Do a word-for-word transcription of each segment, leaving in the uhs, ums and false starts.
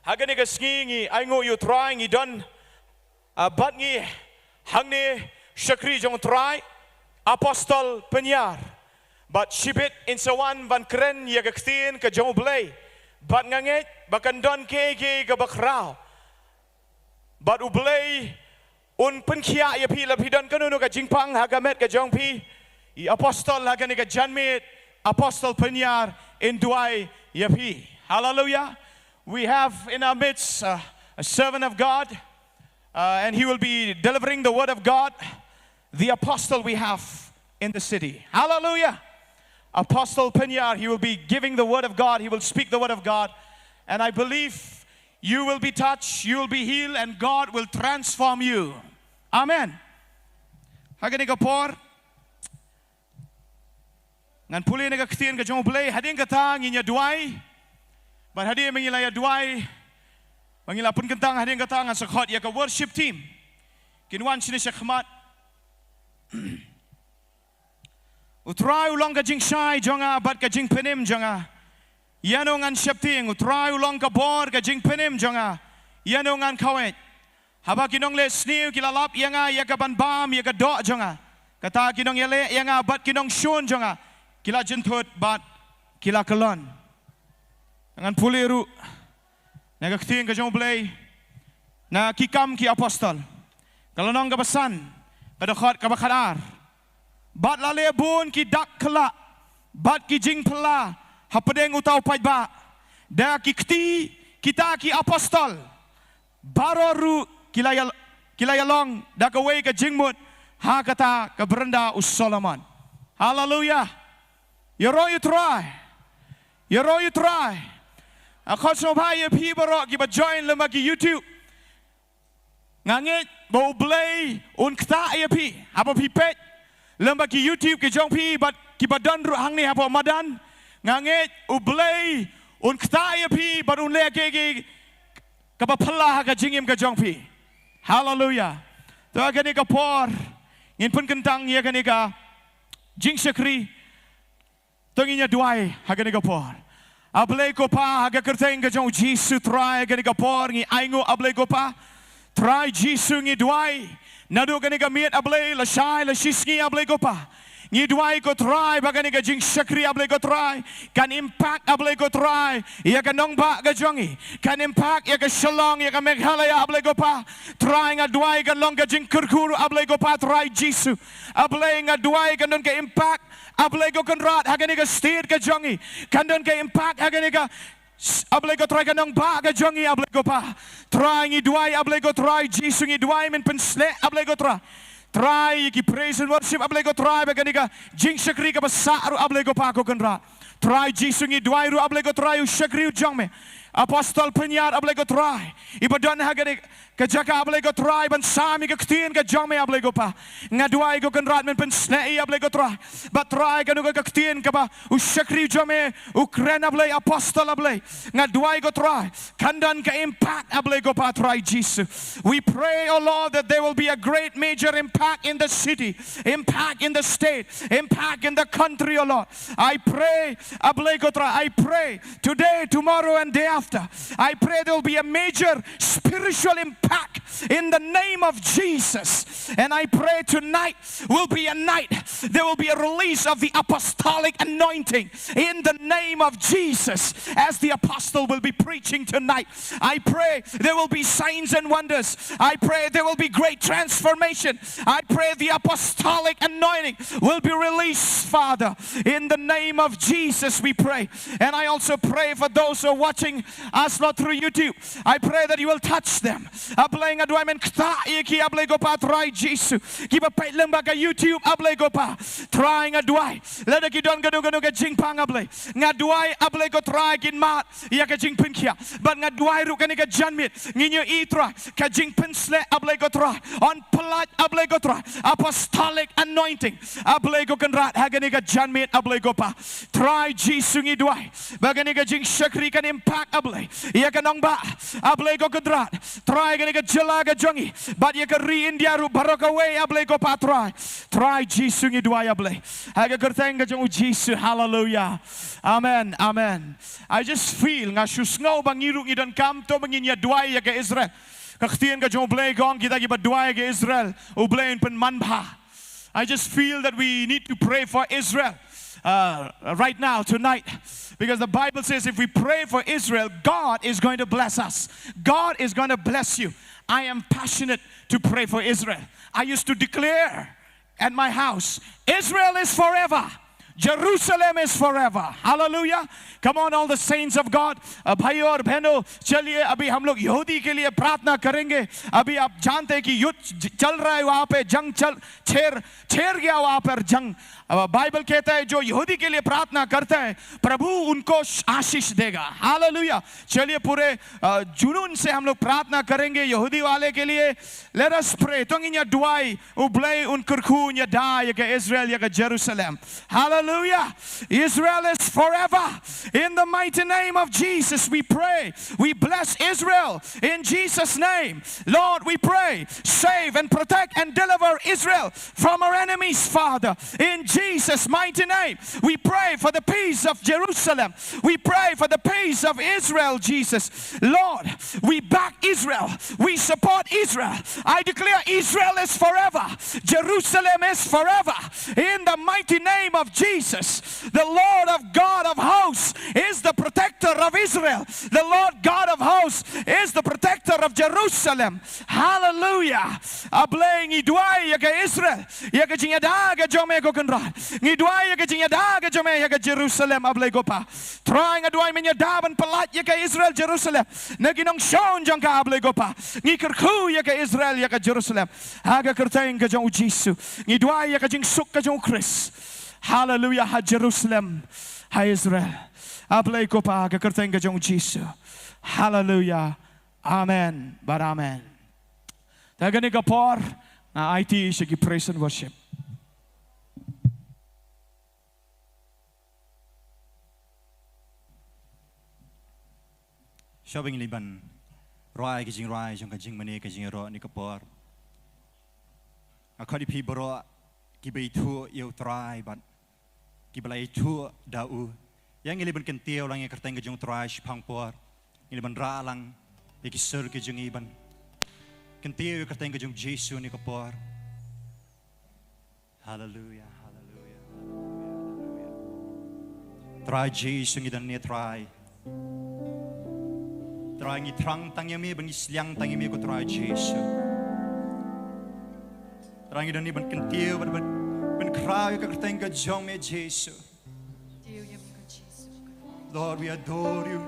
Ha kane ka sngi ngi ainguh ïa u Trai, ngi don, ah, bad ngi hangne shakri jong u Trai, Apostol Pynïar. Bad shibit in sa wan ban kren ïa ka ktien ka jong u Blei. Bad nga ngeit ba kan don kiei kiei kiba khraw. Bad u Blei un pynkhiah ïa phi, la phi don kano kano ka jingpang ha ka met ka jong phi, i Apostol ha kane ka janmiet, Apostol Pynïar, in duwai ïa phi. Hallelujah. We have in our midst, uh, a servant of God, uh, and he will be delivering the word of God. The apostle we have in the city. Hallelujah. Apostle Pynïar, he will be giving the word of God. He will speak the word of God. And I believe you will be touched, you will be healed, and God will transform you. Amen. Ha kane ka por, ngan pule na ka ktien ka jong u Blei, hadien kata ngin ïa duwai. Bad hadien ba ngi la ïa duwai, ba ngi la pynkyntang, hadien kata ngan sa khot ïa ka worship team kin wan shane shakhmat. U Trai u long ka jingshai jong nga bad ka jingpynim jong nga. Ïano ngan sheptieng? U Trai u long ka bor, ka jingpynim jong nga. Ïano ngan kawit? Haba ki nongleh sniew ki la lap ïa nga ïa ka ban bam ïa ka doh jong nga, kata ki nongïaleh ïa nga bad ki nongshun jong nga ki la jynthut bad ki la kyllon. Ngan pule ruh na ka ktien ka jong u Blei, na Ki Kam ki Apostol, ka lynnong kaba san, ka dkhot kaba khatar. Bad la leh bun ki dak khlad bad ki jingphylla hapdeng uta u paidbah, da ki kti kita ki apostol baroh ruh ki la ïa, ki la ïalong da kawei ka jingmut ha kata ka brynda u Solomon. Haleluya. Ïaroh ïa u Trai. Ïaroh ïa u Trai. Nga khot sngewbha ïa phi baroh kiba join lyngba ki YouTube. Nga ngeit ba u Blei un ktah ïa phi haba phi peit lyngba ki YouTube ki jong phi bad kiba don ruh hangne hapoh madan. Nga ngeit u Blei un ktah ïa phi bad un leh kiei kiei kaba phylla ha ka jingim ka jong phi. Haleluya. To ha kane ka por ngin pynkyntang ïa kane ka jingshakri. To ngin ïa duwai ha kane ka por. A Blei ko Pa, ha ka kyrteng ka jong u Jisu Trai, ha kane ka por ngi ainguh, A Blei ko Pa. Trai Jisu, ngi duwai naduh kane ka miet, A Blei, lashai lashisngi, A Blei ko Pa. Ngi duwai ko Trai ba kane ka jingshakri, A Blei ko Trai, kan impact, A Blei ko Trai, ïa ka nongbah ka jong ngi, kan impact ïa ka Shillong, ïa ka Meghalaya, A Blei ko Pa. Trai, nga duwai kan long ka jingkyrkhu, A Blei ko Pa, Trai Jisu. A Blei, nga duwai kan don ka impact, A Blei ko Kynrad, ha kane ka state ka jong ngi, kan don ka impact ha kane ka, A Blei ko Trai, ka nongbah ka jong ngi, A Blei ko Pa. Trai, ngi duwai, A Blei ko Trai Jisu, ngi duwai men pynshlur, A Blei ko Trai. Trai, ïa ki praise and worship, A Blei ko Trai, ba kane ka jingshakri kaba sah ruh, A Blei ko Pa ko Kynrad. Trai Jisu, ngi duwai ruh, A Blei ko Trai, u shakri u jong me, Apostol Pynïar, A Blei ko Trai, iba don ha kane ka jaka, A Blei ko Trai, ban sam ïa ka ktien ka jong me, A Blei ko Pa. Nga duwai ko Kynrad men pynshlur ïa i, A Blei ko Trai. Bad Trai, kano ka ktien kaba u shakri u jong me u kren, A Blei, Apostol, A Blei, nga duwai ko Trai, kan don ka impact, A Blei ko Pa, Trai Jisu. We pray, O Lord, that there will be a great major impact in the city, impact in the state, impact in the country, O Lord. I pray, A Blei ko Trai, I pray today, tomorrow, and day after, I pray there will be a major spiritual impact in the name of Jesus. And I pray tonight will be a night, there will be a release of the apostolic anointing in the name of Jesus. As the apostle will be preaching tonight, I pray there will be signs and wonders. I pray there will be great transformation. I pray the apostolic anointing will be released, Father, in the name of Jesus, we pray. And I also pray for those who are watching us, Lord, through YouTube. I pray that you will touch them. A Blei, nga duwai men ktah ïa ki, A Blei ko Pa, Trai Jisu, kiba peit lyngba ka YouTube, A Blei ko Pa. Trai, nga duwai lada ki don kano kano ka jingpang, A Blei, nga duwai, A Blei ko Trai, kin mad ïa ka jingpynkhiah. Bad nga duwai ruh kane ka janmiet ngin ïohi, Trai, ka jingpynshlur, A Blei ko Trai, yn pyllait, A Blei ko Trai, apostolic anointing, A Blei ko Kynrad, ha kane ka janmiet, A Blei ko Pa. Trai Jisu, ngi duwai ba kane ka jingshakri kan impact, A Blei, ïa ka nongbah, A Blei ko Kynrad. Trai, kane ka jylla ka jong ngi, bad ïa ka ri India ruh baroh kawei, A Blei ko Pa Trai. Trai Jisu ngi duwai, A Blei, ha ka kyrteng ka jong U Jisu. Haleluia. Amen, amen. I just feel, nga shu sngew ba ngi ruh ngi donkam to ba ngin ïa duwai ïa ka Israel. Ka ktien ka jong U Blei ka ong, kita kiba duwai ïa ka Israel, U Blei un pynman bha. I just feel that we need to pray for Israel, uh, right now, tonight. Because the Bible says if we pray for Israel, God is going to bless us. God is going to bless you. I am passionate to pray for Israel. I used to declare at my house, "Israel is forever. Jerusalem is forever." Hallelujah. Come on, all the saints of God. Uh, भाइयों और बहनों, चलिए, अभी हम लोग यहूदी के लिए प्रार्थना करेंगे। अभी आप जानते हैं कि युद्ध च-, चल रहा है वहाँ पे, जंग चल, छेर, छेर गया वहाँ पर जंग। अ, बाइबल कहता है, जो यहूदी के लिए प्रार्थना करता है, प्रभु उनको श-, आशीष देगा। हालेलुया। चलिए, पूरे, अ, जुनून से हम लोग प्रार्थना करेंगे यहूदी वाले के लिए। Let us pray. To ngin ïa duwai, U Blei un kyrkhu, un ïada ïa ka Israel, ïa ka Jerusalem. Hallelujah. Israel is forever. In the mighty name of Jesus, we pray. We bless Israel in Jesus' name. Lord, we pray, save and protect and deliver Israel from our enemies, Father. In Jesus' mighty name, we pray for the peace of Jerusalem. We pray for the peace of Israel, Jesus. Lord, we back Israel. We support Israel. I declare Israel is forever. Jerusalem is forever. In the mighty name of Jesus, the Lord of God of hosts is the protector of Israel. The Lord God of hosts is the protector of Jerusalem. Hallelujah. A Blei, ngi duwai ïa ka Israel, ïa ka jingïada ka jong me ko Kynrad. Ngi duwai ïa ka jingïada ka jong me ïa ka Jerusalem, A Blei ko Pa. Trai, nga duwai men ïada ban pyllait ïa ka Israel Jerusalem na ki nongshong jong ka, A Blei ko Pa. Ngi kyrkhu ïa ka Israel, ïa ka Jerusalem, ha ka kyrteng ka jong U Jisu. Ngi duwai ïa ka jingsuk ka jong U Khrist. Haleluya. Ha Jerusalem, ha Israel, A Blei ko Pa, ha ka kyrteng ka jong U Jisu. Haleluya. Amen bad amen. Te ha kane ka por, nga aiti sha ki praise and worship. Shuwa ba ngin leit ban rwai ki jingrwai jong ka jingmane, ka jingïaroh kane ka por, nga khot ïa phi baroh kiba ithuh ïa U Trai bad kiba la ithuh da U, ïa ngin leit ban kyntiew lang ïa ka kyrteng ka jong U Trai shaphang por. Ngin leit ban rah lang ïa ki sur ki jong ngi ban kyntiew ïa ka kyrteng ka jong U Jisu kane ka por. Haleluya, haleluya, haleluya, haleluya. Trai Jisu, ngi don hangne Trai. Trai, ngi thrang tang ïa me bad ngi sliang tang ïa me ko Trai Jisu. Trai, ngi don hangne ban kyntiew bad ban, ban khraw ïa ka kyrteng ka jong me Jisu. Lord, we adore you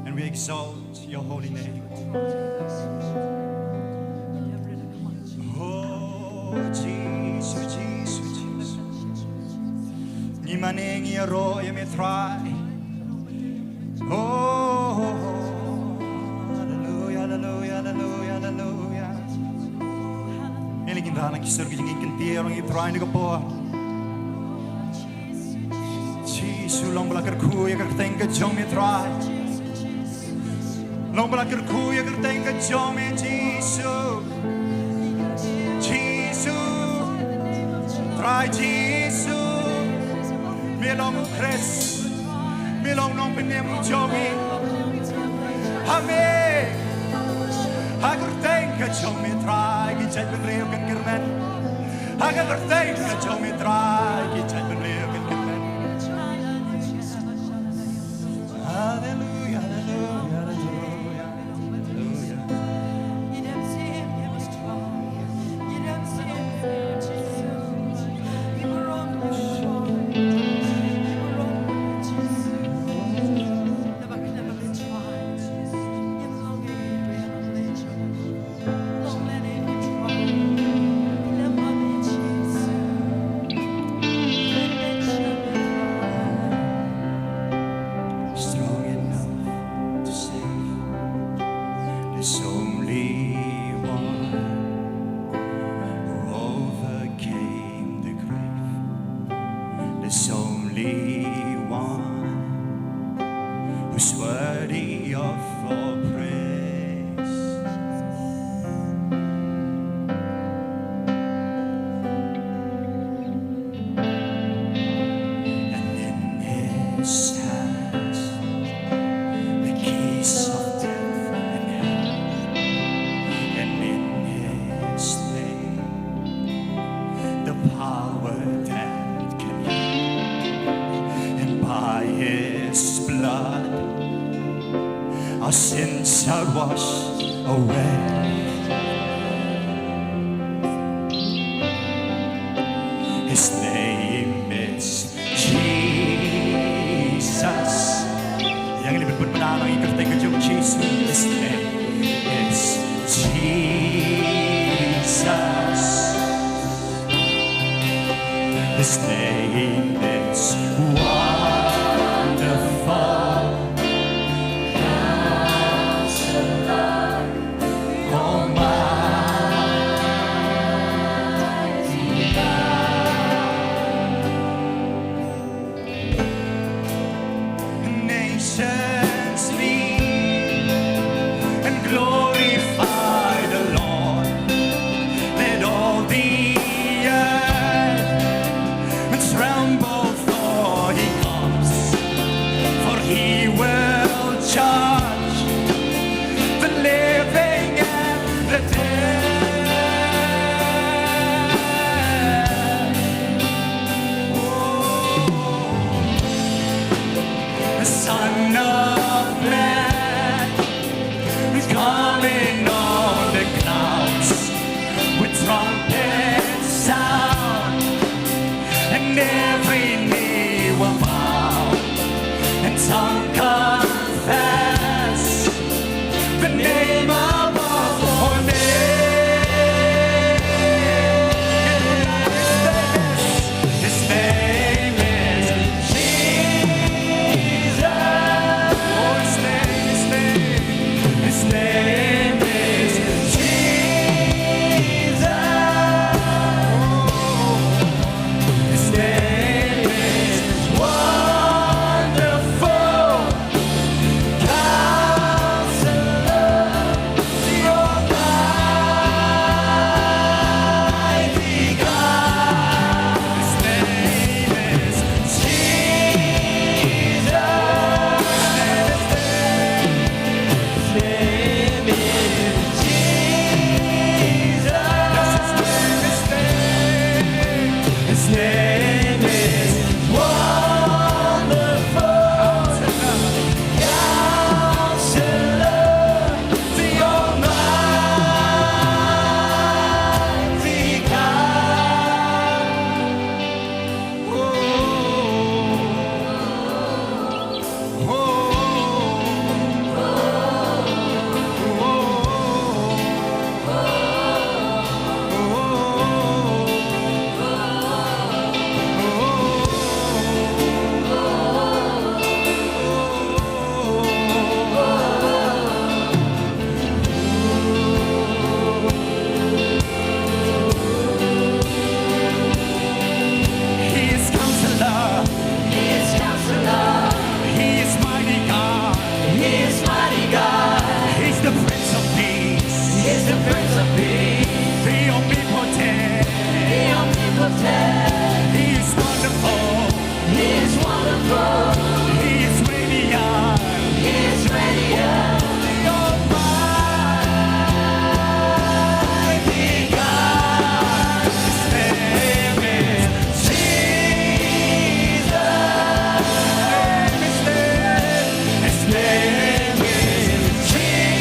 and we exalt your holy name. Oh, Jisu, Jisu, Jisu. Ngi mane, ngi ïaroh ïa me Trai. Oh, haleluya, haleluya, haleluya, haleluya. Ngin leit ban rah lang ki sur ki jong ngi, kyntiew lang ïa U Trai kane ka por. Jisu, long ba la kyrkhu ïa ka kyrteng ka jong me Trai. Long ba la kyrkhu ïa ka kyrteng ka jong me Jisu. Jisu. Trai Jisu. Me long U Khrist. Me long Nongpynim jong ngi. Ha me, ha ka kyrteng ka jong me Trai, ki jaitbynriew kin kyrmen. Ha ka kyrteng ka jong me Trai, ki jaitbynriew kin kyrmen. Haleluya, haleluya, haleluya, haleluya. Sins are washed away. His name is Jesus. Ïa ngin ïa pynbna ïa ka kyrteng ka jong u Jisu. His name is Jesus. His name is wonderful. Counselor, Almighty God. Nations meet and glorify the Lord. Let all the earth tremble, for he comes, for he will judge the living and the dead. Oh, the Son of Man is coming on the clouds with trumpet sound, and every knee will bow and tongue confess the name above all names. His name is Jesus. Oh, his name, his name, his name is Jesus. His name is Wonderful Counselor, the Almighty God. His name is Jesus. His name is Jesus. His name is Wonderful Counselor, the Almighty God. He is Counselor. He is Counselor. He is Mighty God. He is Mighty God. He's the Prince of Peace. He's the Prince of Peace. The Omnipotent. The Omnipotent. He is Wonderful. He is Wonderful. He is Radiant. He is Radiant. The Almighty God. His name is Jesus. His name is Jesus.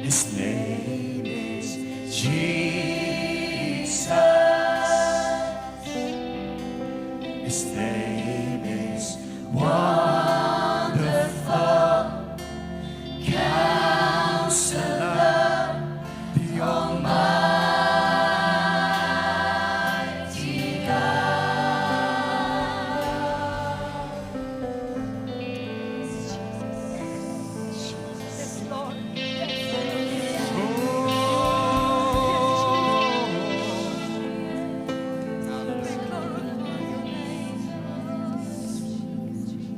His name is Jesus. His name is Wonderful Counselor, the Almighty God. Yes, Lord. Yes, Lord.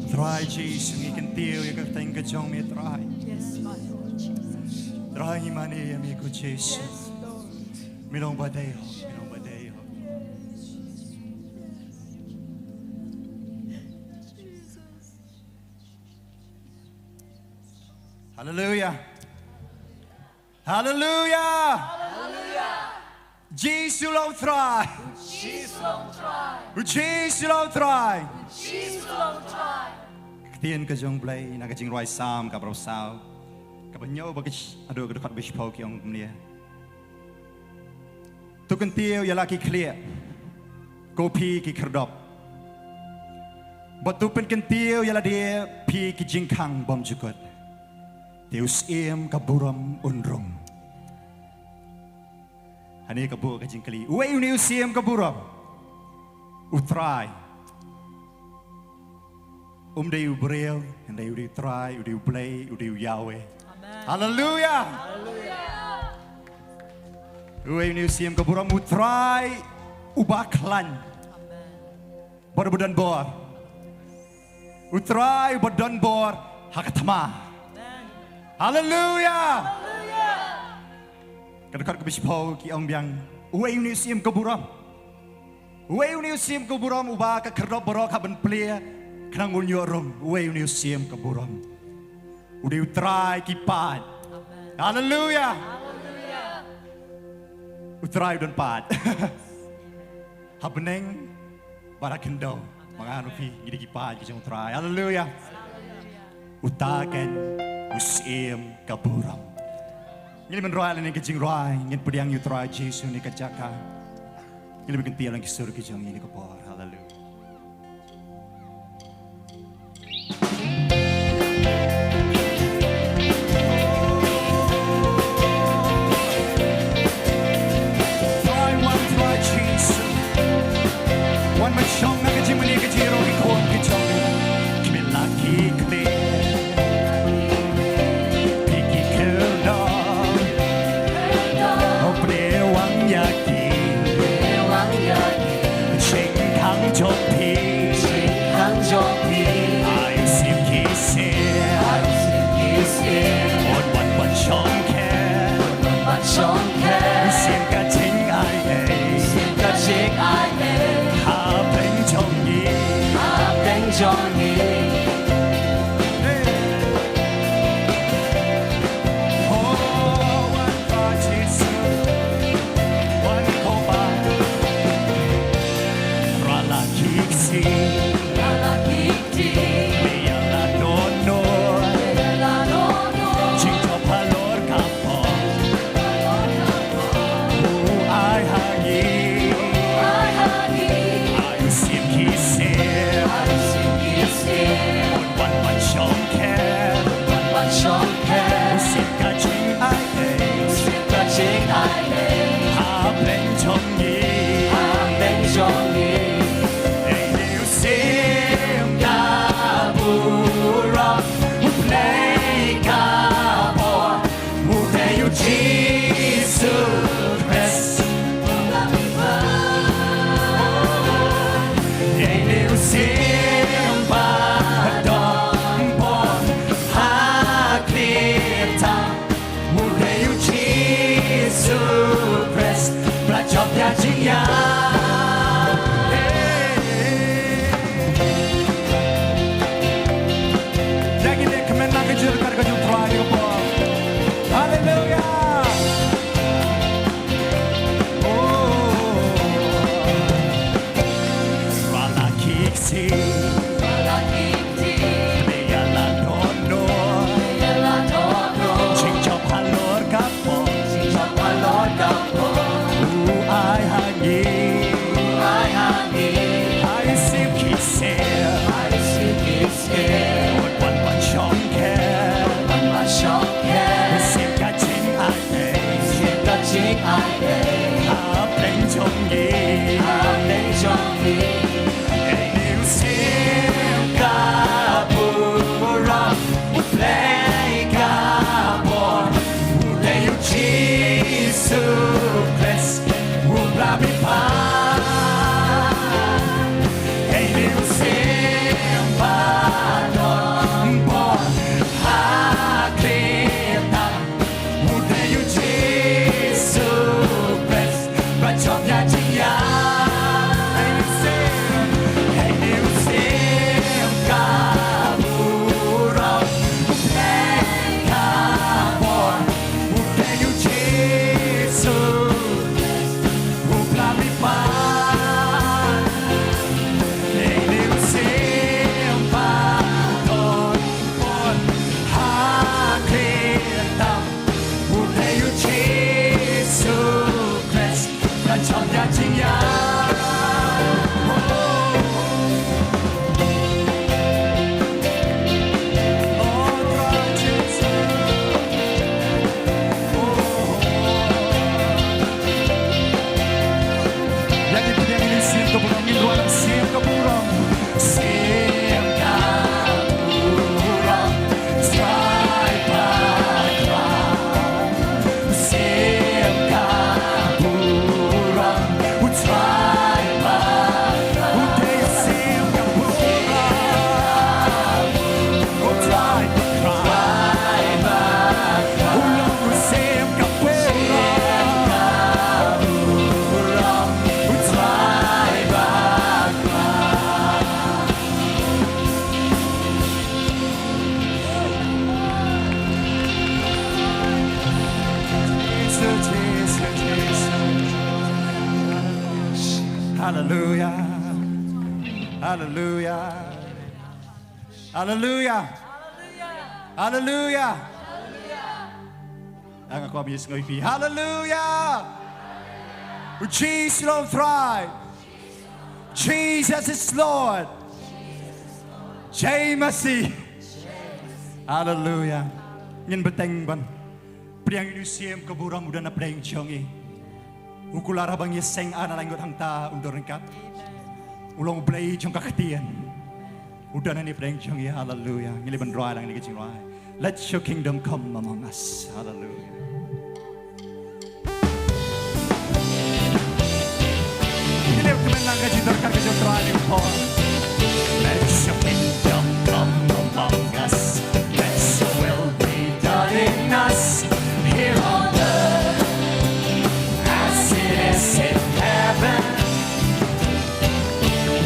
Trai Jisu, ngi kyntiew ïa ka kyrteng ka jong me, Trai. Yes, my Lord Jesus. Trai, ngi mane ïa me ko Jisu. Yes, Lord. Me long ba dei hok, me long ba dei hok. Haleluya. Haleluya. Jisu long Trai. Jisu long Trai. Jisu long Trai. Jisu long Trai. Ka ktien ka jong U Blei na ka Jingrwai Salm kaba arphew saw, kaba hynñiew bad ka sh-, haduh ka dkhot ba shiphew ki ong kumne. To kyntiew ïa la ki khlieh, ko phi ki khyrdop. Bad to pynkyntiew ïa lade, phi ki jingkhang bymjukut. Te u Syiem ka burom un rung. Hangne ka buh ka jingkylli, uei une u Syiem ka burom? U Trai. Um dei u briew, hynrei u dei u Trai, u dei u Blei, u dei u Yahweh. Amen. Haleluya. Haleluya. Uei une u Syiem ka burom? U Trai uba khlaiñ. Amen. Bad uba don bor. U Trai uba don bor ha ka thma. Amen. Haleluya. Haleluya. Ka dkhot kaba shiphew ki ong biang, uei une u Syiem ka burom? Uei une u Syiem ka burom uba ka khyrdop baroh hap ban plie khnang un ïoh rung? Uei une u Syiem ka burom? U dei u Trai ki paid. Amen. Haleluya. Haleluya. U Trai u don paid. Ha bneng bad ha khyndew. Ma nga bad phi ngi dei ki paid ki jong u Trai. Haleluya. Uta keiñ u Syiem ka burom. Ngin ym rwai lane ka jingrwai, ngin pdiang ïa u Trai Jisu ne ka jaka. Ngin ym kyntiew lang ki sur ki jong ngi ne ka por. Haleluya. Trai, wan Trai Jisu. Wan ban shong ha ka jingmane ka jingroi ki khun ki jong me. Khmih la ki khlieh. Phi ki khyrdop. Pynwan ïa ki. Jingkhang jong phi. Ai u Syiem ki syiem. Un wan ban shongkha. U Syiem ka jingai ei. Hapdeng jong ngi. U dei u Jisu Khrist. Ei ne u Syiem ba don bor ha khlieh. Haleluya. Haleluya. Haleluya. Haleluya. Nga kwah ban ïasngewbha. Haleluya. U Jisu u long u Trai. Jesus is Lord. Jai Masih. Haleluya. Ngin bteng ban pdiang ïa u Syiem ka burom uba don hapdeng jong ngi. U kular haba ngi ïaseng ar na lai ngut hangta un don ryngkat. U long u Blei jong ka ktien. U don hangne hapdeng jong ngi, haleluya. Ngi leh ban rwai lang ïa kane ka jingrwai. Let your kingdom come among us. Haleluya. Ngi leh kmen lang ka jingdorkar ka jong u Trai ha kane ka por. Let your kingdom come among us. Let your will be done in us here on earth as it is in heaven.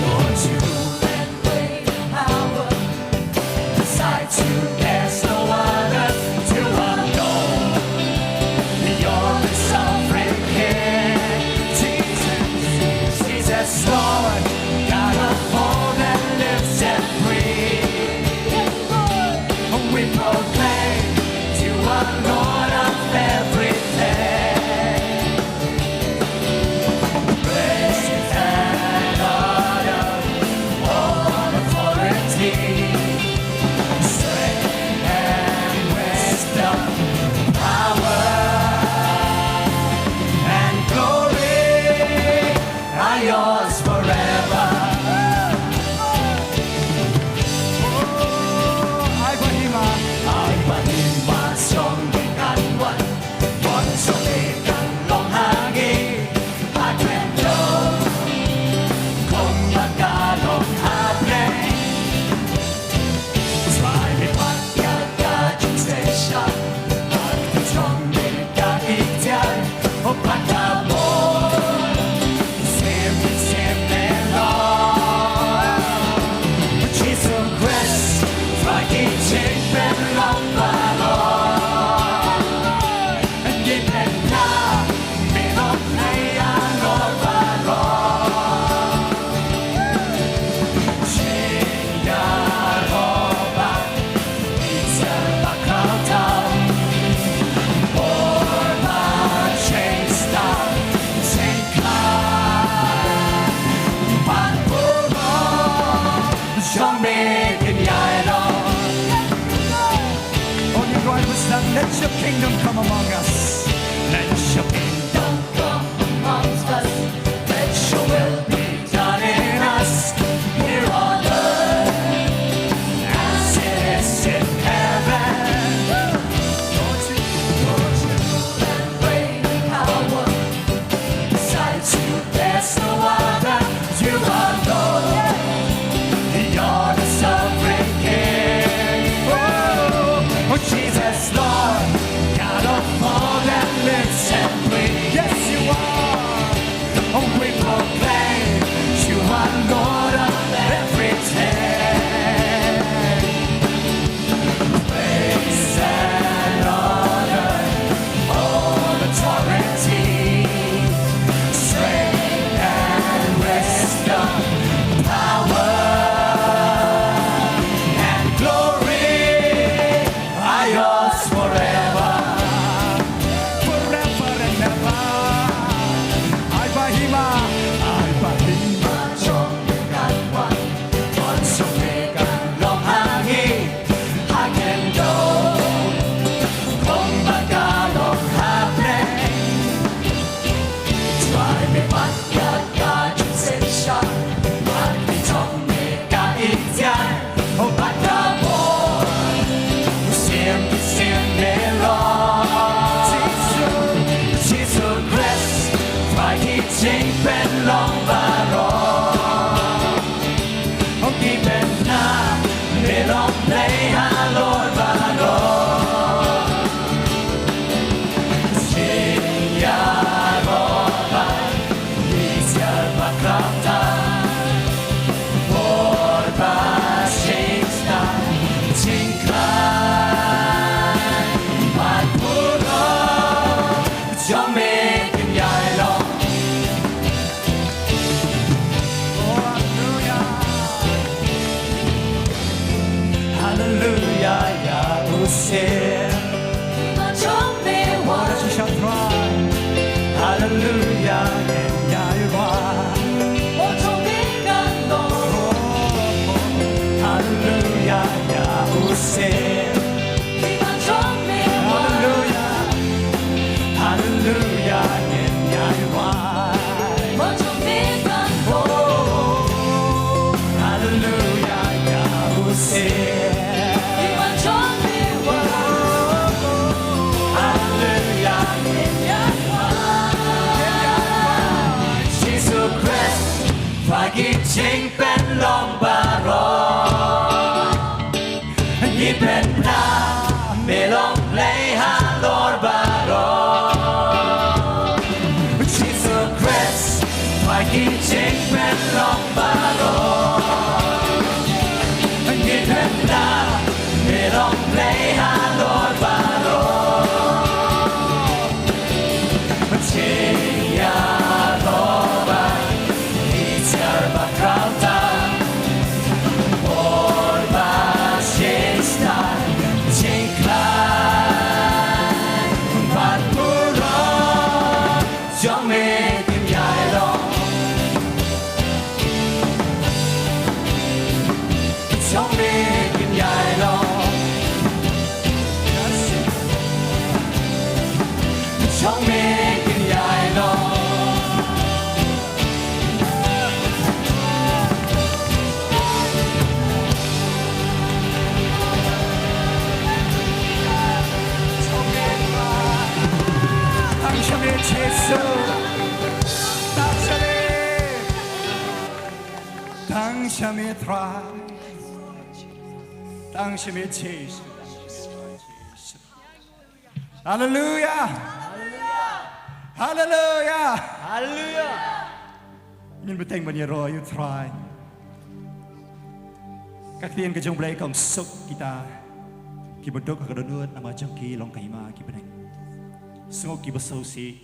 Lord, you rule and reign in power. Besides you, there's no other. You alone you're the sovereign King. Jesus, Jesus, Lord, God of all that lives and breathes. We proclaim you are Lord of everything. Praise and honor, all authority, strength and wisdom, power and glory are yours forever. Oh, ai ba hima, ai ba hima jong ngi kan wan, mon jong ngi kan long ha ngi, ha khyndew kumba ka long ha Blei. Trai, me pat ïa ka jingshai, bad ka jong me ka iktiar, oh, bad ka bor, siem, siem, eh, Lord. Jisu Khrist, Trai, ki jingpynlong baroh. Ngi pynbna me, long Blei halor baroh. Jingïaroh bad iktiar bakhraw tam, bor bad jingstad, jingkhlaiñ bad burom jong me kin ïai long. Oh, you rhyme with that. Let your kingdom come among us. Let your kingdom come among us. Let your will be done in us here on earth as it is in heaven. Lord, you, Lord, you rule and reign in power. Besides you, there's no other. You are Lord. You're the sovereign King. Oh, oh, Jesus, Lord, God of all that lives and breathes. Yes, you are. Oh, we proclaim you are Lord of everything. Praise and honor, all authority, strength and wisdom, power and glory are yours forever. Forever and ever. Ai ba hima, ai ba hima jong ngi kan wan, mon jong ngi kan long ha ngi, ha khyndew kumba ka long ha Blei. Trai, me pat ïa ka jingshisha, bad ka jong me ka iktiar, oh, bad ka bor, siem, siem, eh, Lord. Jisu, Jisu Khrist, Trai, ki jingpynlong baroh. Ong ki pynbna me, long Blei halor baroh. Hallelujah, yeah, yeah, you are. Hallelujah, yeah, you say. Hallelujah, hallelujah, yeah, yeah, you are. Oh, hallelujah, yeah, you say. Hallelujah. Jisu Khrist, pha ki jingpynlong baroh. Ngi pynbna me long Blei halor baroh. Jisu Khrist, pha ki jingpynlong baroh. Ngi pynbna me long Blei halor baroh. Jingïaroh ba ïeit ba khraw tam. Bor ba shisha jingkhlaiñ bad burom jong me kin ïai long. Jong me kin ïai long. Jong me kin ïai long. Tang sha me Jisu. Tang sha me. Tang sha me Trai. Tang sha me Jisu. Haleluya. Haleluya. Haleluya. Ngin bteng ban ïaroh ïa u Trai. Ka ktien ka jong u Blei ka ong suk kita kiba duk ha ka dohnud namar jong ki long ka hima ki bneng. Suk kiba sngewsih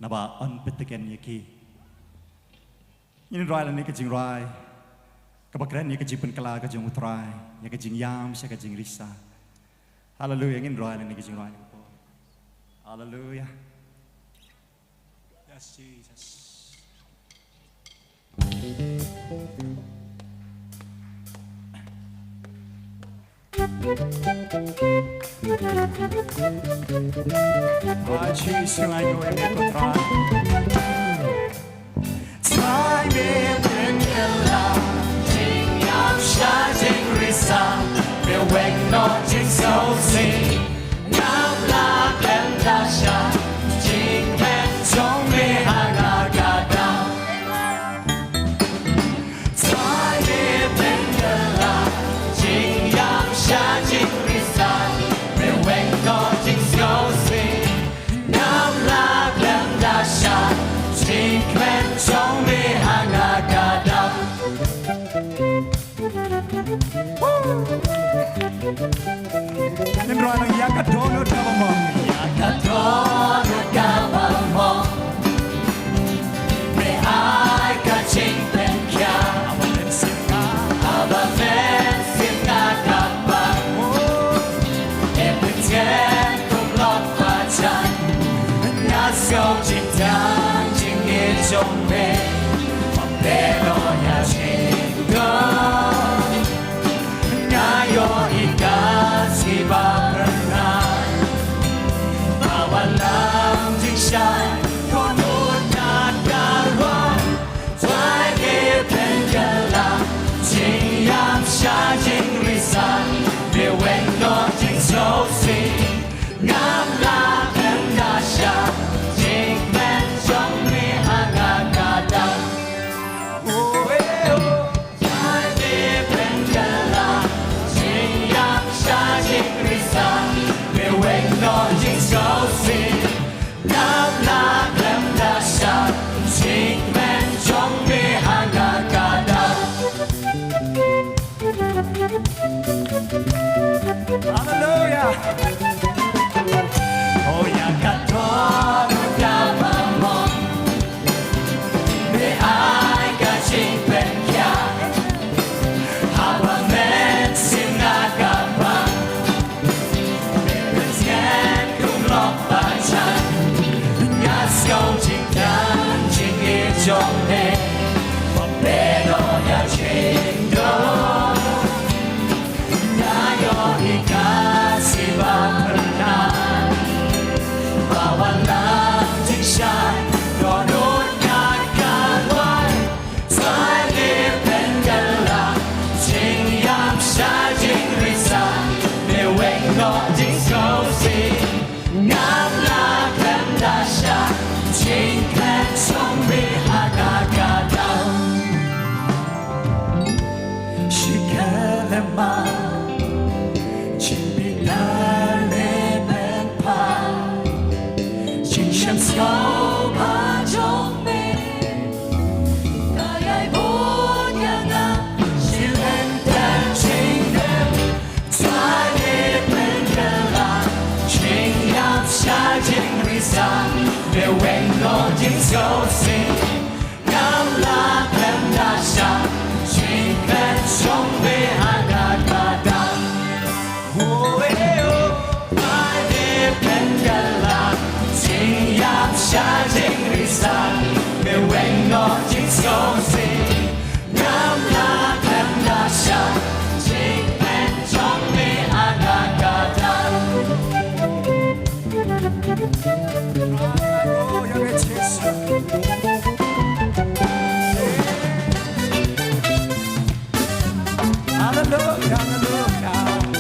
naba yn pyntngen ïa ki. Ngin rwai lane ka jingrwai kaba kren ïa ka jingpynkylla ka jong u Trai, ïa ka jingïam sha ka jingrisa. Haleluya, ngin rwai lane ka jingrwai. Haleluya. Yes, Jesus. Ai, Jisu, ai, ngi ïeit ïa me ko Trai. Trai me pynkylla, jingïam sha jingrisa, me weng noh jingsngewsih. Ngam lah khlem da sha jingkmen jong me ha nga ka daw. Trai me pynkylla, jingïam sha jingrisa, me weng noh jingsngewsih. Ngam lah khlem da sha jingkmen jong me ha nga ka daw. Ngin rwai lang ïa ka dohnud kaba mong. Ïa ka dohnud kaba mong. Me ai ka jingpynkhiah. Haba mynsiem nga ka pang. E Pathian kum lok ba jan. Nga sngew jingthrang jingngeit jong me. Pynlong ïa jingdon. Nga ïohi ka sngi ba pyrnai. Ba wallam jingshai ko nut na ka ruang. Trai me pynkylla, jingïam sha jingrisa, me weng noh jingsngewsih. Ngam lah khlem da sha jingkmen jong me ha nga ka daw. Oh, eh, oh. Trai me pynkylla, jingïam sha jingrisa, me weng noh jingsngewsih. Ngam lah khlem da sha jingkmen jong me ha nga ka daw. Haleluya. Oh, ïa ka dohnud kaba mong. Me ai ka jingpynkhiah. Haba mynsiem nga ka pang. Me weng noh jingsngewsih, ngam lah khlem da shah jingkmen jong me ha kata ka daw. Woe oh, ma dei pynkylla jingïap sha jingrisang, me weng noh jingsngewsih, ngam lah khlem da shah jingkmen jong me ha kata ka daw. Hallelujah, hallelujah.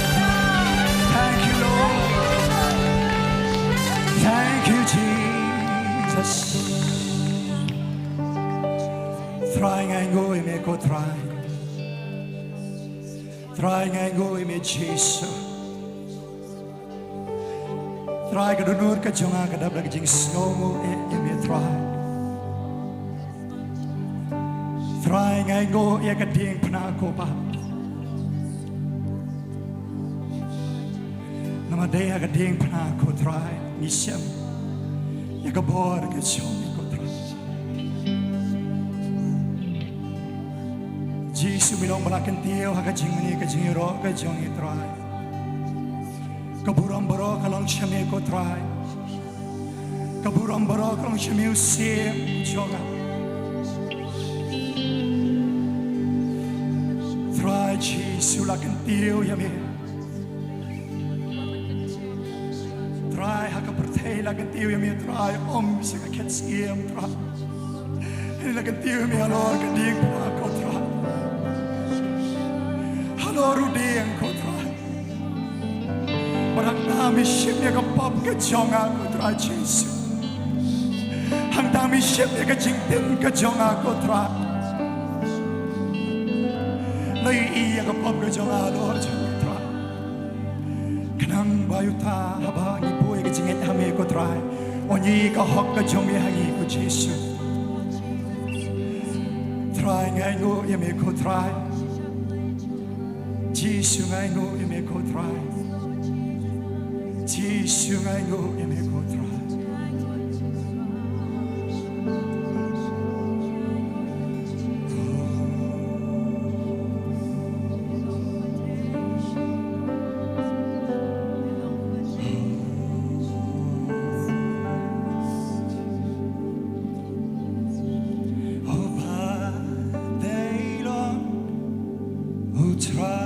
Thank you, Lord. Thank you, Jesus. Trai, nga ainguh ïa me ko Trai. Trai, nga ainguh ïa me Jisu. Trai, ka dohnud ka jong nga ka dap da ka jingsngewnguh ïa me Trai. Trai, nga ainguh ïa ka diengphna ko Kpa. Namar dei ha ka diengphna ko Trai ngi shem ïa ka bor ka jong me ko Trai. Jisu, me long ba la kyntiew ha ka jingmane ka jingïaroh ka jong ngi Trai. Ka burom baroh ka long sha me ko Trai. Ka burom baroh ka long sha me u Syiem jong nga. Trai, Jisu, la kyntiew ïa me. Trai, ha ka pyrthei la kyntiew ïa me Trai, ym sha ka khet syiem Trai. Hynrei la kyntiew ïa me halor ka diengphna ko Trai. Halor u dieng ko Trai. Bad hangta me shim ïa ka pop ka jong nga ko Trai Jisu. Hangta me shim ïa ka jingtim ka jong nga ko Trai. La ïohi ïa ka pop ka jong nga halor jong me Trai. Khnang ba uta haba ngi buh ïa ka jingngeit ha me ko Trai, un ïohi ka hok ka jong me ha ngi ko Jisu. Trai, nga ainguh ïa me ko Trai. Jisu, nga ainguh ïa me ko Trai. Jisu, nga ainguh ïa me ko Trai. Oh, ba dei long u Trai.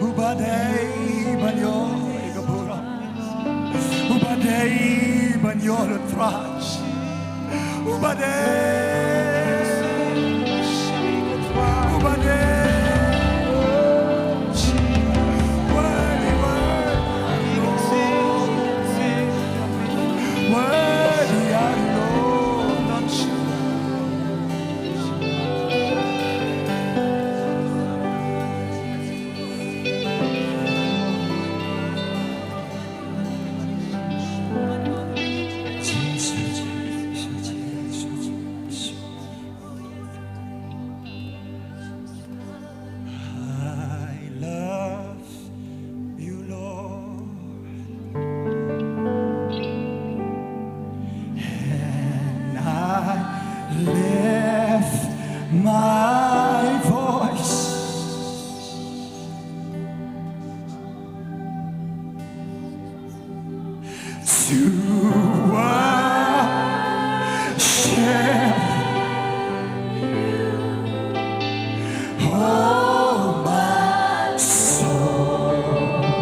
Uba dei ban ïoh ïa ka burom. Uba dei ban ïoh lynrwai. I love you, Lord, and I lift my voice to worship. Oh, my soul,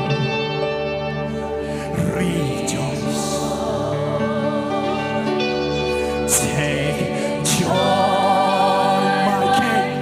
rejoice. Take joy, my King.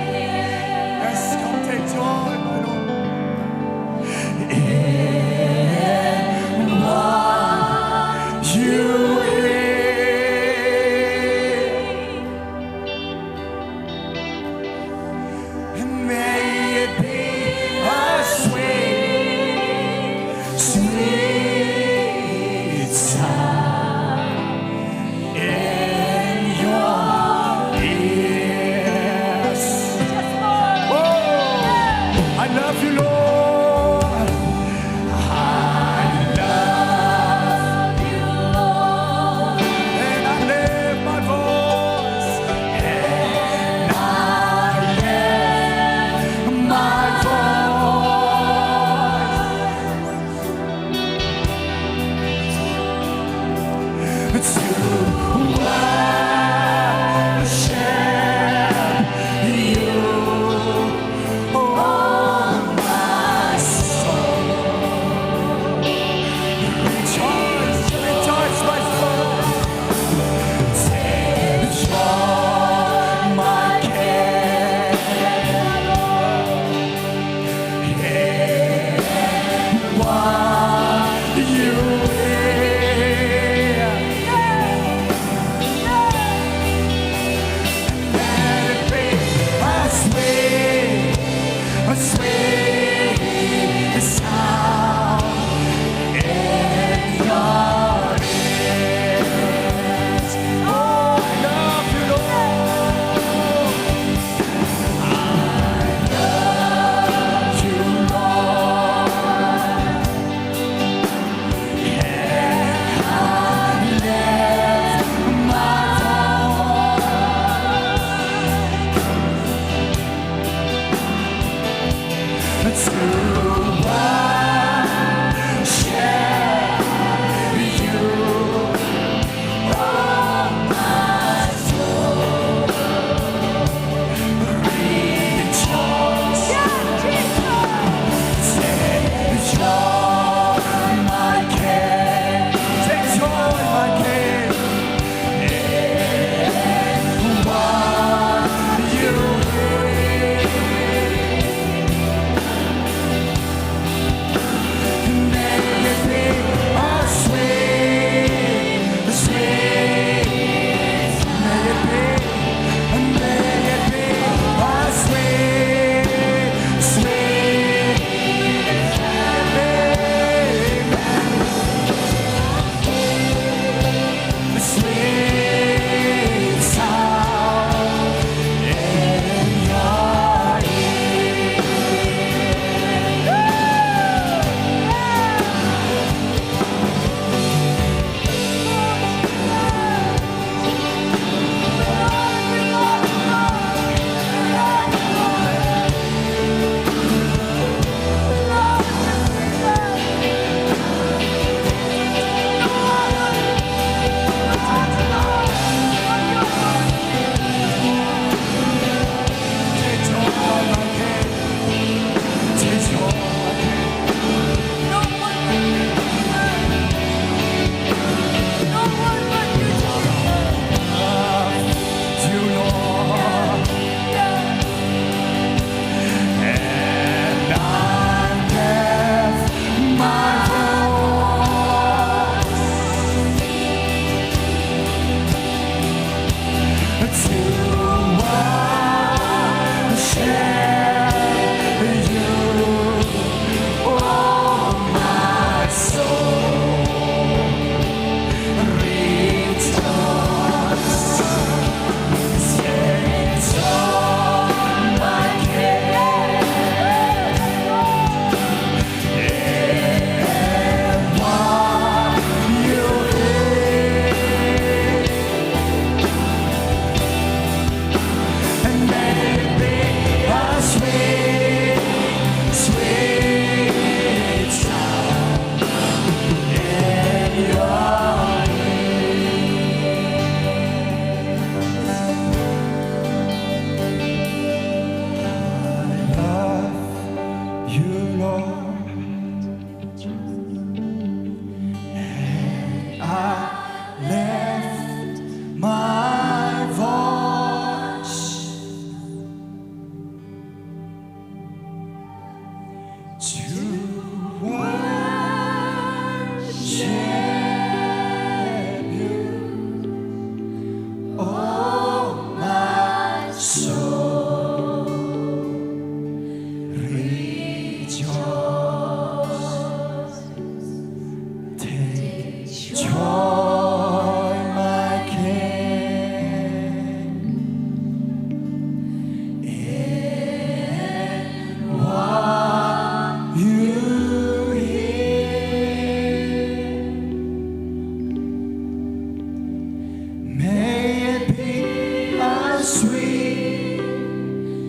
sweet,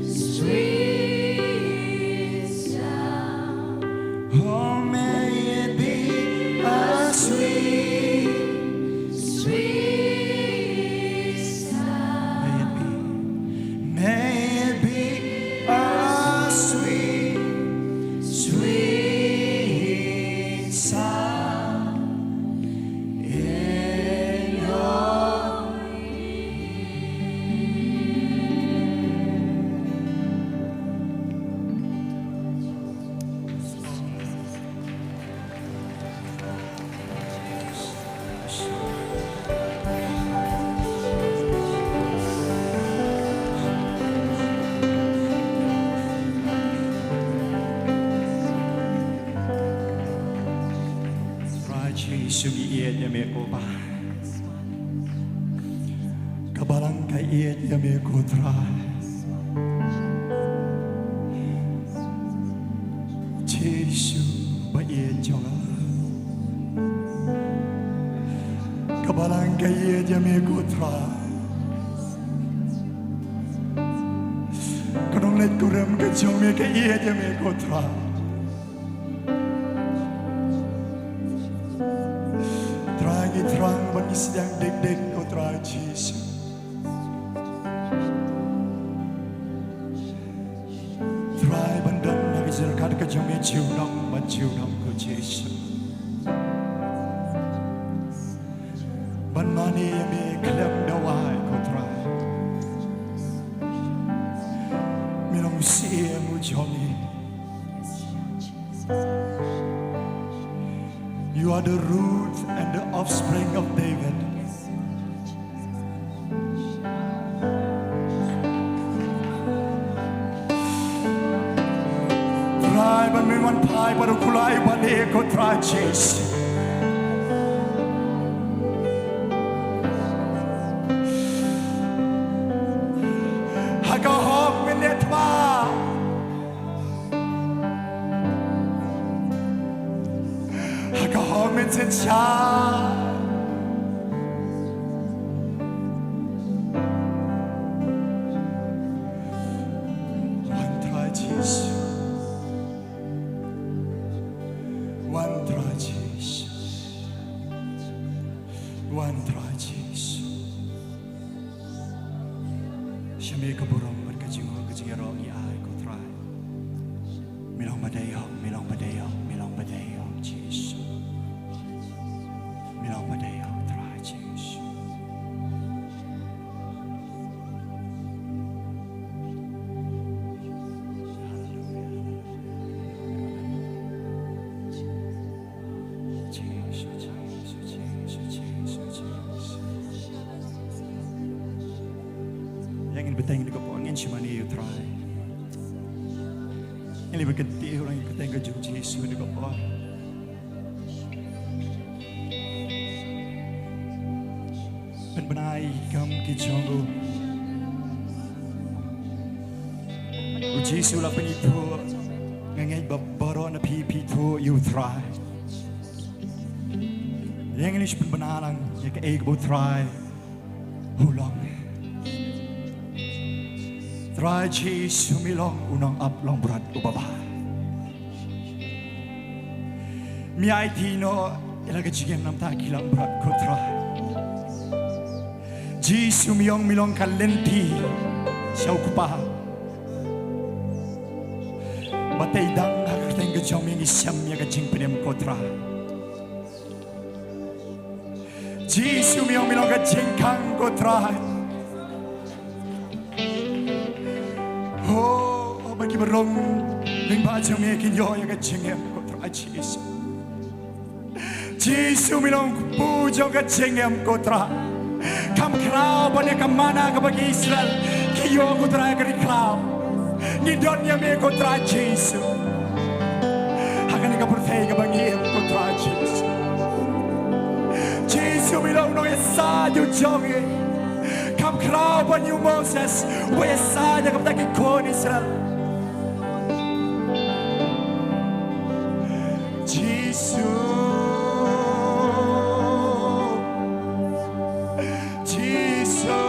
sweet sound. Oh, may it be a sweet, sweet sound. May it be, may it be a sweet, sweet sound in your Trai Jisu, ngi ïeit ïa me ko Pa. Ka balang ka ïeit ïa me ko Trai. Jisu ba ïeit jong nga. Ka balang ka ïeit ïa me ko Trai. Ka nongleit kurim ka jong me ka ïeit ïa me ko Trai. Trai, ngi thrang ban ngi sdang dik dik ko Trai Jisu. Trai, ban don ha ka jingkyrkhu ka jong me junom bad junom ko Jisu. Ban mane ïa me khlem da wai ko Trai. Me long u Syiem u jong ngi. You are the root and the offspring of David. Trai, ban me wan phai bad u kulai bad e ko Trai Jisu. Ha ka hok me leh thma. Ha ka hok me synshar. Wan Trai Jisu. Wan Trai Jisu. Wan Trai Jisu. Sha me ka burom bad ka jingïaroh, ka jingïaroh ngi ai ko Trai. Me long ba dei hok, me long ba dei hok, me long ba dei hok Jisu. Me long ba dei hok Trai Jisu. Haleluya. Ïa ngin bteng ïa ka por, ngin shim ïa u Trai. Ngin ïa bteng ïa u Trai, ngin bteng ka jong Jisu ïa ka por. Pynbna ïa ki kam ki jong u. U Jisu la pynithuh, nga ngeit ba baroh na phi phi ithuh ïa u Trai. Ïa ngin shu pynbna lang ïa kaei kaba u Trai u long. Trai Jisu, me long u nongaplong brat uba bha. Me aiti noh ïa la ka jingim namar ki langbrot ko Trai. Jisu, me ong me long ka lynti sha u Kpa. Ba tang ha ka kyrteng ka jong me ngi shem ïa ka jingpynim ko Trai. Jisu, me ong me long ka jingkhang ko Trai. Oh, ba ki briew lyngba jong me kin ïoh ïa ka jingim ko Trai Jisu. Jisu, me long kpu jong ka jingim ko Trai. Kham khraw ban ïa ka manna kaba ki Israel ki ïoh ko Trai ka ri khraw. Ngi don ïa me ko Trai Jisu. Ha kane ka pyrthei kaba ngi im ko Trai Jisu. Jisu, me long u nongïasaid u jong ngi. Kham khraw ban ïa u Moses uba ïasaid ïa ka bynta ki khun Israel. Jisu. Jisu.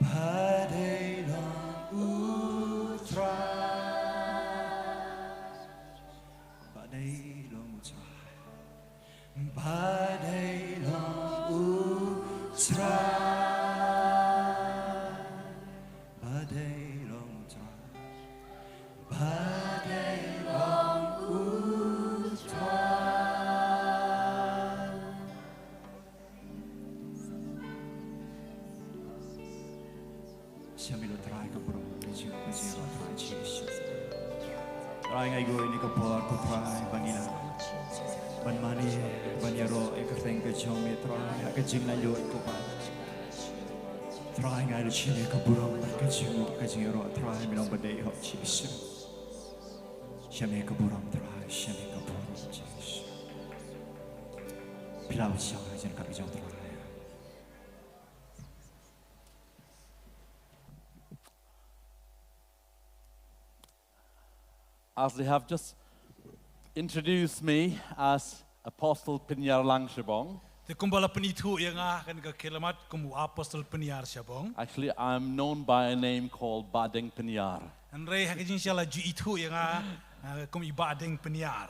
Ba dei long u Trai. Ba dei long u Trai. Ba dei long u Trai. Ba dei long u Trai. Ba dei long u Trai. Sha me lut Trai ka burom ka jing ka jing Trai Jisu. Trai nga ai ïa kane ka por ko Trai ba ngin ïa ban mane ban ïaroh ïa ka kyrteng ka jong me Trai ha ka jinglaitluid ko Kpa. Trai nga ai lut sha me ka burom ka jing ka jingïaroh Trai me long ba dei hok Jisu. Sha me ka burom Trai sha me ka burom Jisu. Phi lah ban shong ha ka jingkyrkhu ka jong Trai. As they have just introduced me as Apostle Pyniar Langshabong, te kumba la pynithuh ïa nga ha kane ka khyllipmat kum u Apostle Pyniar Shabong. Actually, I'm known by a name called Bahdeng Pyniar. Hynrei ha ka jingshisha la ju ithuh ïa nga, uh, kum i Bahdeng Pyniar.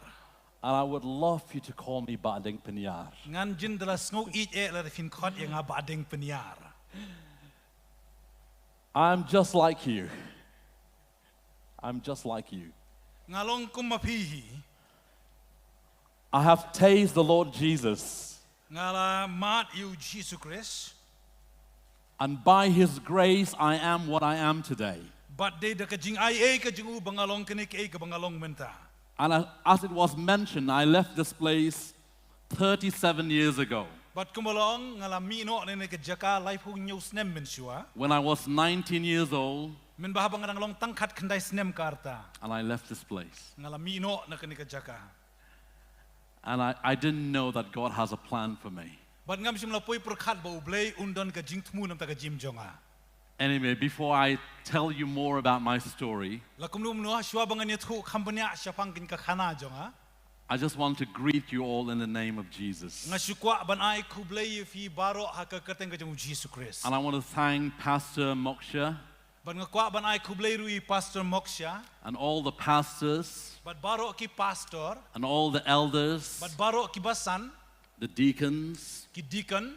And I would love for you to call me Bahdeng Pyniar. Ngan jin da la sngew ïeit eh lada phin khot ïa nga Bahdeng Pyniar. I'm just like you. I'm just like you. Nga long kum ma phi hi. I have tasted the Lord Jesus. Nga la mad ïa u Jisu Khrist. And by his grace, I am what I am today. Bad dei da ka jingaiei ka jong u ba nga long kane kaei kaba nga long mynta. And I, as it was mentioned, I left this place thirty-seven years ago. Bad kumba long nga la mih noh na kane ka jaka laiphew hynñiew snem mynshuwa. When I was nineteen years old, mynba haba nga dang long tang khatkhyndai snem ka rta. And I left this place. Nga la mih noh na kane ka jaka. And I, I didn't know that God has a plan for me. Bad ngam shym la poi pyrkhat ba U Blei un don ka jingthmu na ka bynta ka jingim jong nga. Anyway, before I tell you more about my story, la kumno kumno, shuwa ba ngan ïathuh kham bniah shaphang kane ka khana jong nga, I just want to greet you all in the name of Jesus. Nga shu kwah ban ai khublei ïa phi baroh ha ka kyrteng ka jong u Jisu Khrist. And I want to thank Pastor Moksha. Bad nga kwah ban ai khublei ruh ïa Pastor Moksha. And all the pastors. Bad baroh ki pastor. And all the elders. Bad baroh ki basan. The deacons. Ki deacon.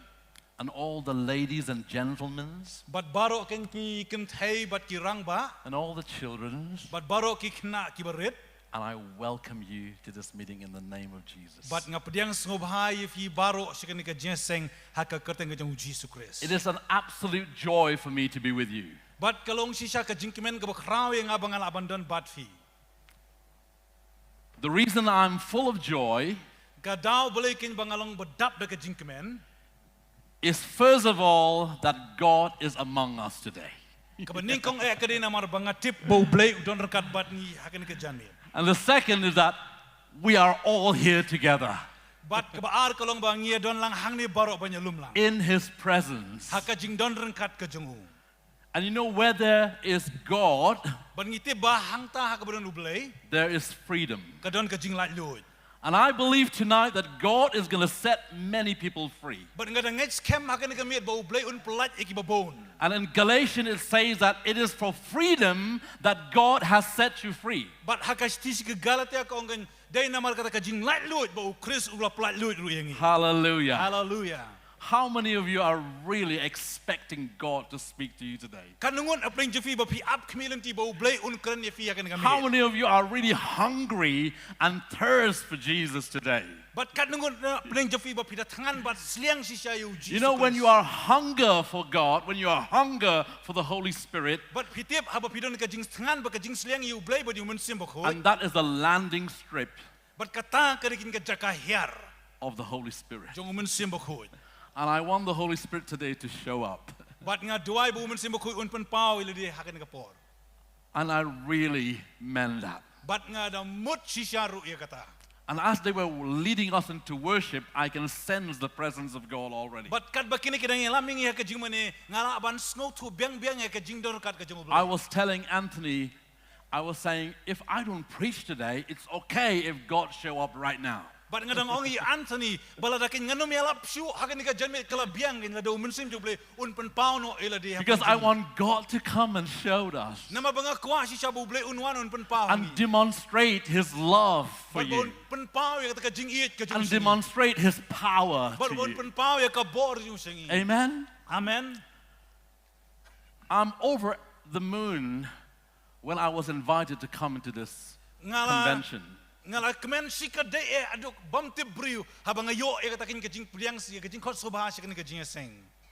And all the ladies and gentlemen. Bad baroh ki kynthei bad ki rangbah. And all the children. Bad baroh ki khynnah kiba rit. And I welcome you to this meeting in the name of Jesus. Bad nga pdiang sngewbha ïa phi baroh sha kane ka jingïaseng ha ka kyrteng ka jong u Jisu Khrist. It is an absolute joy for me to be with you. Bad ka long shisha ka jingkmen kaba khraw ïa nga ba nga lah ban don bad phi. The reason I'm full of joy, ka daw balei keiñ ba nga long ba dap da ka jingkmen, is first of all that God is among us today. Kaba nyngkong eh ka dei namar ba nga tip ba U Blei u don ryngkat bad ngi ha kane ka janmiet. And the second is that we are all here together. Bad kaba ar ka long ba ngi ïa don lang hangne baroh ban ïalum lang. In his presence. Ha ka jingdon ryngkat ka jong u. And you know, where there is God, bad ngi tip ba hangta ha kaba don U Blei, there is freedom. Ka don ka jinglaitluid. And I believe tonight that God is gonna set many people free. Bad nga da ngeit skhem ha kane ka miet ba U Blei un pyllait ïa kiba bun. And in Galatians it says that it is for freedom that God has set you free. Bad ha ka shithi sha ki Galatia ka ong keiñ, dei namar kata ka jinglaitluid ba U Khrist u la pyllait luid ruh ïa ngi. Hallelujah. Hallelujah. How many of you are really expecting God to speak to you today? Katno ngut hapdeng jong phi ba phi ap khmih lynti ba U Blei un kren ïa phi ha kane ka miet? How many of you are really hungry and thirst for Jesus today? Bad katno ngut hapdeng jong phi ba phi da thngan bad sliang shisha ïa u Jisu Khrist? You know, when you are hunger for God, when you are hunger for the Holy Spirit, bad phi tip haba phi don ka jingthngan bad ka jingsliang ïa U Blei bad ïa u Mynsiem Bakhuid, and that is the landing strip, bad kata ka dei keiñ ka jaka hiar, of the Holy Spirit. Jong u Mynsiem Bakhuid. And I want the Holy Spirit today to show up. Bad nga duwai ba u Mynsiem Bakhuid un pynpaw ïa lade ha kane ka por. And I really meant that. Bad nga da mut shisha ruh ïa kata. And as they were leading us into worship, I can sense the presence of God already. Bad katba kine ki dang ïalam ïa ngi ha ka jingmane, nga lah ban sngewthuh biang biang ïa ka jingdon ryngkat ka jong U Blei. I was telling Anthony, I was saying, if I don't preach today, it's okay if God show up right now. Bad nga dang ong ïa Anthony ba lada kein ngan ym ïalap shuh ha kane ka janmiet, ka la biang kein, lada u Mynsiem jong U Blei un pynpaw noh ïa lade ha. Because I want God to come and show us Namar ba nga kwah shisha ba U Blei un wan un pynpaw ha and ngi. Demonstrate His love for Bad ba un you pynpaw ïa kata ka jingïeit ka jong and u sha ngi. Demonstrate His power Bad to ba un you. Pynpaw ïa ka bor jong u sha ngi. Amen. Amen. I'm over the moon when I was invited to come into this Nga la, convention. Nga la kmen shikatdei eh haduh bym tip briew haba nga ïoh ïa kata kein ka jingpdiang sha, ka jingkhot sngewbha sha kane ka jingïaseng.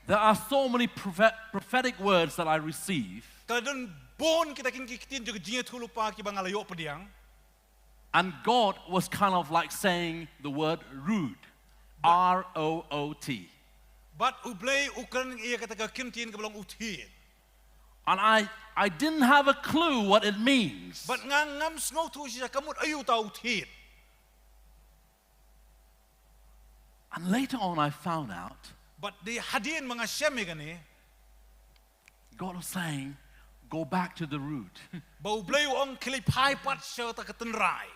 There are so many prophet, prophetic words that I receive. Ka la don bun kita kein ki ktien jong ka jingïathuhlypa kiba nga la ïoh pdiang. And God was kind of like saying the word root. R O O T. Bad U Blei u kren ïa kata ka ktien kaba long u thied. And I, I didn't have a clue what it means. Bad nga ngam sngewthuh shisha ka mut aïu uta u thied. And later on, I found out Bad dei hadien ba nga shem ïa kane, God was saying, "Go back to the root." ba U Blei u ong khie leit phai pat sha kata ka tynrai.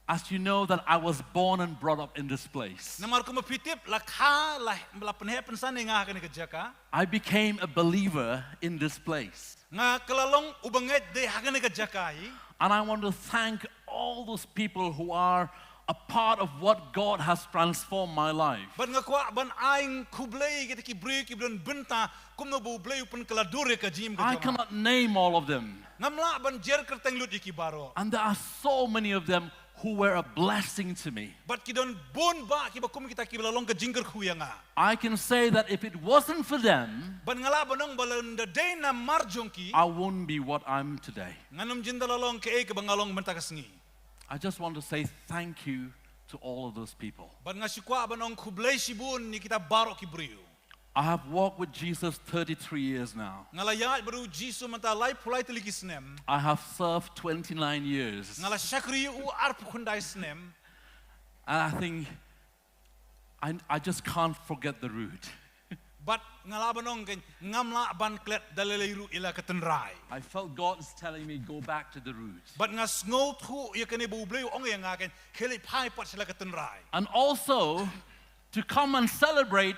As you know that I was born and brought up in this place. Namar kumba phi tip la kha, la, la pynheh pynsan ïa nga ha kane ka jaka. I became a believer in this place. Nga ka la long u bangeit de ha kane ka jaka hi. And I want to thank all those people who are a part of what God has transformed my life. Bad nga kwah ban ai khublei kita ki briew kiba don bynta kumno ba U Blei u pynkylla dur ïa ka jingim ka jong nga. I cannot name all of them. Ngam lah ban jer kyrteng lut ïa ki baroh. And there are so many of them who were a blessing to me. Bad ki don bun bah kiba kum kita kiba la long ka jingkyrkhu ïa nga. I can say that if it wasn't for them, Bad nga lah ban ong ba lada dei namar jong ki, I won't be what I'm today. ngan ym jin da la long kaei kaba nga long mynta ka sngi. I just want to say thank you to all of those people. Bad nga shu kwah ban ong khublei shibun ïa kita baroh ki briew. I have walked with Jesus thirty-three years now. Nga la ïaid bad U Jisu mynta laiphew lai tylli ki snem. I have served twenty-nine years. Nga la shakri ïa u arphew khyndai snem. And I think I, I just can't forget the root. Bad nga lah ban ong kein ngam lah ban klet da lei lei ruh ïa la ka tynrai. I felt God is telling me, "Go back to the root." Bad nga sngewthuh ïa kane ba U Blei u ong ïa nga kein khie leit phai pat sha la ka tynrai. And also to come and celebrate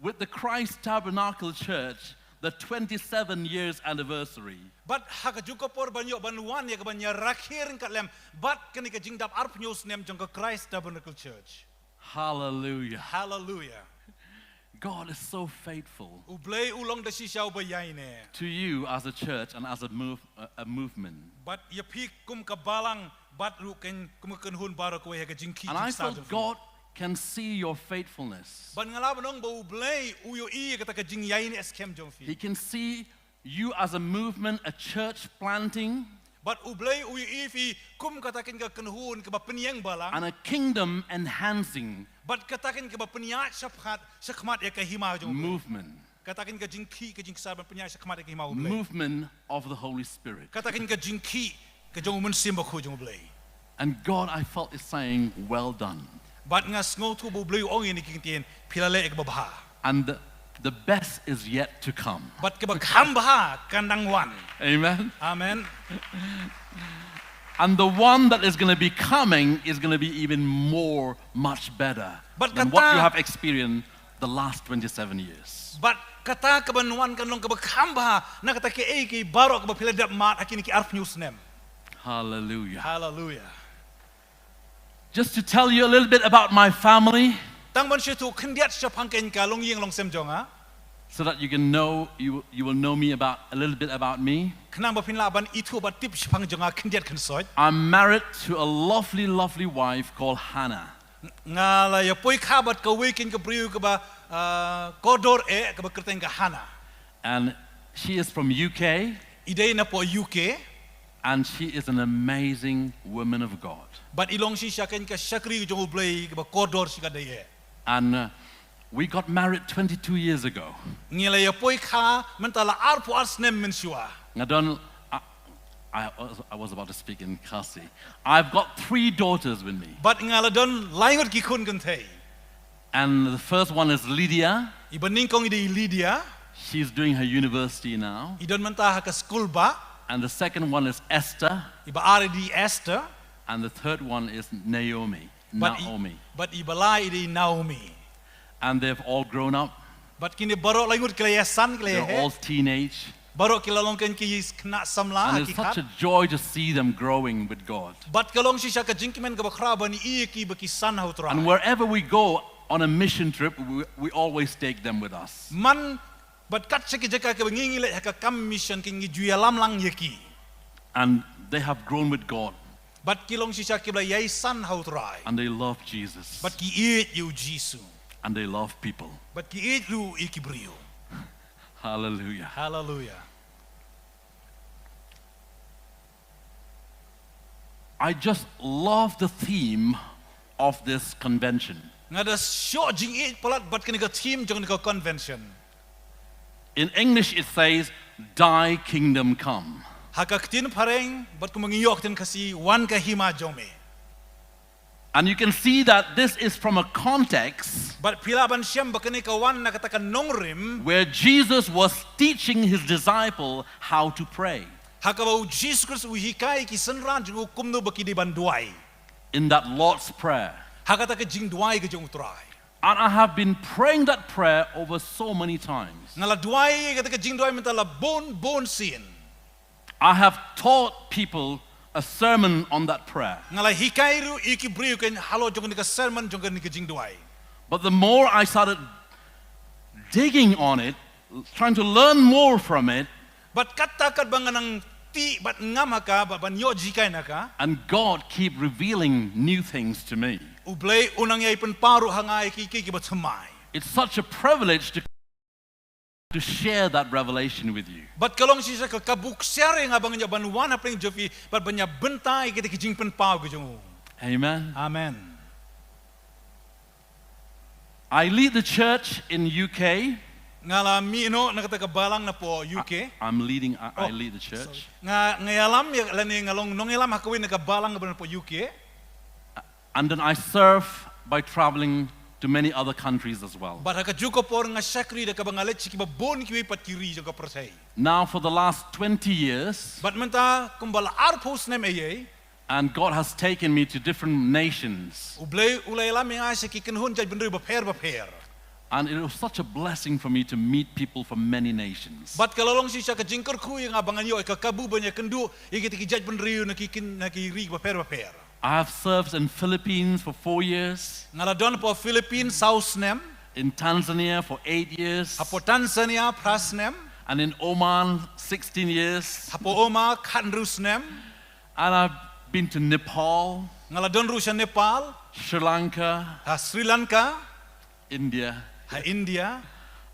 with the Christ Tabernacle Church the twenty-seven years anniversary. Bad ha kajuh ka por ban ïoh ban wan ïa kaban ïa rakhe ryngkat lem bad kane ka jingdap arphew snem jong ka Christ Tabernacle Church. Hallelujah. Hallelujah. God is so faithful U Blei u long da shisha uba ïaineh. To you as a church and as a, move, a, a movement. Bad ïa phi kum ka balang bad ruh kein kum ka kynhun baroh kawei ha ka jingkhih. And I felt God can see your faithfulness. Bad nga lah ban ong ba U Blei u ïohi ïa kata ka jingïaineh skhem jong phi. He can see you as a movement, a church planting. Bad U Blei u ïohi phi kum kata kein ka kynhun kaba pynïeng balang. And a kingdom enhancing. Bad kata kein kaba pynïaid shakhmat, shakhmat ïa ka hima jong U Blei. Movement. Kata kein ka jingkhih, ka jingkhih ban pynïaid shakhmat ïa ka hima U Blei. Movement of the Holy Spirit. Kata kein ka jingkhih ka jong U Mynsiem Bakhuid jong U Blei. And God, I felt is saying, "Well done." Bad nga sngewthuh ba U Blei u ong ïa ngi ki ktien, phi la leh ïa kaba bha. And the, the best is yet to come. Bad kaba kham bha kan dang wan. Amen. Amen. And the one that is going to be coming is going to be even more, much better than what you have experienced the last twenty-seven years. Bad kata kaban wan kan long kaba kham bha na kata kaei kaei baroh kaba phi la dep mad ha kine ki arphew snem. Hallelujah. Hallelujah. Just to tell you a little bit about my family, Tang ban shu ïathuh khyndiat shaphang kein ka longïing longsem jong nga. So that you can know, you, you will know me about a little bit about me. Khnang ba phin lah ban ithuh bad tip shaphang jong nga khyndiat khynsoit. I'm married to a lovely, lovely wife called Hannah. Nga la ïa poi kha bad kawei kein ka briew kaba, ah, kordor eh, kaba kyrteng ka Hannah. And she is from U K. I dei na poh U K. And she is an amazing woman of God. Bad i long shisha kein ka shakri jong U Blei kaba kordor shikatdei eh. And uh, we got married twenty-two years ago. Ngi la ïa poi kha mynta la arphew ar snem mynshuwa. Nga don, I, I, was- I was about to speak in Khasi. I've got three daughters with me. Bad nga la don lai ngut ki khun kynthei. And the first one is Lydia. I ba nyngkong i dei Lydia. She's doing her university now. I don mynta ha ka skul bah. And the second one is Esther. I ba ar i dei Esther. And the third one is Naomi. Bad i, Naomi. Bad i ba lai i dei Naomi. And they've all grown up. Bad kine baroh lai ngut ki la ïasan, ki la ïahe. They're all teenage. Baroh ki la long kein ki khynnah samla. And it's such a joy to see them growing with God. Bad ka long shisha ka jingkmen kaba khraw ban ïohi ïa ki ba ki san ha U Trai. And wherever we go on a mission trip, we, we always take them with us. Man, bad kat sha ki jaka kiba ngi, ngi leit ha ka kam mission, ki ngi ju ïalam lang ïa ki. And they have grown with God. Bad ki long shisha kiba la ïasan ha U Trai. And they love Jesus. Bad ki ïeit ïa U Jisu. And they love people. Bad ki ïeit ruh ïa ki briew. Hallelujah. Hallelujah. I just love the theme of this convention. Nga da shoh jingïeit palat bad kane ka theme jong kane ka convention. In English it says, "Thy kingdom come." Ha ka ktien Phareng, bad kumba ngi ïoh ktien Khasi, "Wan ka hima jong me." And you can see that this is from a context Bad phi lah ban shem ba kane ka wan na kata ka nongrim where Jesus was teaching his disciple how to pray. Ha kaba U Jisu Khrist u hikai ki synran jong u kumno ba ki dei ban duwai. In that Lord's Prayer. Ha kata ka jingduwai ka jong U Trai. And I have been praying that prayer over so many times. Nga la duwai kata ka jingduwai mynta la bun bun sien. I have taught people a sermon on that prayer. Nga la hikai ruh ïa ki briew kein halor jong kane ka sermon jong kane ka jingduwai. But the more I started digging on it, trying to learn more from it, Bad katta katba nga nang tih bad ngam ha ka, bad ban ïoh jinghikai na ka, and God keep revealing new things to me. U Blei u nang ïai pynpaw ruh ha nga ïa ki, ki, kiba thymmai. It's such a privilege to, to share that revelation with you. Bad ka long shisha ka, ka buk share ïa nga ba ngan ïoh ban wan hapdeng jong phi, bad ban ïa bynta ïa kita ki jingpynpaw ki jong u. Amen. Amen. I lead the church in U K. Nga la mih noh na kata ka balang napoh U K. I, I'm leading, I, I Oh, lead the church. Sorry. Nga, nga ïalam ïa, lane nga long nongïalam ha kawei na ka balang kaba napoh U K. And then I serve by traveling to many other countries as well. Bad ha kajuh ka por nga shakri da kaba nga leit sha kiba bun kiwei pat ki ri jong ka pyrthei. Now for the last twenty years, Bad mynta kumba la arphew snem eiei, and God has taken me to different nations. U Blei u la ïalam ïa nga sha ki kynhun jaitbynriew bapher bapher. And it was such a blessing for me to meet people from many nations. Bad ka la long shisha ka jingkyrkhu ïa nga ba ngan ïoh ïa ka kabu ban ïakynduh ïa kita ki jaitbynriew na ki kyn-, na ki ri bapher bapher. I have served in Philippines for four years. Nga la don hapoh Philippines saw snem. In Tanzania for eight years. Hapoh Tanzania phra snem. And in Oman sixteen years. Hapoh Oman khathynriew snem. And I've been to Nepal. Nga la don ruh sha Nepal. Sri Lanka. Ha Sri Lanka. India. Ha India.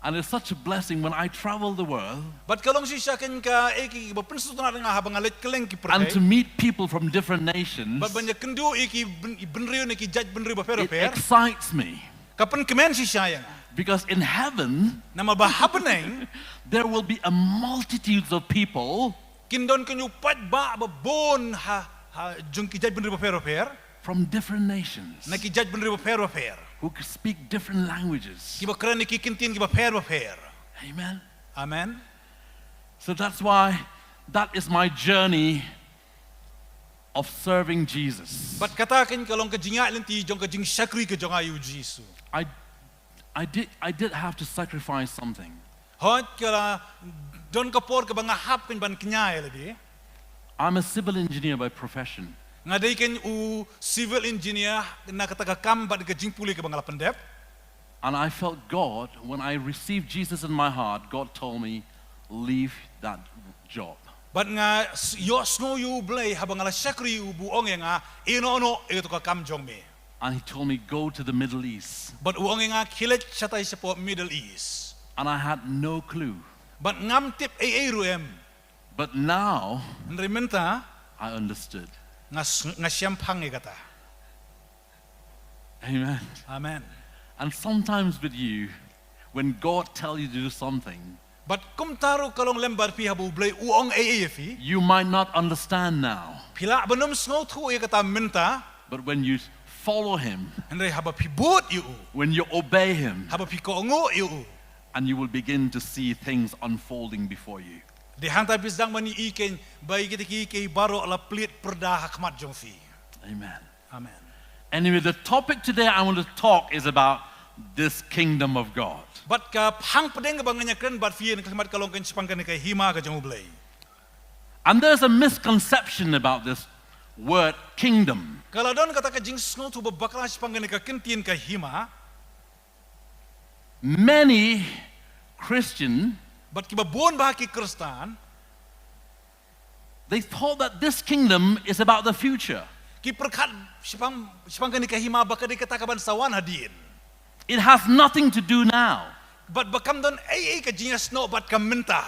And it's such a blessing when I travel the world. Bad ka long shisha kein kaei kaba pynsngewtynnat ïa nga haba nga leit kylleng ki pyrthei. And to meet people from different nations. Bad ban ïakynduh ïa ki byn-, bynriew na ki jaitbynriew bapher bapher. It excites me. Ka pynkmen shisha ïa nga. Because in heaven, namar ba ha bneng, there will be a multitudes of people Kin don kein u paidbah ba bun ha, ha jong ki jaitbynriew bapher bapher. From different nations. Na ki jaitbynriew bapher bapher. Who speak different languages. Kiba kren ïa ki kyntien kiba pher bapher. Amen. Amen. So that's why that is my journey of serving Jesus. Bad kata kein ka long ka jingïaid lynti jong ka jingshakri ka jong nga ïa u Jisu. I, I did, I did have to sacrifice something. Hooid, ka la don ka por kaba nga hap kein ban kñia ïa lade. I'm a civil engineer by profession. Nga dei kein u civil engineer na kata ka kam bad ka jingpule kaba nga la pyndep. And I felt God, when I received Jesus in my heart, God told me, "Leave that job." Bad nga s-, ïohsngew ïa u Blei haba nga la shakri ïa u, ba u ong ïa nga, "Ïehnoh noh ïa kato ka kam jong me." And he told me, "Go to the Middle East." Bad u ong ïa nga, "Khie leit shatai shapoh Middle East." And I had no clue. Bad ngam tip ei ei ruh em. But now, hynrei mynta, I understood. Nga s-, nga shemphang ïa kata. Amen. Amen. And sometimes with you, when God tell you to do something, Bad kumta ruh ka long lem bad phi haba u Blei u ong ei ei ïa phi. You might not understand now. Phi lah ban ym sngewthuh ïa kata mynta. But when you follow him, hynrei haba phi bud ïa u, when you obey him, haba phi kohnguh ïa u, and you will begin to see things unfolding before you. Te hangta phi sdang ban ïohi kein ba ïa kita kiei kiei baroh la plied pyrda ha khmat jong phi. Amen. Amen. Anyway, the topic today I want to talk is about this kingdom of God. Bad ka phang pdeng kaba ngan ïakren bad phi ha ka khmat ka long kan shaphang kane ka hima ka jong U Blei. And there's a misconception about this word kingdom. Ka la don kata ka jingsngewthuh ba bakla shaphang kane ka kyntien ka hima. Many Christian, bad kiba bun bah ki Khristan, they thought that this kingdom is about the future. Ki pyrkhat shaphang shaphang kane ka hima ba ka dei kata kaban sa wan hadien. It has nothing to do now. Bad ba kam don ei ei ka jingïasnoh bad ka mynta.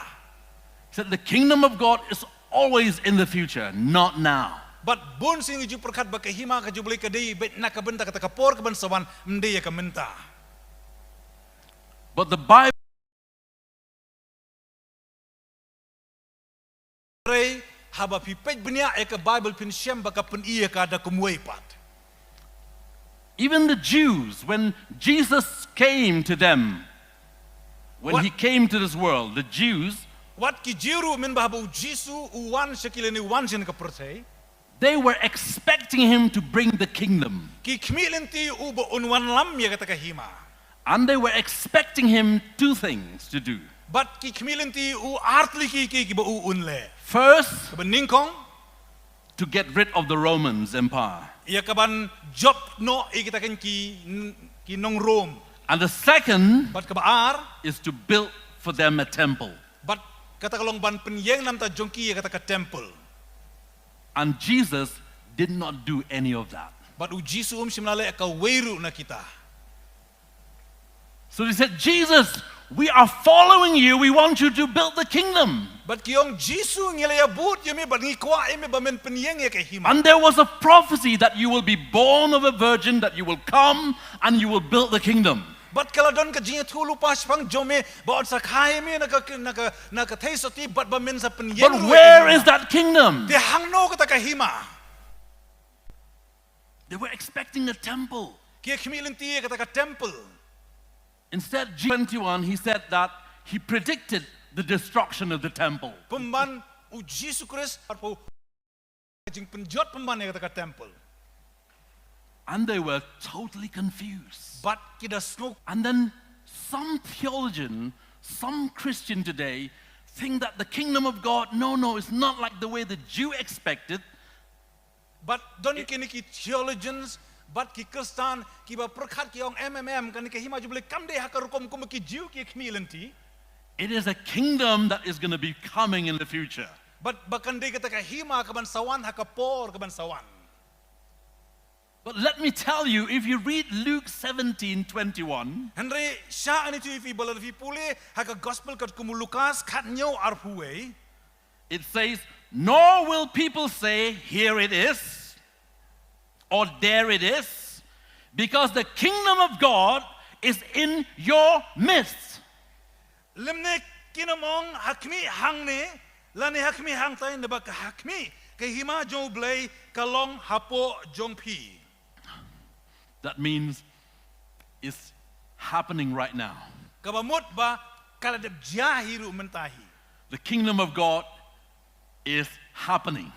Said the kingdom of God is always in the future, not now. Bad bun sien ngi ju pyrkhat ba ka hima ka jong U Blei ka dei beit na ka bynta kata ka por kaban sa wan, ym dei ïa ka mynta. But the Bible Haba phi peit bniah ïa ka Bible phin shem ba ka pyni ïa ka da kumwei pat. Even the Jews, when Jesus came to them, when What? he came to this world, the Jews, Wat ki Jiw ruh mynba haba U Jisu u wan sha ki lane u wan sha kane ka pyrthei, they were expecting him to bring the kingdom. Ki khmih lynti u ba un wanlam ïa kata ka hima. And they were expecting him two things to do. Bad ki khmih lynti u ar tylli ki kiei kiba u un leh. First, Kaba nyngkong, to get rid of the Romans Empire. ïa kaban jop noh ïa kita ki, ki nong Rom. And the second Bad kaba ar, is to build for them a temple. Bad kata ka long ban pynïeng namar jong ki ïa kata ka temple. And Jesus did not do any of that. Bad U Jisu um shym la leh kawei ruh na kita. So they said, Jesus, we are following you. We want you to build the kingdom. Bad ki ong, Jisu, ngi la ïa bud ïa me bad ngi kwah ïa me ba men pynïeng ïa ka hima. And there was a prophecy that you will be born of a virgin, that you will come and you will build the kingdom. Bad ka la don ka jingïathuhlypa shaphang jong me ba yn sa kha ïa me na ka, na ka, na ka theisotti bad ba men sa pynïeng ruh ïa ka hima. But where is that kingdom? Te hangno kata ka hima? They were expecting a temple. Ki khmih lynti ïa kata ka temple. Instead, G twenty-one, he said that he predicted the destruction of the temple. Pynban U Jisu Khrist arphew jingpynjot pynban ïa kata ka temple. And they were totally confused. Bad ki da sngew. And then some theologian, some Christian today think that the kingdom of God, no, no, it's not like the way the Jew expected. Bad don kine ki theologians bad ki Khristan kiba pyrkhat ki ong, em, em, em, kane ka hima jong U Blei kam dei ha ka rukom kum ki Jiw ki khmih lynti. It is a kingdom that is gonna be coming in the future. Bad ba kan dei kata ka hima kaban sa wan ha ka por kaban sa wan. But let me tell you, if you read Luke seventeen twenty-one, Hynrei shah ani tu ïa phi ba lada phi pule ha ka gospel katkum u Lukas khathynñiew arphew wei. It says, nor will people say, here it is, or there it is, because the kingdom of God is in your midst. Lymne kin ym ong ha khmih hangne lane ha khmih hangtai, naba ka ha khmih ka hima jong U Blei ka long hapoh jong phi. That means it's happening right now. Kaba mut ba ka la dep jia hi ruh mynta hi. The kingdom of God is happening.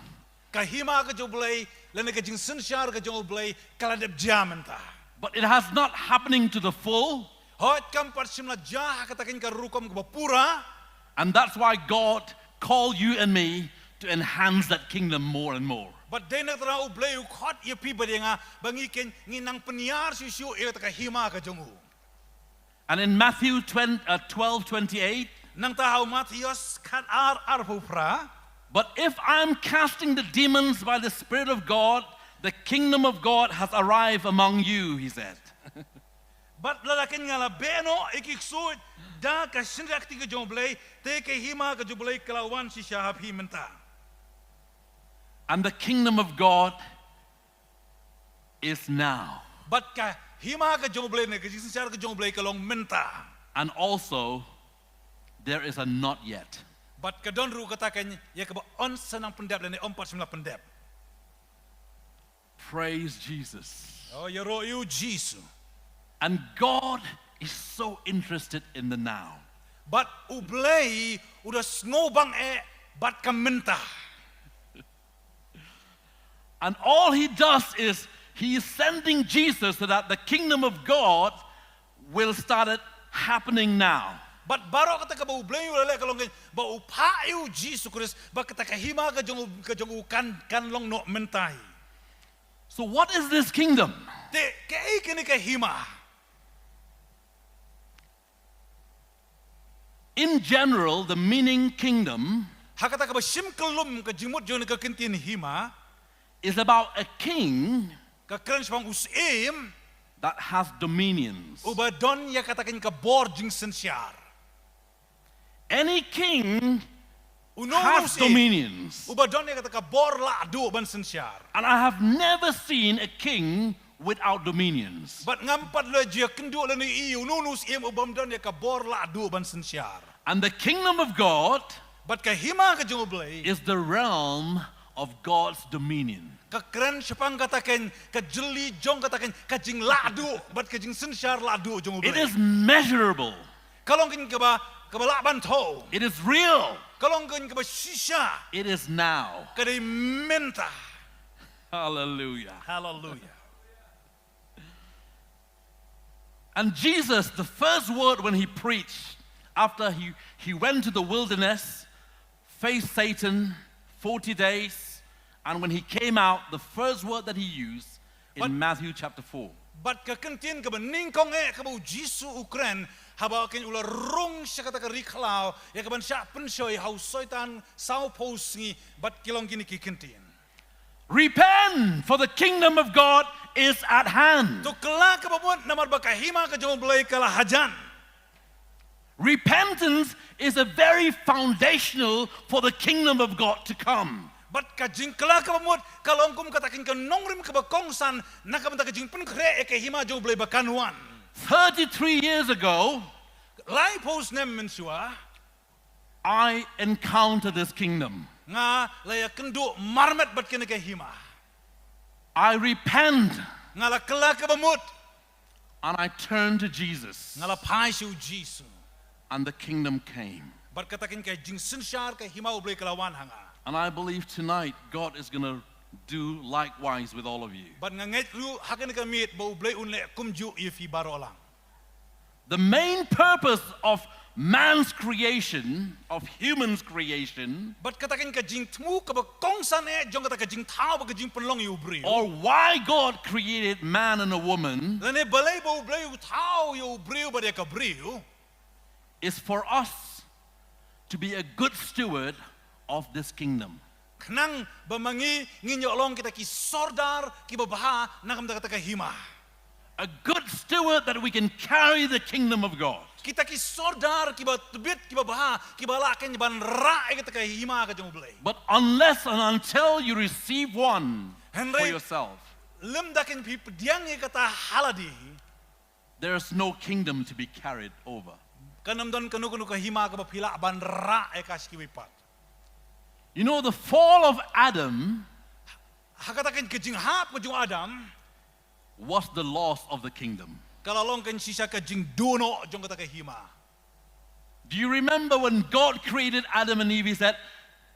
Ka hima ka jong U Blei lane ka jingsynshar ka jong U Blei ka la dep jia mynta. But it has not happening to the full. Hooid, kam pat shym la jia ha kata ka rukom kaba pura. And that's why God called you and me to enhance that kingdom more and more. Bad dei na kata U Blei u khot ïa phi bad ïa nga ba ngi kin, ngi nang pynïar shuh shuh ïa kata ka hima ka jong u. And in Matthew twenty, uh, twelve twenty-eight, nangta ha u Mathaios khatar arphew phra, but if I am casting the demons by the Spirit of God, the kingdom of God has arrived among you, he said. Bad lada kin nga la beh noh ïa ki ksuid da ka shynriah kti ka jong U Blei, te ka hima ka jong U Blei ka la wan shisha ha phi mynta. And the kingdom of God is now. Bad ka hima ka jong U Blei ne ka jingsynshar ka jong U Blei ka long mynta. And also there is a not yet. Bad ka don ruh kata ka ïa kaba yn sa nang pyndep lane ym pat shym la pyndep. Praise Jesus. Oh, ïaroh ïa u Jisu. And God is so interested in the now. Bad U Blei u da sngewbang eh bad ka mynta. And all he does is He is sending Jesus so that the kingdom of God will start happening now. Bad baroh kata kaba U Blei u la leh ka long kein ba u phah ïa u Jisu Khrist ba kata ka hima ka jong u, ka jong u kan, kan long noh mynta hi. So what is this kingdom? Te kaei kane ka hima? In general, the meaning kingdom Ha kata kaba shim kyllum ka jingmut jong ka kyntien hima is about a king ka kren shaphang u syiem that has dominions. Uba don ïa kata kein ka bor jingsynshar. Any king Uno has uno u syiem dominions. Uba don ïa kata ka bor lah duh ban synshar. And I have never seen a king without dominions. Bad ngam pat la ju ïakynduh lane ïohi uno uno u syiem uba ym don ïa ka bor lah duh ban synshar. And the kingdom of God Bad ka hima ka jong U Blei is the realm of God's dominion. Ka kren shaphang kata kein ka jylli jong kata kein ka jinglah duh bad ka jingsynshar lah duh jong U Blei. It is measurable. Ka long kein kaba, kaba lah ban thew. It is real. Ka long kein kaba shisha. It is now. Ka dei mynta. Hallelujah. Hallelujah. And Jesus, the first word when he preached, after he, he went to the wilderness, faced Satan forty days, and when he came out, the first word that he used in But Matthew chapter four. Bad ka kyntien kaba nyngkong eh kaba u Jisu u kren, haba kein u la rung sha kata ka ri khlaw, ïa kaban shah pynshoi ha u Soitan saw phew sngi, bad ki long kine ki kyntien. Repent, for the kingdom of God is at hand. To kylla kaba mut namar ba ka hima ka jong U Blei ka la hajan. Repentance is a very foundational for the kingdom of God to come. Bad ka jingkylla kaba mut ka long kum kata kein ka nongrim kaba kongsan na ka bynta ka jingpynkhreh ïa ka hima jong U Blei ba kan wan. Thirty-three years ago, Lai phew snem mynshuwa, I encountered this kingdom. Nga la ïakynduh marmet bad kane ka hima. I repent. Nga la kylla kaba mut. And I turn to Jesus. Nga la phai sha u Jisu. And the kingdom came. Bad kata kein ka jingsynshar ka hima U Blei ka la wan ha nga. And I believe tonight God is gonna do likewise with all of you. Bad nga ngeit ruh ha kane ka miet ba U Blei un leh kumjuh ïa phi baroh lang. The main purpose of man's creation, of humans' creation, Bad kata kein ka jingthmu kaba kongsan eh jong kata ka jingthaw bad ka jingpynlong ïa u briew. Or why God created man and a woman, Lane balei ba U Blei u thaw ïa u briew bad ïa ka briew. Is for us to be a good steward of this kingdom. Khnang ba ma ngi ngin ïoh long kita ki sordar kiba bha na ka bynta kata ka hima. A good steward that we can carry the kingdom of God. Kita ki sordar kiba tbit kiba bha kiba lah kein ban rah ïa kata ka hima ka jong U Blei. But unless and until you receive one for Hynrei yourself, lymda kein phi pdiang ïa kata ha lade, there's no kingdom to be carried over. Kan ym don kano kano ka hima kaba phi lah ban rah ïa ka sha kiwei pat. You know, the fall of Adam Ha kata kein ka jinghap ka jong u Adam was the loss of the kingdom. Ka la long kein shisha ka jingduh noh jong kata ka hima. Do you remember when God created Adam and Eve? He said,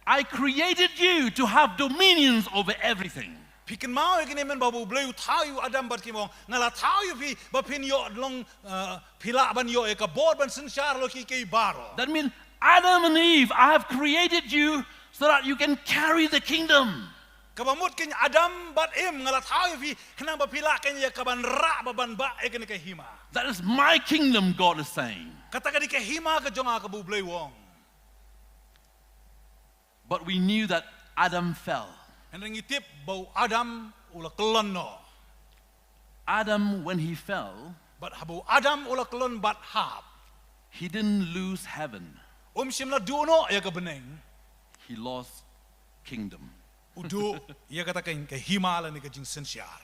"I created you to have dominions over everything." Phi kynmaw ïa kine mynba U Blei u thaw ïa u Adam bad ki ong, nga la thaw ïa phi ba phin ïoh long, uh, phi lah ban ïoh ïa ka bor ban synshar halor kiei kiei baroh. That means, Adam and Eve, I have created you so that you can carry the kingdom. Kaba mut kein Adam bad Im, nga la thaw ïa phi khnang ba phi lah kein ïa kaban rah bad ban bah ïa kane ka hima. That is my kingdom, God is saying. Kata ka dei ka hima ka jong nga, kaba U Blei u ong. But we knew that Adam fell. Hynrei ngi tip ba u Adam u la kyllon noh. Adam, when he fell, Bad haba u Adam u la kyllon bad hap, he didn't lose heaven. Um shym la duh noh ïa ka bneng. He lost kingdom. U duh ïa kata kein ka hima lane ka jingsynshar.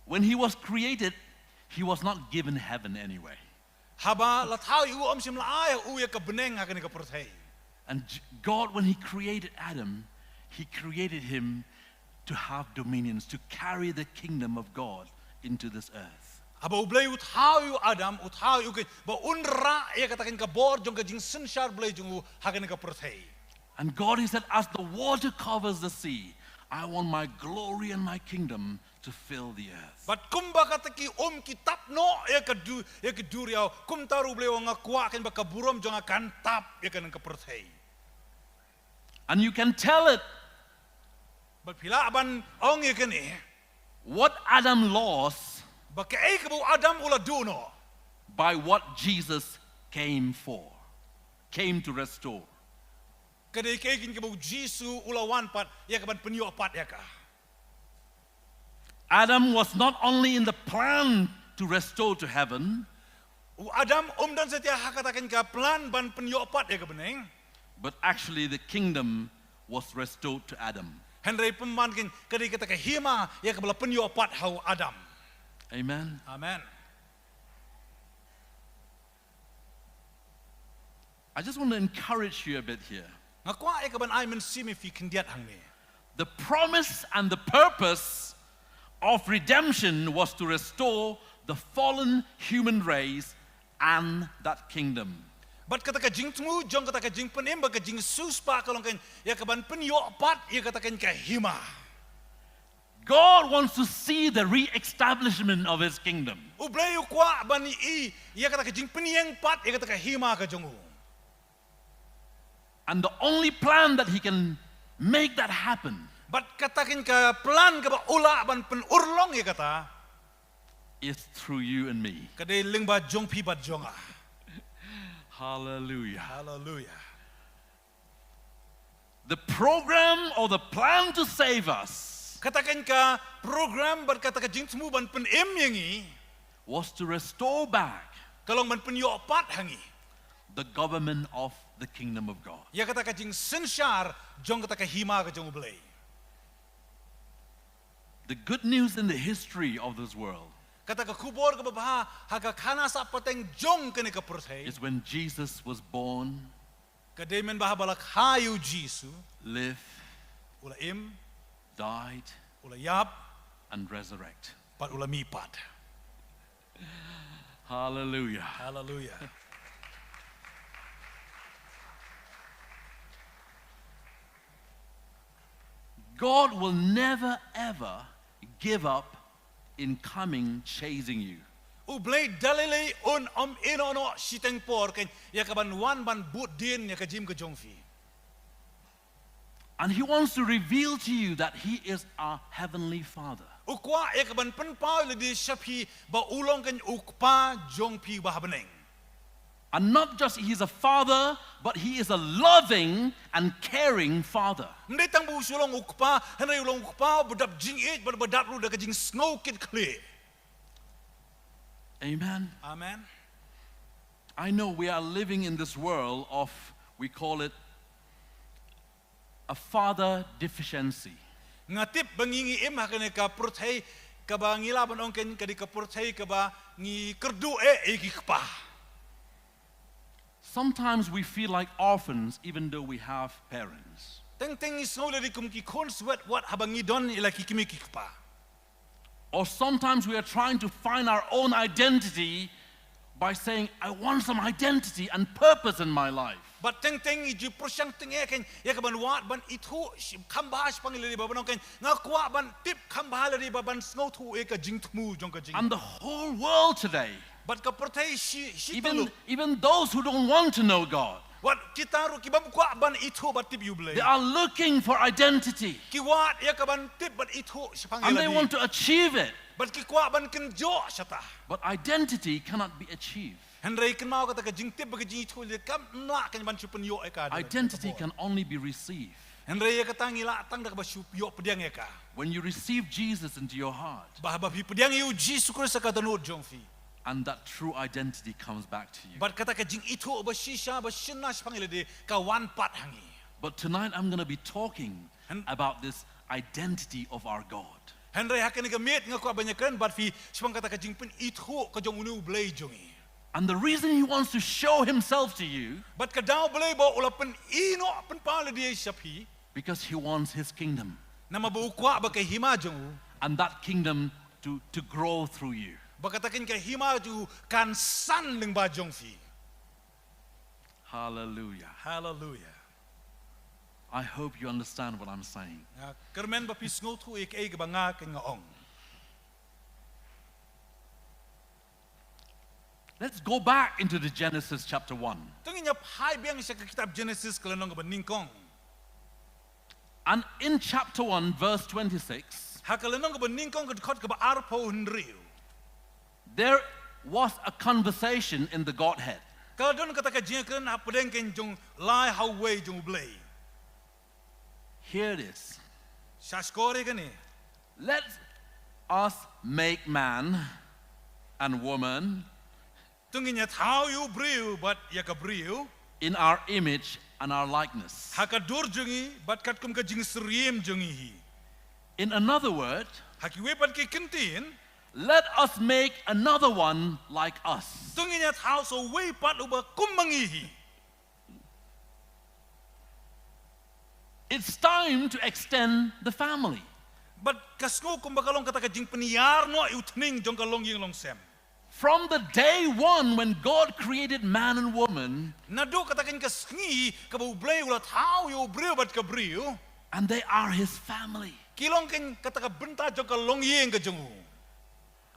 When he was created, he was not given heaven anyway. Haba la thaw ïa u, um shym la ai ïa u ïa ka bneng ha kane ka pyrthei. And J-, God, when he created Adam, he created him to have dominions, to carry the kingdom of God into this earth. Haba U Blei u thaw ïa u Adam, u thaw ïa u kein ba un rah ïa kata kein ka bor jong ka jingsynshar Blei jong u ha kane ka pyrthei. And God, he said, "As the water covers the sea, I want my glory and my kingdom to fill the earth. Bad kumba kata ki um ki tap noh ïa ka du-, ïa ka duriaw, kumta ruh U Blei u ong nga kwah kein ba ka burom jong nga kan tap ïa kane ka pyrthei. And you can tell it. Bad phi lah ban ong ïa kane. What Adam lost, ba kaei kaba u Adam u la duh noh, by what Jesus came for, came to restore. Ka dei kaei kein kaba u Jisu u la wan pat ïa ka ban pynïoh pat ïa ka. Adam was not only in the plan to restore to heaven, u Adam um don satia ha kata kein ka plan ban pynïoh pat ïa ka bneng, but actually the kingdom was restored to Adam. Hynrei pynban kein ka dei kata ka hima ïa kaba la pynïoh pat ha u Adam. Amen. Amen. I just want to encourage you a bit here. Nga kwah ïa ka ban ai mynsiem ïa phi khyndiat hangne. The promise and the purpose of redemption was to restore the fallen human race and that kingdom. Bad kata ka jingthmu jong kata ka jingpynim bad ka jingsiewspah ka long kein ïa ka ban pynïoh pat ïa kata kein ka hima. God wants to see the re-establishment of his kingdom. U Blei u kwah ban i ïa kata ka jingpynïeng pat ïa kata ka hima ka jong u. And the only plan that he can make that happen, bad kata kein ka plan kaba u lah ban pynurlong ïa kata, is through you and me. Ka dei lyngba jong phi bad jong nga. Hallelujah. Hallelujah. The program or the plan to save us, kata kein ka program bad kata ka jingthmu ban pynim ïa ngi, was to restore back, ka long ban pynïoh pat ha ngi, the government of the kingdom of God. Ïa kata ka jingsynshar jong kata ka hima ka jong U Blei. The good news in the history of this world, kata ka khubor kaba bha ha ka khana sah pateng jong kane ka pyrthei, is when Jesus was born, ka dei mynba haba la kha ïa u Jisu, lived, u la im, died, u la ïap, and resurrect, bad u la mih pat. Hallelujah. Hallelujah. God will never ever give up in coming chasing you. U Blei da lei lei un ym ïehnoh noh shiteng por kein ïa ka ban wan ban bud dien ïa ka jingim ka jong phi. And he wants to reveal to you that he is our heavenly Father. U kwah ïa ka ban pynpaw ïalade sha phi ba u long kein u Kpa jong phi uba ha bneng. And not just he is a father, but he is a loving and caring father. Ym dei tang ba u shu long u kpa, hynrei u long u kpa uba dap jingïeit bad uba dap ruh da ka jingsngew kit khlieh. Amen. Amen. I know we are living in this world of, we call it a father deficiency. Nga tip ba ngi ngi im ha kane ka pyrthei kaba ngi lah ban ong kein ka dei ka pyrthei kaba ngi kyrduh eh ïa ki kpa. Sometimes we feel like orphans even though we have parents. Teng teng ngi sngew lade kum ki khun swet wat haba ngi don ïa la ki kmie ki kpa. Or sometimes we are trying to find our own identity by saying, "I want some identity and purpose in my life." Bad teng teng ngi ju pyrshang tyngeh kein ïa ka ban wad ban ithuh shi-, kham bha shaphang ïalade ba ban ong kein nga kwah ban tip kham bha ïalade ba ban sngewthuh ïa ka jingthmu jong ka jingim. And the whole world today, bad ka pyrthei shi, shi even, even those who don't want to know God, wat kita ruh ki bym kwah ban ithuh bad tip ïa U Blei, they are looking for identity. Ki wad ïa ka ban tip bad ithuh shaphang ïalade. And they want to achieve it. Bad ki kwah ban kynjoh shata. But identity cannot be achieved. Hynrei kynmaw kata ka jingtip bad ka jingithuh ïalade kam lah kein ban shu pynïoh ïa ka. Identity can only be received. Hynrei ïa kata ngi lah tang da kaba shu ïoh pdiang ïa ka. When you receive Jesus into your heart, ba haba phi pdiang ïa u Jisu Khrist ha ka dohnud jong phi, and that true identity comes back to you. Bad kata ka jingithuh ba shisha ba shynna shaphang ïalade ka wan pat ha ngi. But tonight I'm gonna be talking about this identity of our God. Hynrei ha kane ka miet nga kwah ban ïakren bad phi shaphang kata ka jingpynithuh ka jong une U Blei jong ngi. And the reason he wants to show himself to you, bad ka daw Blei ba u la pyni noh pynpaw ïalade sha phi, because he wants his kingdom. Namar ba u kwah ba ka hima jong u, and that kingdom to, to grow through you. Ba kata kein ka hima jong u kan san lyngba jong phi. Hallelujah. Hallelujah. I hope you understand what I'm saying. Nga kyrmen ba phi sngewthuh ïa kaei kaba nga kein nga ong. Let's go back into the Genesis chapter one. To ngin ïa phai biang sha ka kitab Genesis ka lynnong kaba nyngkong. And in chapter one, verse twenty-six, ha ka lynnong kaba nyngkong ka dkhot kaba arphew hynriew, there was a conversation in the Godhead. Ka don kata ka jingkren hapdeng ka jinglai ha uwei jong U Blei. Here it is. Sha shkor ïa kane. Let us make man and woman To ngin ïa thaw ïa u briew bad ïa ka briew in our image and our likeness. Ha ka dur jong ngi bad katkum ka jingsyriem jong ngi hi. In another word, ha kiwei pat ki ktien, let us make another one like us. To ngin ïa thaw sa uwei pat uba kum ma ngi hi. It's time to extend the family. Bad ka sngew kumba ka long kata ka jingpynïar noh ïa u thning jong ka longïing longsem. From the day one when God created man and woman, naduh kata ka sngi kaba U Blei u la thaw ïa u briew bad ka briew, and they are his family. Ki long kata ka bynta jong ka longïing ka jong u.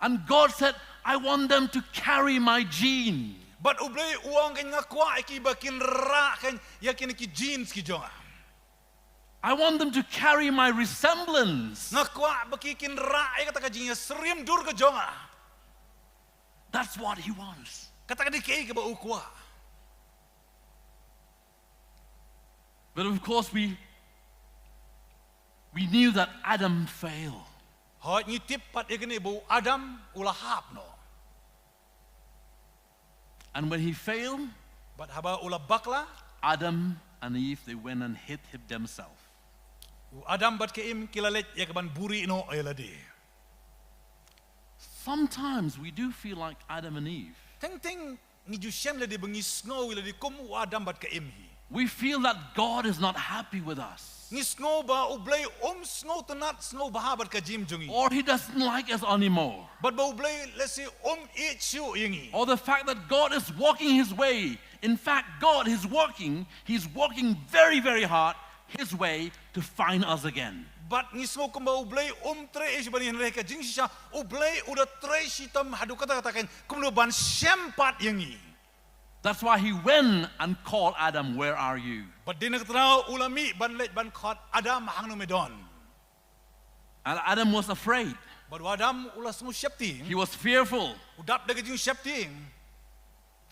And God said, I want them to carry my gene. Bad U Blei u ong, nga kwah ïa ki ba kin rah ïa kine ki genes ki jong nga. I want them to carry my resemblance. Nga kwah ba ki kin rah ïa kata ka jingïasyriem dur ka jong nga. That's what he wants. Kata ka dei kaei kaba u kwah. But of course, we, we knew that Adam failed. Hooid, ngi tip pat ïa kane ba u Adam u la hap noh. And when he failed, bad haba u la bakla, Adam and Eve, they went and hid, hid themselves. U Adam bad ka Im ki la leit ïa ka ban buhrieh noh ïa lade. Sometimes we do feel like Adam and Eve. Teng teng ngi ju shem lade ba ngi sngew ïa lade kum u Adam bad ka Im hi. We feel that God is not happy with us. Ngi sngew ba U Blei um sngewtynnad sngewbha bad ka jingim jong ngi. Or he doesn't like us anymore. Bad ba U Blei lehse um ïeit shuh ïa ngi. Or the fact that God is walking his way. In fact, God is walking, he's walking very, very hard his way to find us again. Bad ngi sngew kumba U Blei um treh shuh ban ïa ngi, hynrei ka jingshisha U Blei u da treh shitom haduh katta katta kein kumno ban shem pat ïa ngi. That's why he went and called Adam, where are you? Bad dei na kata ka daw u la mih ban leit ban khot Adam, hangno me don? And Adam was afraid. Bad u Adam u la sngew sheptieng. He was fearful. U dap da ka jingsheptieng.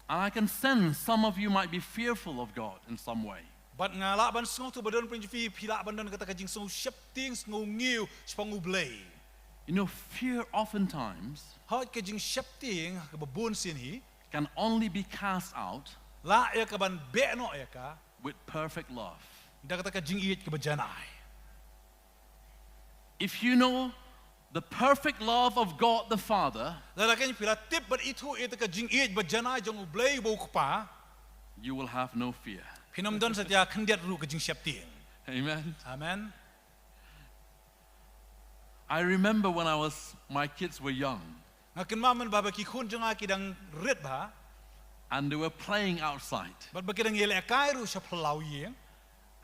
And I can sense some of you might be fearful of God in some way. Bad nga lah ban sngewthuh ba don pyrshah phi, phi lah ban don kata ka jingsngew sheptieng, sngew ngiew shaphang U Blei. You know, fear oftentimes, hooid, ka jingsheptieng kaba bun sien hi can only be cast out, lah ïa ka ban beh noh ïa ka, with perfect love. Da kata ka jingïeit kaba janai. If you know the perfect love of God the Father, lada kein phi la tip bad ithuh ïa ka jingïeit ba janai jong U Blei uba u Kpa, you will have no fear. Phin ym don satia khyndiat ruh ka jingsheptieng. Amen. Amen. I remember when I was, my kids were young. Nga kynmaw mynba ba ki khun jong nga ki dang rit bha. And they were playing outside. Bad ba ki dang ïalehkai ruh sha phyllaw ïing.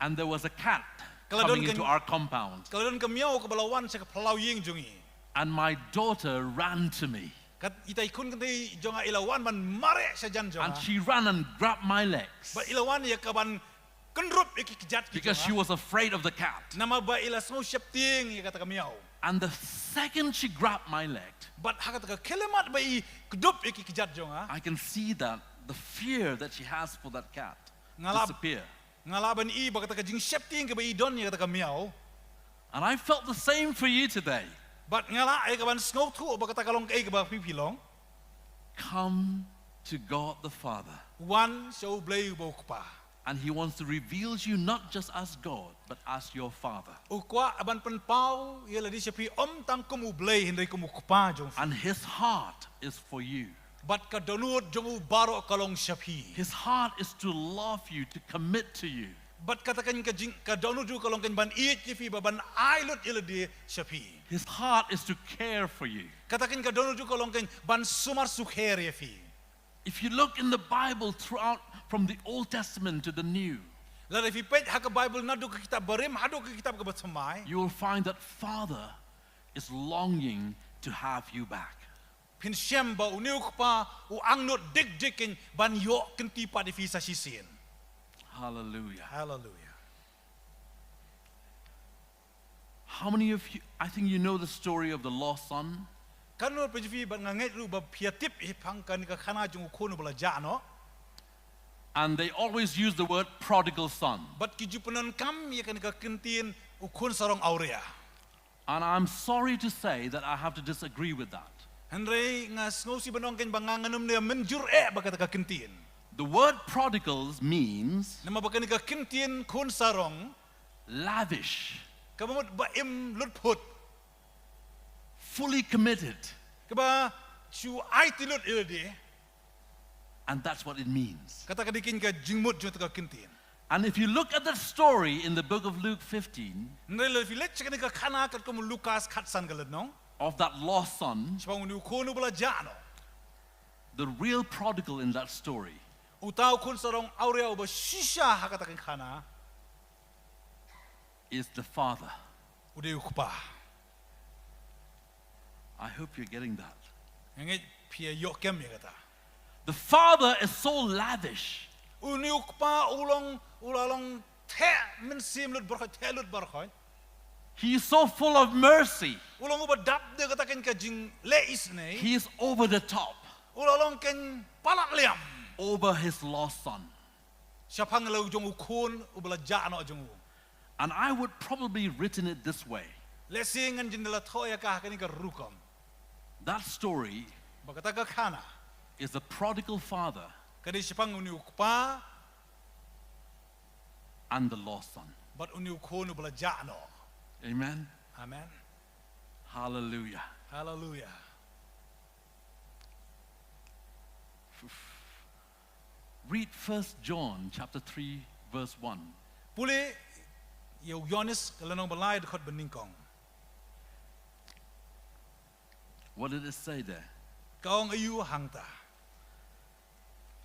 And there was a cat coming into our compound. Ka la don ka miaw kaba la wan sha ka phyllaw ïing jong ngi. And my daughter ran to me. Ka, ita i khun kynthei jong nga i la wan ban mareh sha jan jong nga. And she ran and grabbed my legs. Bad i la wan ïa ka ban kynrup ïa ki kjat ki jong nga. Because she was afraid of the cat. Namar ba i la sngew sheptieng ïa kata ka miaw. And the second she grabbed my leg, bad ha kata ka khyllipmat ba i kdup ïa ki kjat jong nga, I can see that the fear that she has for that cat disappear. Nga lah ban i ba kata ka jingsheptieng kaba i don ïa kata ka miaw. And I felt the same for you today. Bad nga lah ïa ka ban sngewthuh ba kata ka long kaei kaba phi phi long. Come to God the Father. Wan sha U Blei uba u Kpa. And he wants to reveal you not just as God, but as your Father. U kwah ban pynpaw ïa lade sha phi ym tang kum U Blei hynrei kum u Kpa jong phi. And his heart is for you. Bad ka dohnud jong u baroh ka long sha phi. His heart is to love you, to commit to you. Bad kata kein ka jing, ka dohnud jong u ka long kein ban ïeit ïa phi, ba ban ai lut ïa lade sha phi. His heart is to care for you. Kata kein ka dohnud jong u ka long kein ban sumar sukher ïa phi. If you look in the Bible throughout, from the Old Testament to the New, lada phi peit ha ka Baibl naduh ka kitab barim haduh ka kitab kaba thymmai, you will find that Father is longing to have you back. Phin shem ba une u kpa u angnud dik dik kein ban ïoh kynti pat ïa phi sa shisien. Hallelujah. Hallelujah. How many of you, I think you know the story of the lost son. Katno pat jong phi, bad nga ngeit ruh ba phi ïa tip shaphang kane ka khana jong u khun uba la jah noh. And they always use the word prodigal son. Bad ki ju pyndonkam ïa kane ka kyntien u khun sarong awria. And I'm sorry to say that I have to disagree with that. Hynrei nga sngewsih ban ong kein ba nga ngam mynjur eh bad kata ka kyntien. The word prodigals means, namar ba kane ka kyntien khun sarong, lavish, kaba mut ba im lut phut, fully committed, kaba shu aiti lut ïa lade. And that's what it means. Kata ka dei kein ka jingmut jong kata ka kyntien. And if you look at that story in the book of Luke fifteen, hynrei lada phi leit sha kane ka khana katkum u Lukas khatsan ka lynnong, of that lost son, shaphang une u khun uba la jah noh, the real prodigal in that story, uta u khun sarong awria uba shisha ha kata ka khana, is the father. U dei u kpa. I hope you're getting that. Nga ngeit phi ïa ïoh kem ïa kata. The father is so lavish. Une u kpa u long, u la long theh mynsiem lut baroh, theh lut baroh. He is so full of mercy. U long uba dap de kata kein ka jingleh isynei. He is over the top. U la long kein palat liam over his lost son. Shaphang la u jong u khun uba la jah noh jong u. And I would probably written it this way. Lehse ngan jin da la thoh ïa ka ha kane ka rukom. That story, ba kata ka khana, is the prodigal father, ka dei shaphang une u kpa, and the lost son, bad une u khun uba la jah noh. Amen. Amen. Hallelujah. Hallelujah. Read First John chapter three, verse one. Pule ïa u Ïoannis ka lynnong ba lai dkhot ba nyngkong. What did it say there? Ka ong aïu hangta?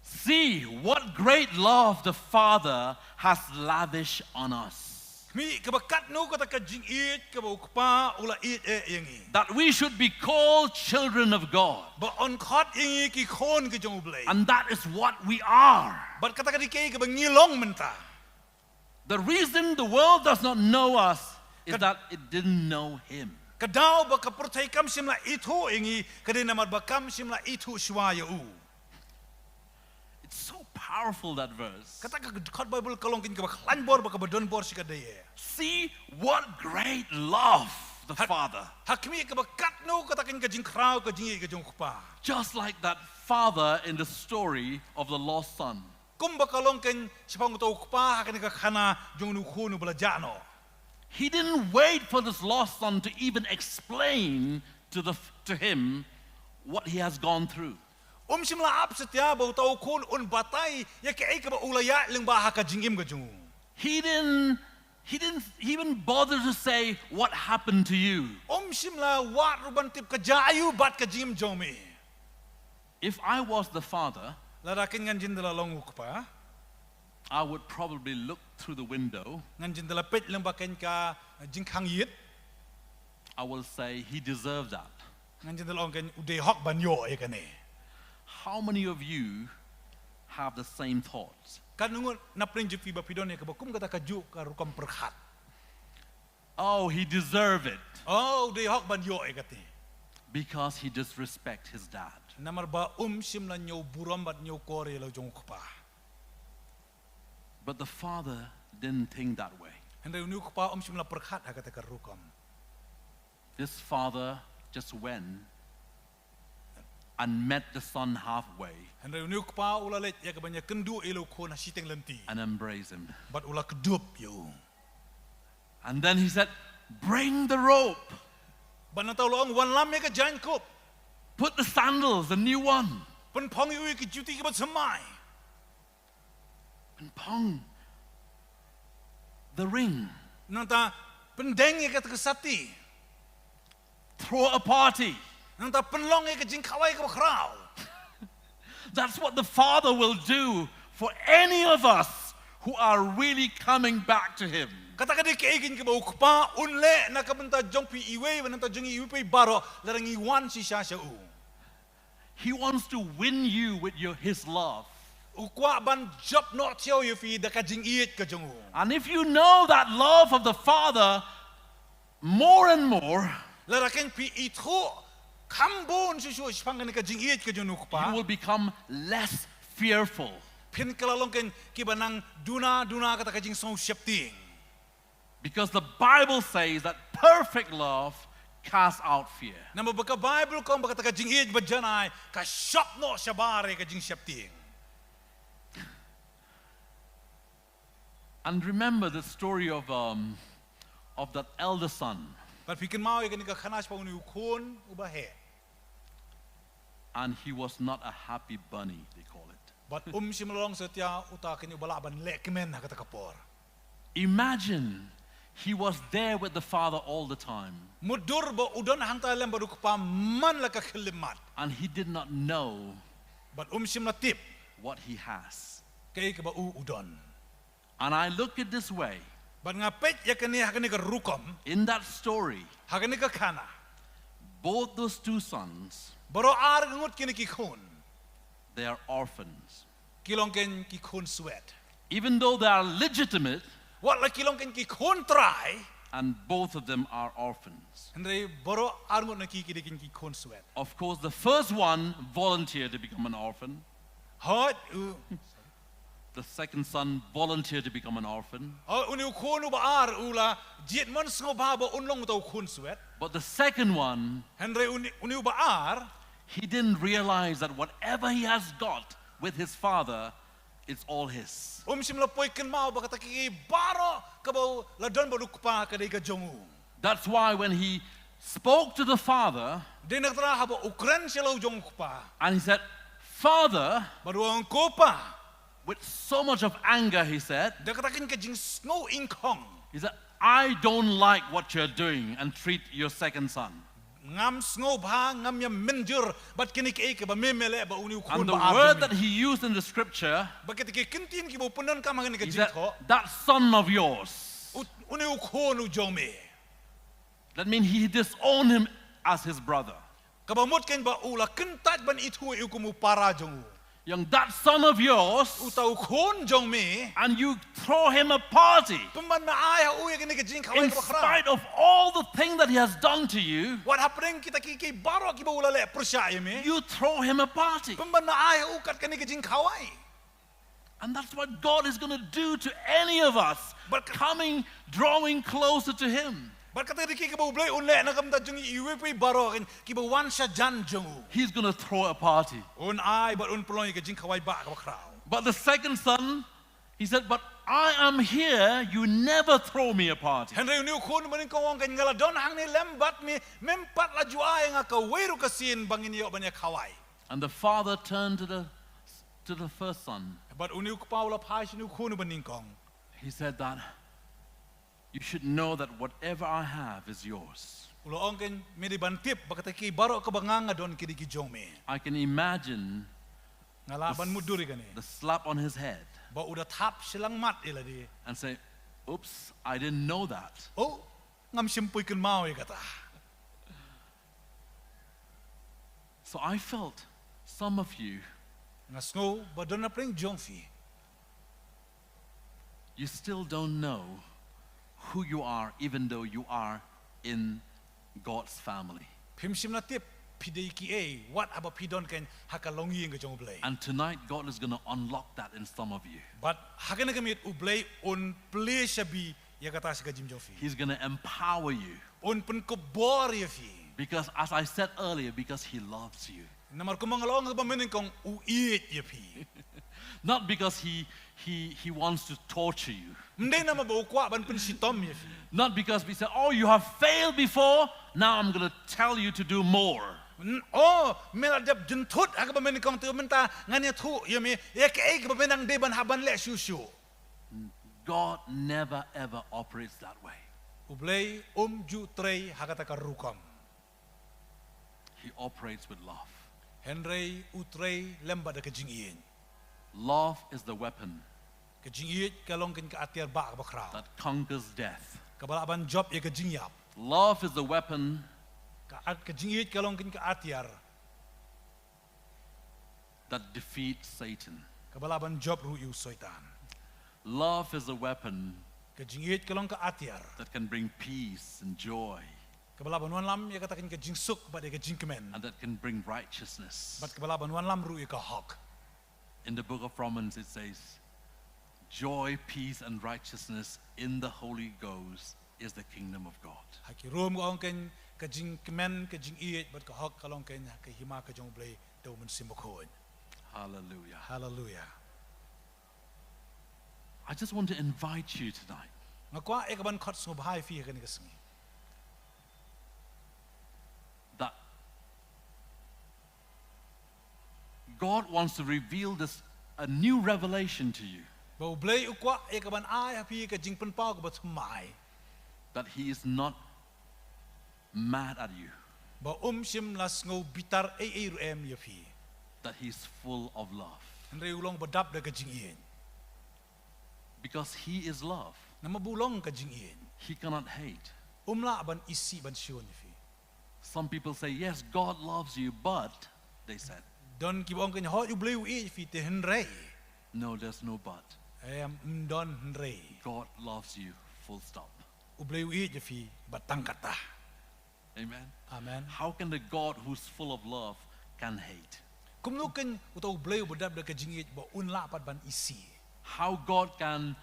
See what great love the Father has lavished on us. Khmih kaba katno kata ka jingïeit kaba u kpa u la ïeit eh ïa ngi. That we should be called children of God. Ba yn khot ïa ngi ki khun ki jong U Blei. And that is what we are. Bad kata ka dei kaei kaba ngi long mynta. The reason the world does not know us is that it didn't know him. Ka daw ba ka pyrthei kam shym la ithuh ïa ngi ka dei namar ba kam shym la ithuh shuwa ïa u. It's so powerful, that verse. Kata ka dkhot Baibl ka long kein kaba khlaiñ bor bad kaba don bor shikatdei eh. See what great love the Father. Ha khmih kaba katno kata kein ka jingkhraw ka jingïeit ka jong u kpa. Just like that father in the story of the lost son. Kumba ka long kein shaphang uta u kpa ha kane ka khana jong une u khun uba la jah noh. He didn't wait for this lost son to even explain to the, to him what he has gone through. Um shym la ap satia ba uta u khun un batai ïa kaei kaba u la ïaid lyngba ha ka jingim ka jong u. He didn't, he didn't even bother to say, "What happened to you?" Um shym la wad ruh ban tip ka jia aïu bad ka jingim jong me. If I was the father, lada kein ngan jin da la long u kpa, I would probably look through the window. Ngan jin da la peit lyngba kein ka jingkhang ïit. I will say, "He deserved that." Ngan jin da la ong kein u dei hok ban ïoh ïa kane. How many of you have the same thoughts? Katno ngut na pdeng jong phi ba phi don ïa kaba kum kata kajuh ka rukom pyrkhat? Oh, he deserved it. Oh, u dei hok ban ïoh ïa kata. Because he disrespect his dad. Namar ba um shym la ñiew burom bad ñiew kor ïa la u jong u kpa. But the father didn't think that way. Hynrei une u kpa um shym la pyrkhat ha kata ka rukom. This father just went and met the son halfway. Hynrei une u kpa u la leit ïa kaban ïakynduh ïa la u khun ha shiteng lynti. And embraced him. Bad u la kdup ïa u. And then he said, "Bring the rope." Bad nangta u la ong, "Wanlam ïa ka jaiñkup. Put the sandals, the new one. Pynphong ïa u ïa ki juti kiba thymmai. Pynphong the ring. Nangta pyndeng ïa kata ka sati. Throw a party. Nangta pynlong ïa ka jingkhawai kaba khraw." That's what the father will do for any of us who are really coming back to him. Kata ka dei kaei kein kaba u kpa un leh na ka bynta jong phi iwei, bad na ka bynta jong ngi iwei pa iwei baroh, lada ngi wan shisha sha u. He wants to win you with your, his love. U kwah ban jop noh thiaw ïa phi da ka jingïeit ka jong u. And if you know that love of the Father more and more, Lada kein phi ithuh kham bun shuh shuh shaphang kane ka jingïeit ka jong u kpa, you will become less fearful. Phin kylla long kein kiba nang duna duna kata ka jingsngewsheptieng. Because the Bible says that perfect love casts out fear. Namar ba ka Bible ka ong ba kata ka jingïeit ba janai ka shop noh shabar ïa ka jingsheptieng. And remember the story of, um, of that elder son. Bad phi kynmaw ïa kane ka khana shaphang une u khun uba heh. And he was not a happy bunny, they call it. Bad um shym la long satia uta kein uba lah ban lehkmen ha kata ka por. Imagine he was there with the father all the time. Mutdur ba u don hangta lem bad u kpa man la ka khyllipmat. And he did not know Bad um shym la tip what he has. kaei kaba u u don. And I look at this way. Bad nga peit ïa kane ha kane ka rukom. In that story, Ha kane ka khana. Both those two sons, Baroh ar ngut kine ki khun. They are orphans. Ki long kein ki khun swet. Even though they are legitimate, Wat la ki long kein ki khun trai. And both of them are orphans. Hynrei baroh ar ngut na ki ki dei kein ki khun swet. Of course, the first one volunteered to become an orphan. Hooid u The second son volunteered to become an orphan. Hooid une u khun uba ar u la jied mon sngewbha ba un long uta u khun swet. But the second one, Hynrei une une uba ar. He didn't realize that whatever he has got with his father, it's all his. Um shym la poi kynmaw ba kata ki baroh kaba u la don bad u kpa ka dei ka jong u. That's why when he spoke to the father, Dei na kata haba u kren sha la u jong u kpa. And he said, "Father," Bad u ong ko pa. With so much of anger, he said, Da kata kein ka jingsngew ingkhong. He said, "I don't like what you're doing and treat your second son." Ngam sngewbha ngam ïa mynjur bad kine kiei kiba me me leh ba une u khun And the ba ar word jong that me. He used in the scripture, Ba kata ki ktien kiba u pyndonkam ha kane ka he said, jingthoh. "That son of yours." U- Une u khun u jong me. That means he disowned him as his brother. Kaba mut kein ba u la kyntait ban ithuh ïa u kum u para jong u. Young, that son of yours, Uta u khun jong me. And you throw him a party. Pynban me ai ha u ïa kane ka jingkhawai In kaba khraw. Spite of all the thing that he has done to you, Wat hapdeng kita ki ki baroh kiba u la leh pyrshah ïa me. You throw him a party. Pynban me ai ha u kat kane ka jingkhawai. And that's what God is going to do to any of us But- coming, drawing closer to Him. Bad kata dei kiba u Blei un leh na ka bynta jong iwei pa iwei baroh kein kiba wan sha jan jong u. He's going to throw a party. Un ai bad un pynlong ïa ka jingkhawai ba kaba khraw. But the second son, he said, "But I am here, you never throw me a party." Hynrei une u khun ba nyngkong u ong kein nga la don hangne lem bad me, mem pat la ju ai ïa nga kawei ruh ka sien ba ngin ïoh ban ïa khawai. And the father turned to the, to the first son. Bad une u kpa u la phai sha une u khun ba nyngkong. He said that, "You should know that whatever I have is yours." U la ong kein me dei ban tip ba kata ki baroh kaba nga nga don ki dei ki jong me. I can imagine Nga lah ban mutdur ïa kane. The slap on his head Ba u da thap shyllangmat ïa lade. And say, "Oops, I didn't know that." Oh, ngam shym poi kynmaw ïa kata. So I felt some of you, Nga sngew ba don na pdeng jong phi. You still don't know who you are, even though you are in God's family. Phim shym la tip phi dei kiei wat haba phi don kein ha ka longïing ka jong U Blei. And tonight, God is going to unlock that in some of you. Bad ha kane ka miet U Blei un plie shabi ïa kata sha ka jingim jong phi. He's going to empower you. Un pynkupbor ïa phi. Because, as I said earlier, because He loves you. Namar kumba nga la ong ha kaba mynnyngkong, u ïeit ïa phi. Not because he, he, he wants to torture you. Ym dei namar ba u kwah ban pynshitom ïa phi. Not because we say, "Oh, you have failed before, now I'm going to tell you to do more." N- Oh, me la dep jynthut ha kaba mynnyngkong, te mynta ngan ïathuh ïa me ïa kaei kaba me nang dei ban hap ban leh shuh shuh. God never ever operates that way. U Blei um ju trei ha kata ka rukom. He operates with love. Hynrei u trei lem bad da ka jingïeit. Love is the weapon Ka jingïeit ka long kein ka atiar ba kaba khraw. That conquers death. Kaba lah ban jop ïa ka jingïap. Love is the weapon Ka at-, ka jingïeit ka long kein ka atiar. that defeats Satan. Kaba lah ban jop ruh ïa u Soitan. Love is a weapon Ka jingïeit ka long ka atiar that can bring peace and joy kaba lah ban wanlam ïa kata ka jingsuk bad ïa ka jingkmen. And that can bring righteousness. Bad kaba lah ban wanlam ruh ïa ka hok. In the book of Romans, it says, "Joy, peace, and righteousness in the Holy Ghost is the kingdom of God." Ha ki Rom ka ong kein ka jingkmen, ka jingïeit bad ka hok ka long kein ha ka hima ka jong U Blei da U Mynsiem Bakhuid. Hallelujah. Hallelujah. I just want to invite you tonight. Nga kwah ïa ka ban khot sngewbha ïa phi ha kane ka sngi. That God wants to reveal this, a new revelation to you. Ba U Blei u kwah ïa ka ban ai ha phi ka jingpynpaw kaba thymmai. That He is not mad at you. Ba um shym la sngew bitar ei ei ruh em ïa phi. That He is full of love. Hynrei u long ba dap da ka jingïeit. Because He is love. Namar ba u long ka jingïeit. He cannot hate. Um lah ban isih ban shun ïa phi. Some people say, "Yes, God loves you, but," they said. Don kiba ong kein, "Hooid, U Blei u ïeit ïa phi, te hynrei." No, there's no but. Em, ym don hynrei. God loves you, full stop. U Blei u ïeit ïa phi, bad tang kata. Amen. Amen. How can the God who's full of love can hate? Kumno kein uta U Blei uba dap da ka jingïeit ba un lah pat ban isih? How God can,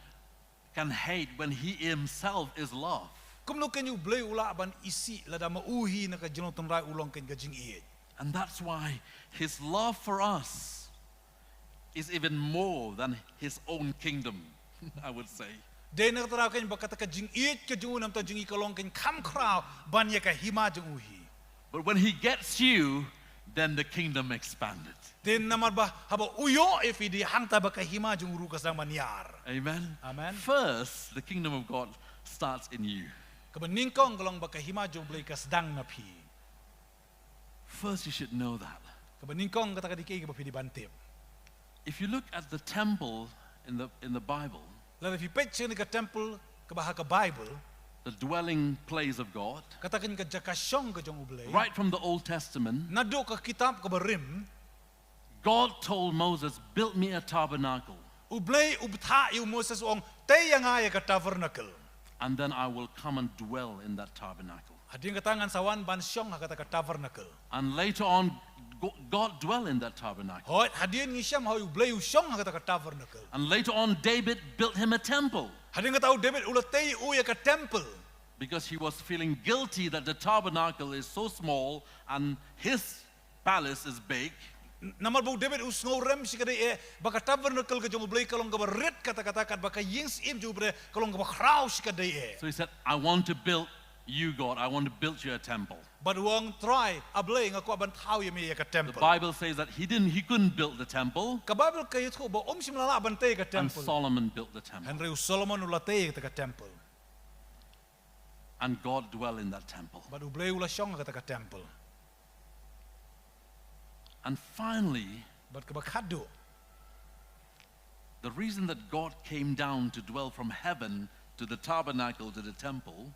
can hate when He Himself is love? Kumno kein U Blei u lah ban isih lada ma u hi na ka jinglong tynrai u long kein ka jingïeit? And that's why His love for us is even more than His own kingdom, I would say. Dei na kata ka daw kein ba kata ka jingïeit ka jong u namar ka jingïeit ka long kein kham khraw ban ïa ka hima jong u hi. But when He gets you, then the kingdom expanded. Te namar ba haba u ïoh ïa phi, dei hangta ba ka hima jong u ruh ka sdang ban ïar. Amen. Amen. First, the kingdom of God starts in you. Kaba nyngkong ka long ba ka hima jong U Blei ka sdang na phi. First, you should know that. Kaba nyngkong kata ka dei kaei kaba phi dei ban tip. If you look at the temple in the, in the Bible, lada phi peit sha kane ka temple kaba ha ka Bible, the dwelling place of God, kata kein ka jaka shong ka jong U Blei, right from the Old Testament, naduh ka kitab kaba rim, God told Moses, "Build me a tabernacle." U Blei u bthah ïa u Moses, u ong, "Tei ïa nga ïa ka tabernacle. And then I will come and dwell in that tabernacle." Hadien kata ngan sa wan ban shong ha kata ka tabernacle. And later on, Go-, God dwell in that tabernacle. Hooid, hadien ngi shem, hooid, U Blei u shong ha kata ka tabernacle. And later on, David built him a temple. Hadien kata u David u la tei u ïa ka temple. Because he was feeling guilty that the tabernacle is so small and his palace is big. N-, namar ba u David u sngewrem shikatdei eh ba ka tabernacle ka jong U Blei ka long kaba rit katta katta, katba ka ïing syiem jong U Blei ka long kaba khraw shikatdei eh. So he said, "I want to build you, God. I want to build you a temple." Bad u ong, "Trai, A Blei, nga kwah ban thaw ïa me ïa ka temple." The Bible says that he didn't, he couldn't build the temple. Ka Bible ka ïathuh ba um shym la lah ban tei ka temple. And Solomon built the temple. Hynrei u Solomon u la tei ïa kata ka temple. And God dwell in that temple. Bad U Blei u la shong ha kata ka temple. And finally, bad kaba khatduh, the reason that God came down to dwell from heaven to the tabernacle, to the temple,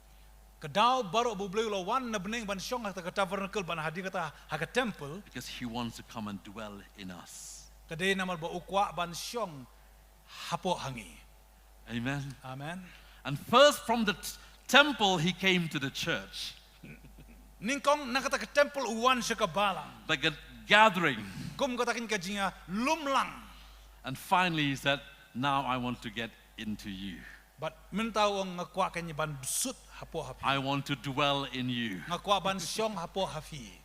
ka daw baroh ba U Blei u la wan na bneng ban shong ha kata ka tabernacle, ban hadien kata ha ka temple, because he wants to come and dwell in us. Ka dei namar ba u kwah ban shong hapoh ha ngi. Amen. Amen. And first from the t-, temple, he came to the church. Nyngkong na kata ka temple u wan sha ka balang. Like a gathering. Kum kata kein ka jingïalumlang. And finally he said, "Now I want to get into you. Bad mynta u ong, nga kwah kein ban sut hapoh ha phi. I want to dwell in you." Nga kwah ban shong hapoh ha phi.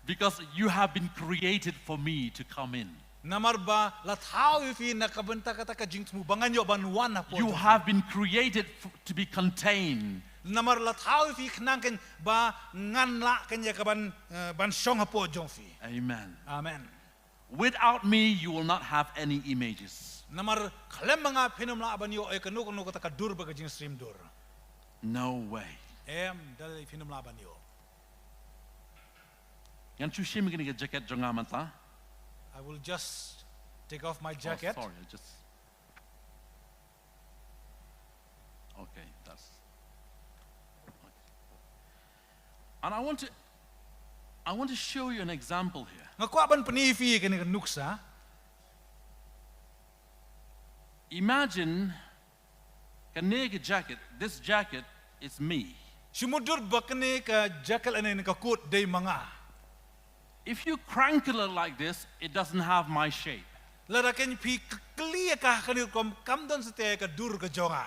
Because you have been created for me to come in. Namar ba la thaw ïa phi na ka bynta kata ka jingthmu ba ngan ïoh ban wan hapoh jong phi. You have been created f-, to be contained. Namar la thaw ïa phi khnang kein ba ngan lah kein ïa ka ban, eh, ban shong hapoh jong phi. Amen. Amen. Without me, you will not have any images. Namar khlem ma nga phin ym lah ban ïoh ïa kano kano kata ka dur bad ka jingshim dur. No way. Em, da lei phin ym lah ban ïoh. Ngan shu shim ïa kane ka jacket jong nga mynta. I will just take off my jacket. Oh, sorry, I just, okay, that's, okay. And I want to, I want to show you an example here. Nga kwah ban pyni ïa phi kane ka nuksa. Imagine kane ka jacket, this jacket is me. Shu mutdur ba kane ka jacket lane ka coat dei ma nga. If you crankle it like this, it doesn't have my shape. Lada kein phi kylli ïa ka ha kane ka rukom, kam don satia ïa ka dur ka jong nga.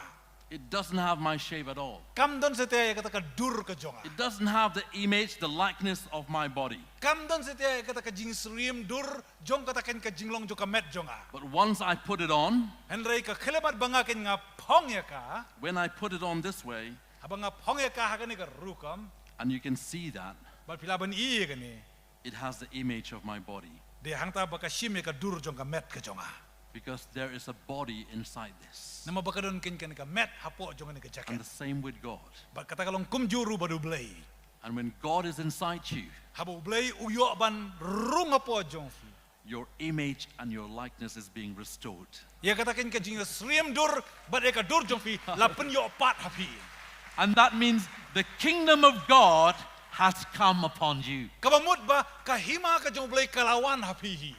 It doesn't have my shape at all. Kam don satia ïa kata ka dur ka jong nga. It doesn't have the image, the likeness of my body. Kam don satia ïa kata ka jingsyriem dur jong kata kein ka jinglong jong ka met jong nga. But once I put it on, hynrei ka khyllipmat ba nga kein nga phong ïa ka, when I put it on this way, haba nga phong ïa ka ha kane ka rukom, and you can see that, bad phi lah ban i ïa kane, it has the image of my body. Dei hangta ba ka shim ïa ka dur jong ka met ka jong nga. Because there is a body inside this. Namar ba ka don kein kane ka met hapoh jong kane ka jacket. And the same with God. Bad kata ka long kumjuh ruh bad U Blei. And when God is inside you, haba U Blei u ïoh ban rung hapoh jong phi, your image and your likeness is being restored. Ïa kata kein ka jingsyriem dur bad ïa ka dur jong phi la pynïoh pat ha phi. And that means the kingdom of God has come upon you. Kaba mut ba ka hima ka jong U Blei ka la wan ha phi hi.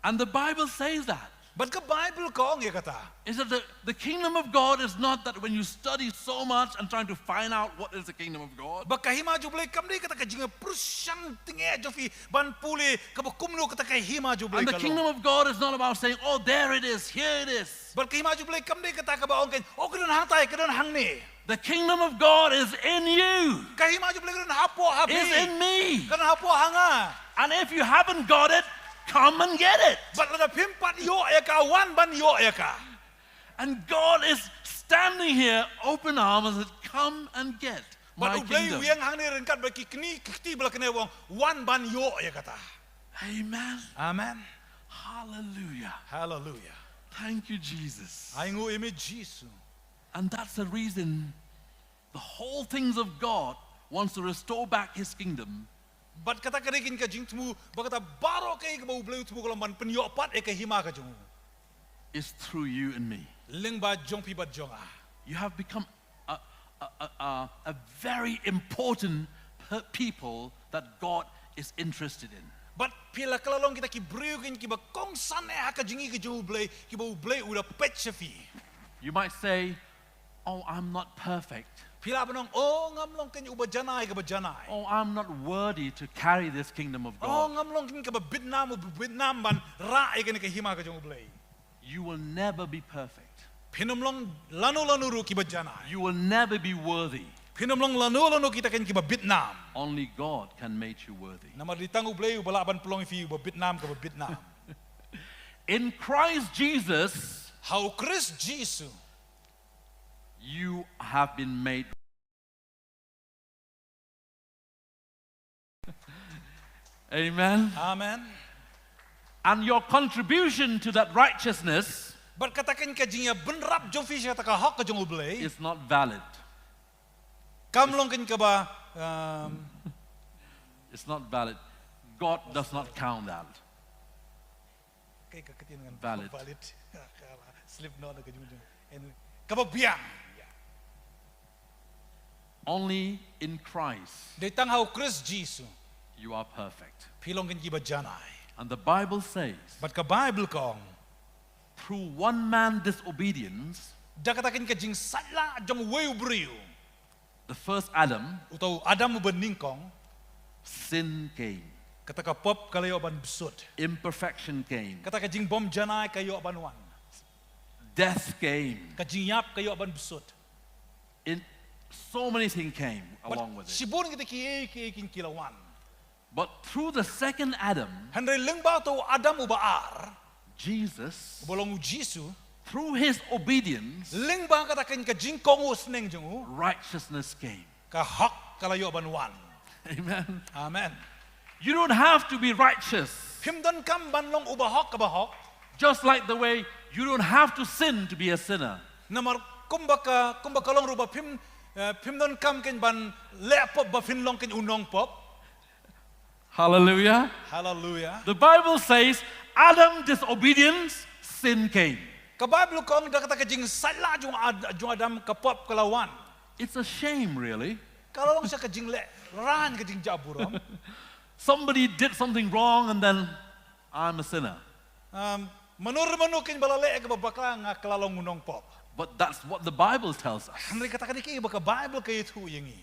And the Bible says that. Bad ka Bible ka ong ïa kata. Is that the, the kingdom of God is not that when you study so much and trying to find out what is the kingdom of God. Ba ka hima jong U Blei kam dei kata ka jingpyrshang tyngeh jong phi ban pule kaba kumno kata ka hima jong U Blei. And the kingdom of God is not about saying, "Oh, there it is, here it is." Bad ka hima jong U Blei kam dei kata kaba ong kein, "Oh, ka don hangtai, ka don hangne." The kingdom of God is in you. Ka hima jong U Blei ka don hapoh ha phi. Is in me. Ka don hapoh ha nga. And if you haven't got it, come and get it. Bad lada phim pat ïoh ïa ka, wan ban ïoh ïa ka. And God is standing here, open arms, and said, "Come and get my kingdom." Bad U Blei u ïeng hangne ryngkat bad ki kti, ki kti ba la kane, u ong, "Wan ban ïoh ïa kata." Amen. Amen. Hallelujah. Hallelujah. Thank you, Jesus. Ai nguh ïa me Jisu. And that's the reason the whole things of God wants to restore back his kingdom. Bad kata ka dei kein ka jingthmu ba kata baroh kaei kaba U Blei u thmu ka long ban pynïoh pat ïa ka hima ka jong u. Is through you and me. Lyngba jong phi bad jong nga. You have become a, a, a, a, a very important pe-, people that God is interested in. Bad phi la kylla long kita ki briew kein kiba kongsan eh ha ka jingim ka jong U Blei, kiba U Blei u da peit sha phi. You might say, "Oh, I'm not perfect." Phi lah ban ong, "Oh, ngam long kein uba janai kaba janai." "Oh, I'm not worthy to carry this kingdom of God." "Oh, ngam long kein kaba bit nam, uba bit nam ban rah ïa kane ka hima ka jong U Blei." You will never be perfect. Phin ym long lano lano ruh kiba janai. You will never be worthy. Phin ym long lano lano kita kein kiba bit nam. Only God can make you worthy. Namar dei tang U Blei uba lah ban pynlong ïa phi uba bit nam kaba bit nam. In Christ Jesus, ha U Khrist Jisu, you have been made. Amen. Amen. And your contribution to that righteousness, bad kata kein ka jingïabynrap jong phi sha kata ka hok ka jong U Blei, is not valid. Kam long kein kaba, um, it's not valid. God does not count that. Kaei ka ktien ngan valid. Valid. Slip note ka jong jong. Anyway, kaba biang. Only in Christ. Dei tang ha U Khrist Jisu. You are perfect. Phi long kein kiba janai. And the Bible says, bad ka Bible ka ong, through one man disobedience, da kata kein ka jingsaitlah jong uwei u briew, the first Adam, uta u Adam uba nyngkong, sin came. Kata ka pop ka la ïoh ban bsut. Imperfection came. Kata ka jingbym janai ka ïoh ban wan. Death came. Ka jingïap ka ïoh ban bsut. In so many things came along with it. Shibun kita kiei kiei kein ki la wan. But through the second Adam, hynrei lyngba uta u Adam uba ar, Jesus, uba long U Jisu, through his obedience, lyngba kata kein ka jingkohnguh sneng jong u, righteousness came. Ka hok ka la ïoh ban wan. Amen. Amen. You don't have to be righteous. Phim donkam ban long uba hok kaba hok. Just like the way you don't have to sin to be a sinner. Namar kumba ka, kumba ka long ruh ba phim, eh, phim donkam kein ban leh pop ba phin long kein u nongpop. Hallelujah. Hallelujah. The Bible says, "Adam disobedience, sin came." Ka Bible ka ong da kata ka jingsaitlah jong Ad-, jong Adam ka pop ka la wan. It's a shame, really. Ka la long sha ka jinglehraiñ, ka jingjaburom. Somebody did something wrong and then, "I'm a sinner." Um, Mano re mano kein ba la leh kaba bakla, nga ka la long u nongpop. But that's what the Bible tells us. Hynrei kata ka dei kaei ba ka Baibl ka ïathuh ïa ngi.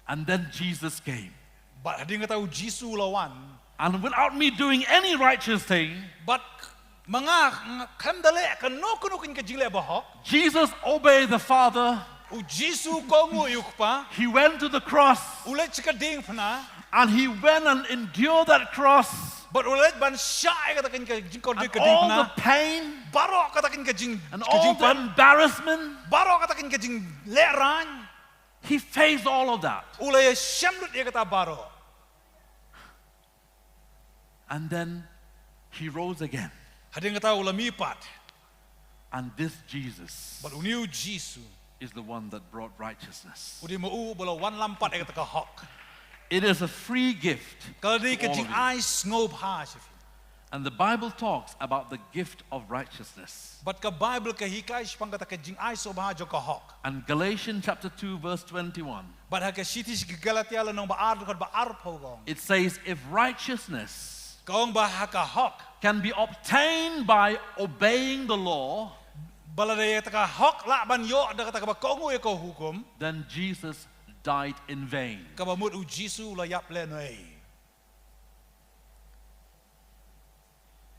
And then Jesus came. Bad hadien kata u Jisu u la wan. And without me doing any righteous thing, Bad ma nga, nga khlem da leh kano kano kein ka jingleh bahok. Jesus obeyed the Father. U Jisu u kohnguh ïa u Kpa. He went to the cross. U leit sha ka diengphna. And he went and endured that cross. Bad u leit ban shah ïa kata kein ka jingkordit And ka all diengphna. The pain Baroh kata kein ka jing, and ka all the jingpang. Embarrassment, Baroh kata kein ka jinglehrain. He faced all of that. U la ïashem lut ïa kata baroh. And then he rose again. Hadien kata u la mihpat. And this Jesus Bad une u Jisu is the one that brought righteousness. U dei ma u ba la wanlam pat ïa kata ka hok. It is a free gift. Ka la dei To ka all of you. jingai sngewbha sha phi. And the Bible talks about the gift of righteousness. Bad ka Baibl ka hikai shaphang kata ka jingai sngewbha jong ka hok. And Galatians chapter two, verse twenty-one, Bad ha ka shithi sha ki Galatia lynnong ba ar dkhot ba arphew ka ong. It says, if righteousness Ka ong ba ha ka hok. Can be obtained by obeying the law, Ba lada ïa kata ka hok lah ban ïoh da kata kaba kohnguh ïa ka hukum. Then Jesus died in vain. Kaba mut u Jisu u la ïap lehnohei.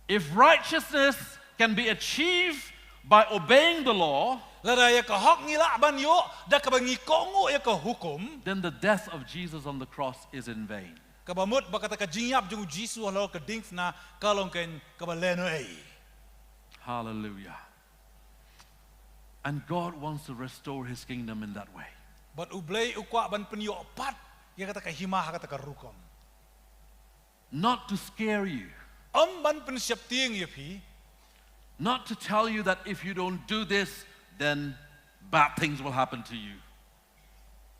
If righteousness can be achieved by obeying the law, Lada ïa ka hok ngi lah ban ïoh da kaba ngi kohnguh ïa ka hukum. Then the death of Jesus on the cross is in vain. Kaba mut ba kata ka jingïap jong u Jisu halor ka diengphna ka long kein kaba lehnohei. Hallelujah. And God wants to restore his kingdom in that way. Bad u Blei u kwah ban pynïoh pat ïa kata ka hima ha kata ka rukom. Not to scare you. Ym ban pynsheptieng ïa phi. Not to tell you that if you don't do this, then bad things will happen to you.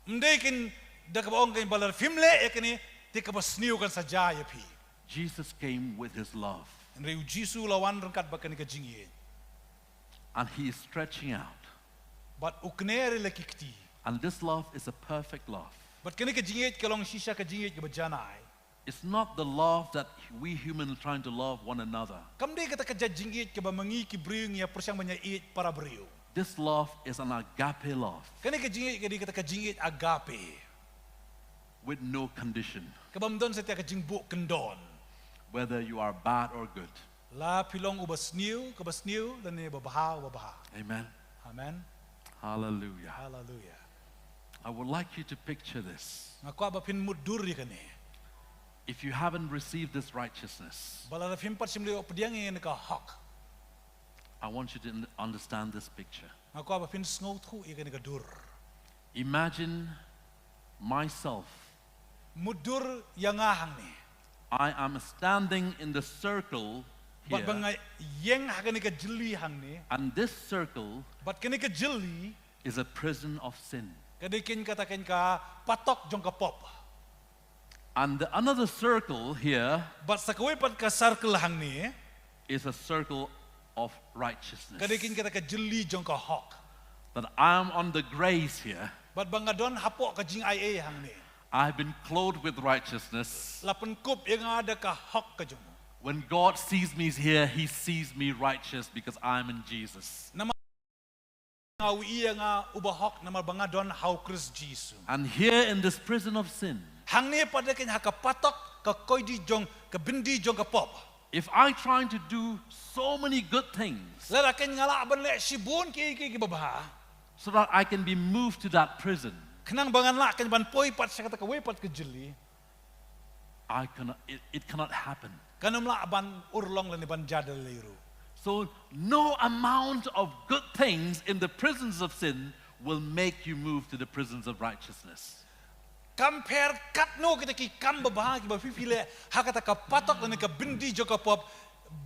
Ym dei kein da kaba ong kein ba lada phim leh ïa kane te kaba sniew kan sa jia ïa phi. Jesus came with his love. Hynrei u Jisu u la wan ryngkat bad kane ka jingïeit. And he is stretching out. Bad u kner ïa la ki kti. And this love is a perfect love. Bad kane ka jingïeit ka long shisha ka jingïeit kaba janai. It's not the love that we humans are trying to love one another. Kam dei kata ka jait jingïeit kaba ma ngi ki briew ngi ïa pyrshang ban ïa ïeit para briew. This love is an agape love. Kane ka jingïeit ka dei kata ka jingïeit agape. With no condition. Kaba ym don satia ka jingbuh kyndon. Whether you are bad or good. La phi long uba sniew, kaba sniew, lane uba bha, uba bha. Amen. Amen. Hallelujah. Hallelujah. I would like you to picture this. Nga kwah ba phin mutdur ïa kane. If you haven't received this righteousness, Ba lada phim pat shym la ïoh pdiang ïa kane ka hok. I want you to un- understand this picture. Nga kwah ba phin sngewthuh ïa kane ka dur. Imagine myself. Mutdur ïa nga hangne. I am standing in the circle Bad ba here, nga ïeng ha kane ka jylli hangne. And this circle Bad kane ka jylli is a prison of sin. Ka dei kein kata kein ka patok jong ka pop. And the another circle here Bad sa kawei pat ka circle hangne. Is a circle of righteousness. Ka dei kein kata ka jylli jong ka hok. That I am on the grace here. Bad ba nga don hapoh ka jingaiei hangne. I've been clothed with righteousness. La pynkup ïa nga da ka hok ka jong u. When God sees me here, he sees me righteous because I'm in Jesus. Namar nga u ïa nga uba hok namar ba nga don ha u Khrist Jisu. And here in this prison of sin, Hangne pat da kein ha ka patok ka koidi jong ka byndi jong ka pop. If I trying to do so many good things Lada kein nga lah ban leh shibun kiei kiei kiba bha. So that I can be moved to that prison, Khnang ba ngan lah kein ban poi pat sha kata kawei pat ka jylli. I cannot, it, it cannot happen. Kan ym lah ban urlong lane ban jia da lei ruh. So no amount of good things in the prisons of sin will make you move to the prisons of righteousness. Kam pher katno kita ki kam babha kiba phi phi leh ha kata ka patok lane ka byndi jong ka pop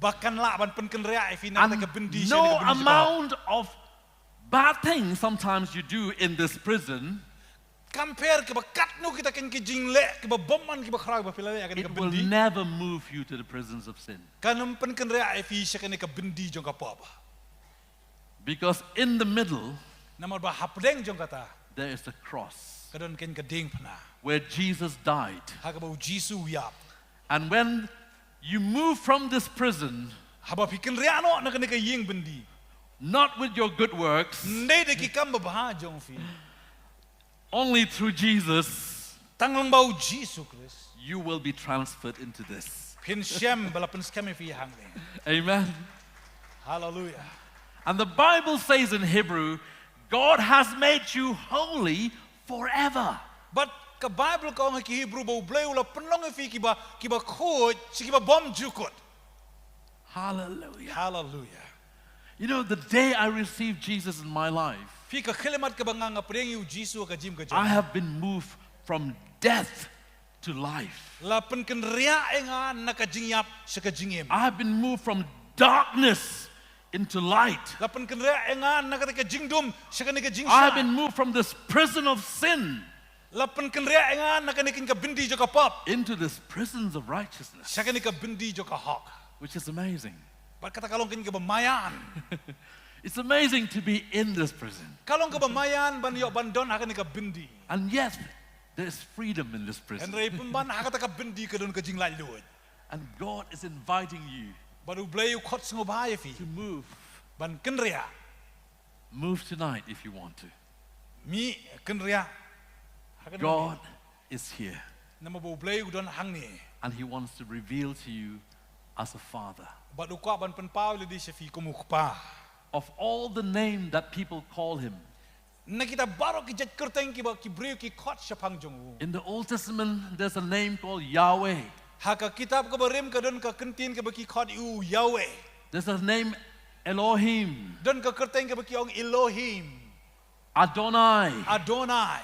ba kan lah ban pynkynriah ïa phi na kata ka byndi sha kata ka byndi jong ka pop. And no amount of bad things sometimes you do in this prison Kam pher kiba katno kita kein ki jingleh kiba bymman kiba khraw ba phi la leh ha kata ka byndi. It will never move you to the prisons of sin. Kan ym pynkynriah ïa phi sha kata ka byndi jong ka pop. Because in the middle, Namar ba hapdeng jong kata, there is a cross ka don kein ka diengphna. Where Jesus died. Ha kaba u Jisu u ïap. And when you move from this prison, Haba phi kynriah noh na kane ka ïing byndi. Not with your good works. Ym dei da ki kam babha jong phi. Only through Jesus. Tang lyngba u Jisu Khrist. You will be transferred into this. Phin shem ba la pynskhem ïa phi hangne. Amen. Hallelujah. And the Bible says in Hebrew, God has made you holy forever. Bad ka Bible ka ong ha ki Hebrew ba U Blei u la pynlong ïa phi kiba, kiba khuid, sha kiba bymjukut. Hallelujah. Hallelujah. You know, the day I received Jesus in my life, phi ka khyllipmat kaba nga nga pdiang ïa u Jisu ha ka jingim ka jong nga, I have been moved from death to life. La pynkynriah ïa nga na ka jingïap sha ka jingim. I have been moved from darkness into light. La pynkynriah ïa nga na kata ka jingdum sha kane ka jingshisha. I have been moved from this prison of sin. La pynkynriah ïa nga na kane ka byndi jong ka pap. Into this prisons of righteousness. Sha kane ka byndi jong ka hok. Which is amazing. Bad kata ka long kane kaba maïan. It's amazing to be in this prison. Ka long kaba maïan ban ïoh ban don ha kane ka byndi. And yet, there is freedom in this prison. Hynrei pynban ha kata ka byndi ka don ka jinglaitluid. And God is inviting you. Bad U Blei u khot sngewbha ïa phi. To move. Ban kynriah. Move tonight if you want to. Mih, kynriah. God is here. Namar ba U Blei u don hangne. And He wants to reveal to you as a father. Bad u kwah ban pynpaw lade sha phi kum u kpa. Of all the name that people call Him. Na kita baroh ki jait kyrteng kiba ki briew ki khot shaphang jong u. In the Old Testament, there's a name called Yahweh. Ha ka kitab kaba rim ka don ka kyntien kaba ki khot ïa u Yahweh. There's a name Elohim. Don ka kyrteng kaba ki ong Elohim. Adonai. Adonai.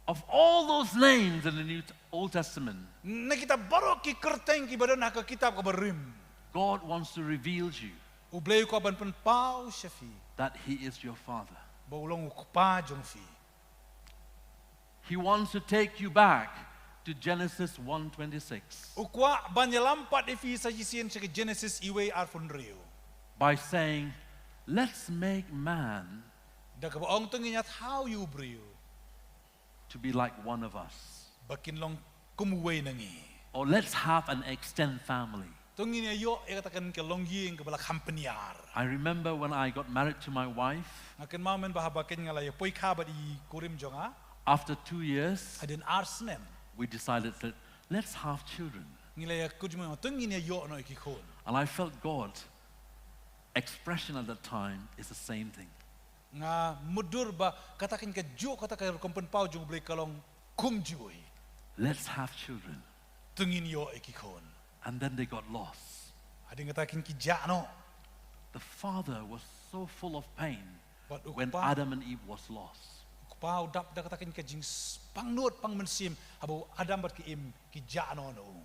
Of all those names in the New Old Testament, na kita baroh ki kyrteng kiba don ha ka kitab kaba rim, God wants to reveal to you, U Blei u kwah ban pynpaw sha phi, that He is your Father. Ba u long u kpa jong phi. He wants to take you back to Genesis one twenty-six. U kwah ban ïalam pat ïa phi sa shisien sha ka Genesis uwei arphew hynriew. By saying, let's make man. Da kaba ong to ngin ïa thaw ïa u briew. To be like one of us. Ba kin long kum uwei na ngi. Or let's have an extended family. To ngin ïa ïoh ïa kata kan ka longïing kaba la kham pynïar. I remember when I got married to my wife. Nga kynmaw mynba haba kein nga la ïa poi kha bad i kurim jong nga. After two years, hadien ar snem, we decided that let's have children. Ngi la ïa kujmai to ngin ïa ïoh noh ïa ki khun. And I felt God expression at that time is the same thing. Nga mutdur ba kata kein ka juh kata ka rukom pynpaw jong U Blei ka long kumjuh hi. Let's have children. To ngin ïoh ïa ki khun. And then they got lost. Hadien kata kein ki jah noh. The father was so full of pain when Adam and Eve was lost. U kpa u dap da kata kein ka jingpangnud pangmynsiem haba u Adam bad ka Im ki jah noh na u.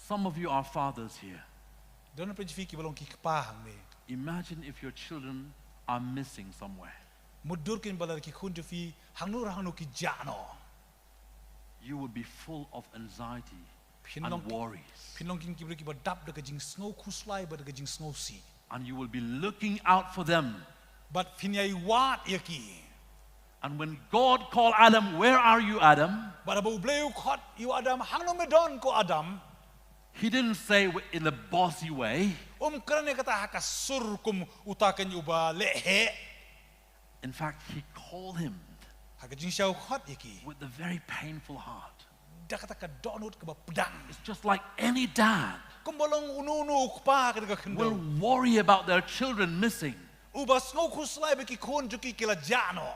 Some of you are fathers here. Don phi jong phi kiba long ki kpa hangne. Imagine if your children are missing somewhere. Mutdur kein ba lada ki khun jong phi hangno hangno ki jah noh. You would be full of anxiety and worries. Phin long kein ki briew kiba dap da ka jingsngew khuslai bad da ka jingsngewsih. And you will be looking out for them. Bad phin ïai wad ïa ki. And when God called Adam, "Where are you, Adam?" Bad haba U Blei u khot ïa u Adam, "Hangno me don ko Adam?" He didn't say in a bossy way. Um kren ïa kata ha ka sur kum uta kein uba leh heh. In fact, he called him. Ha ka jingshisha u khot ïa ki. With a very painful heart. Da kata ka dohnud kaba pdang. It's just like any dad. Kumba long uno uno u kpa ha kane ka khyndew. Will worry about their children missing. Uba sngew khuslai ba ki khun jong ki ki la jah noh.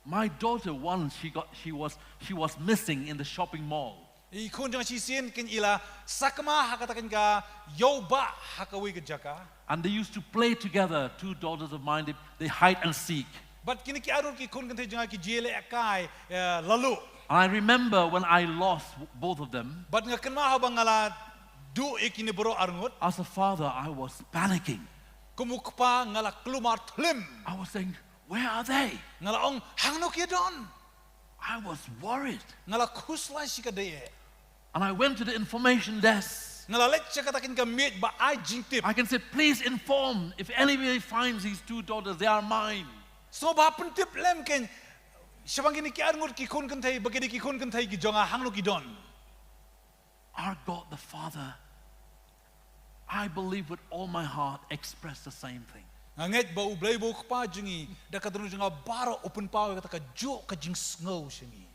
My daughter once, she got, she was, she was missing in the shopping mall. I khun jong nga shisien kein i la sakma ha kata kein ka ïew bah ha kawei ka jaka. And they used to play together, two daughters of mine, they, they hide and seek. Bad kine ki arngut ki khun kynthei jong nga ki ju ïalehkai, eh, laluh. And I remember when I lost w- both of them, Bad nga kynmaw haba nga la duh ïa kine baroh arngut. As a father, I was panicking. Kum u kpa nga la kulmar thlim. I was saying, "Where are they?" Nga la ong, hangno ki don. I was worried. Nga la khuslai shikatdei eh. And I went to the information desk. Nga la leit sha kata kein ka miej ba ai jingtip. I can say, "Please inform if anybody finds these two daughters, they are mine." Sngewbha pyntip lem kein shaphang kine ki arngut ki khun kynthei, ba kine ki khun kynthei ki jong nga, hangno ki don. Our God the Father, I believe with all my heart, expressed the same thing. Nga ngeit ba U Blei uba u Kpa jong ngi, da ka dohnud jong nga baroh u pynpaw ïa kata kajuh ka jingsngew sha ngi.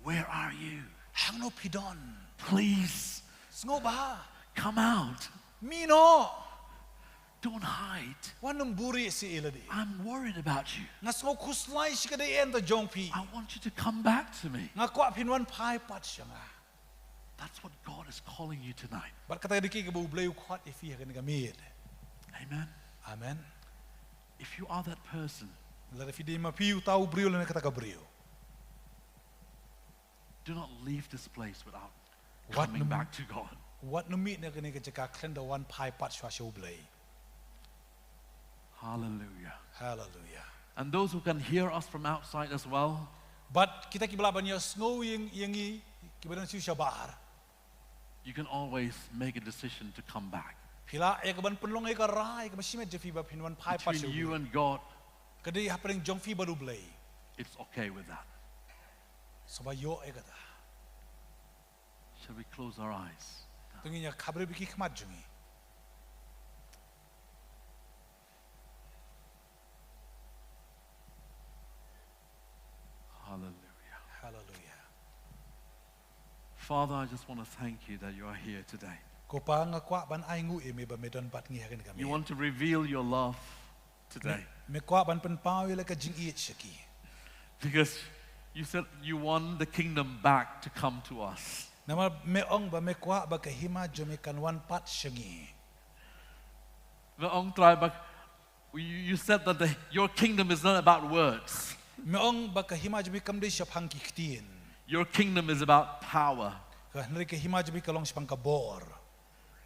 Where are you? Hangno phi don? Please. Sngewbha. Come out. Mih noh. Don't hide. Wat nym buhrieh shuh ïa lade. I'm worried about you. Nga sngewkhuslai shikatdei ïa ka jong phi. I want you to come back to me. Nga kwah phin wan phai pat sha nga. That's what God is calling you tonight. Bad kata ka dei kaba U Blei u khot ïa phi ha kane ka miet. Amen. Amen. If you are that person, lada phi dei ma phi uta u briew lane kata ka briew, do not leave this place without coming back to God. Wat nym mih na kane ka jaka khlem da wan phai pat shuwa sha U Blei. Hallelujah. Hallelujah. And those who can hear us from outside as well, bad kita kiba lah ban ïohsngew ïa ngi, kiba don shuh shabar, you can always make a decision to come back. Phi lah ïa ka ban pynlong ïa ka rai kaba shimet jong phi ba phin wan phai pat sha U Blei. Between you and God, ka dei hapdeng jong phi bad U Blei. It's okay with that. Sngewbha ïoh ïa kata. Shall we close our eyes? To ngin ïa khapbriew bad ki khmat jong ngi. Hallelujah. Hallelujah. Father, I just want to thank you that you are here today. Ko Pa, nga kwah ban ai nguh ïa me ba me don bad ngi ha kane ka miet. You want to reveal your love today. Me, me kwah ban pynpaw ïa la ka jingïeit sha ki. Because you said you want the kingdom back to come to us. Namar me ong ba me kwah ba ka hima jong me kan wan pat sha ngi. Me ong Trai ba, you, you said that the, your kingdom is not about words. Me ong ba ka hima jong me kam dei shaphang ki ktien. Your kingdom is about power. Ka, hynrei ka hima jong me ka long shaphang ka bor.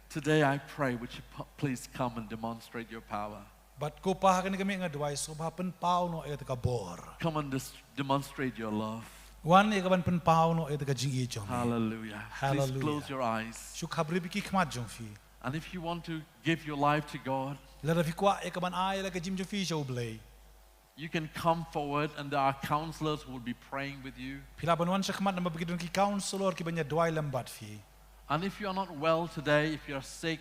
Today I pray, would you p-, please come and demonstrate your power? Bad ko Pa, ha kane ka miet nga duwai, sngewbha pynpaw noh ïa kata ka bor. Come and dis-, demonstrate your love. Wan ïa ka ban pynpaw noh ïa kata ka jingïeit jong me. Hallelujah. Hallelujah. Please close your eyes. Shu khapbriew bad ki khmat jong phi. And if you want to give your life to God, lada phi kwah ïa ka ban ai la ka jingim jong phi sha U Blei, you can come forward and there are counselors who will be praying with you. Phi lah ban wan sha khmat namar ba ki don ki counselor kiban ïa duwai lem bad phi. And if you are not well today, if you are sick,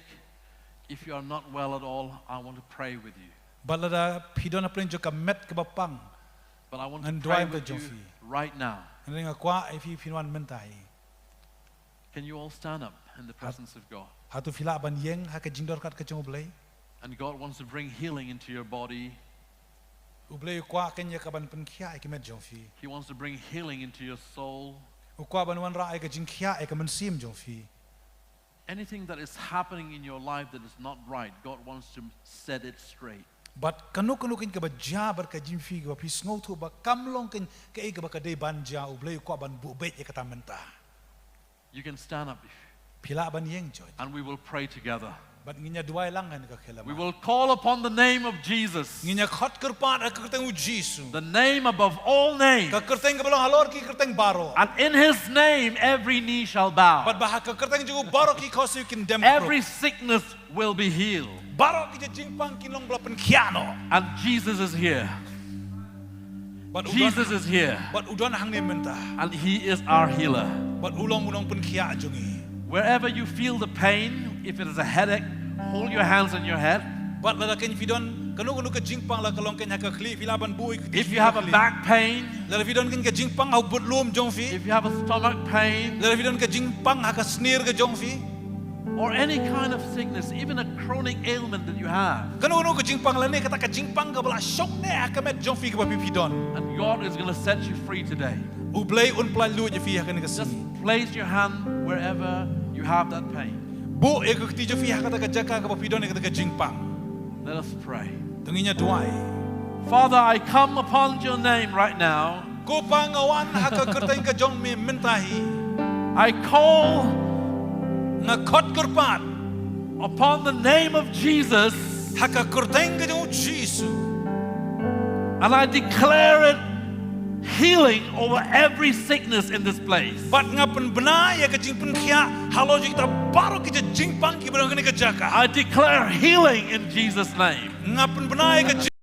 if you are not well at all, I want to pray with you. Bad lada phi don hapdeng jong ka met kaba pang, ngan duwai bad jong phi. But I want to pray with you right now. Hynrei nga kwah ïa phi phin wan mynta hi. Can you all stand up in the presence of God? Hato phi lah ban ïeng ha ka jingdorkap ka jong U Blei? And God wants to bring healing into your body. U Blei u kwah kein ïa ka ban pynkhiah ïa ka met jong phi. He wants to bring healing into your soul. U kwah ban wanrah ïa ka jingkhiah ïa ka mynsiem jong phi. Anything that is happening in your life that is not right, God wants to set it straight. Bad kano kano kein kaba jia bad ka jingim phi kaba phi sngewthuh ba kam long kein kaei kaba ka dei ban jia, U Blei u kwah ban buh beit ïa kata mynta. You can stand up. Phi lah ban ïeng, George. And we will pray together. Bad ngin ïa duwai lang ha kane ka khyllipmat. We will call upon the name of Jesus. Ngin ïa khot kyrpad ha ka kyrteng U Jisu. The name above all names. Ka kyrteng kaba long halor ki kyrteng baroh. And in his name every knee shall bow. Bad ba ha ka kyrteng jong u baroh ki khohsiew kin dem khrup. Every sickness will be healed. Baroh ki jingpang kin long ba la pynkhiah noh. And Jesus is here. Bad u don, Jesus is here. Bad u don hangne mynta. And he is our healer. Bad u long u nongpynkhiah jong ngi. Wherever you feel the pain, if it is a headache, hold your hands on your head. Bad lada kein phi don kano kano ka jingpang, la ka long kein ha ka khlieh, phi lah ban buh ïa ka khlieh. If you have a back pain, lada phi don kein ka jingpang ha u budlum jong phi. If you have a stomach pain, lada phi don ka jingpang ha ka snier ka jong phi. Or any kind of sickness, even a chronic ailment that you have. Kano kano ka jingpang lane kata ka jingpang kaba la shong ne ha ka met jong phi kaba phi phi don. And God is gonna set you free today. U Blei un pyllait luid ïa phi ha kane ka sngi. Just place your hand wherever you have that pain. Buh ïa ka kti jong phi ha kata ka jaka kaba phi don ïa kata ka jingpang. Let us pray. To ngin ïa duwai. Father, I come upon your name right now. Ko Pa, nga wan ha ka kyrteng ka jong me mynta hi. I call, nga khot kyrpad, upon the name of Jesus, ha ka kyrteng ka jong u Jisu. And I declare it healing over every sickness in this place. Bad nga pynbna ïa ka jingpynkhiah halor jong kita baroh ki jingpang kiba don ha kane ka jaka. I declare healing in Jesus' name. Nga pynbna ïa ka jing-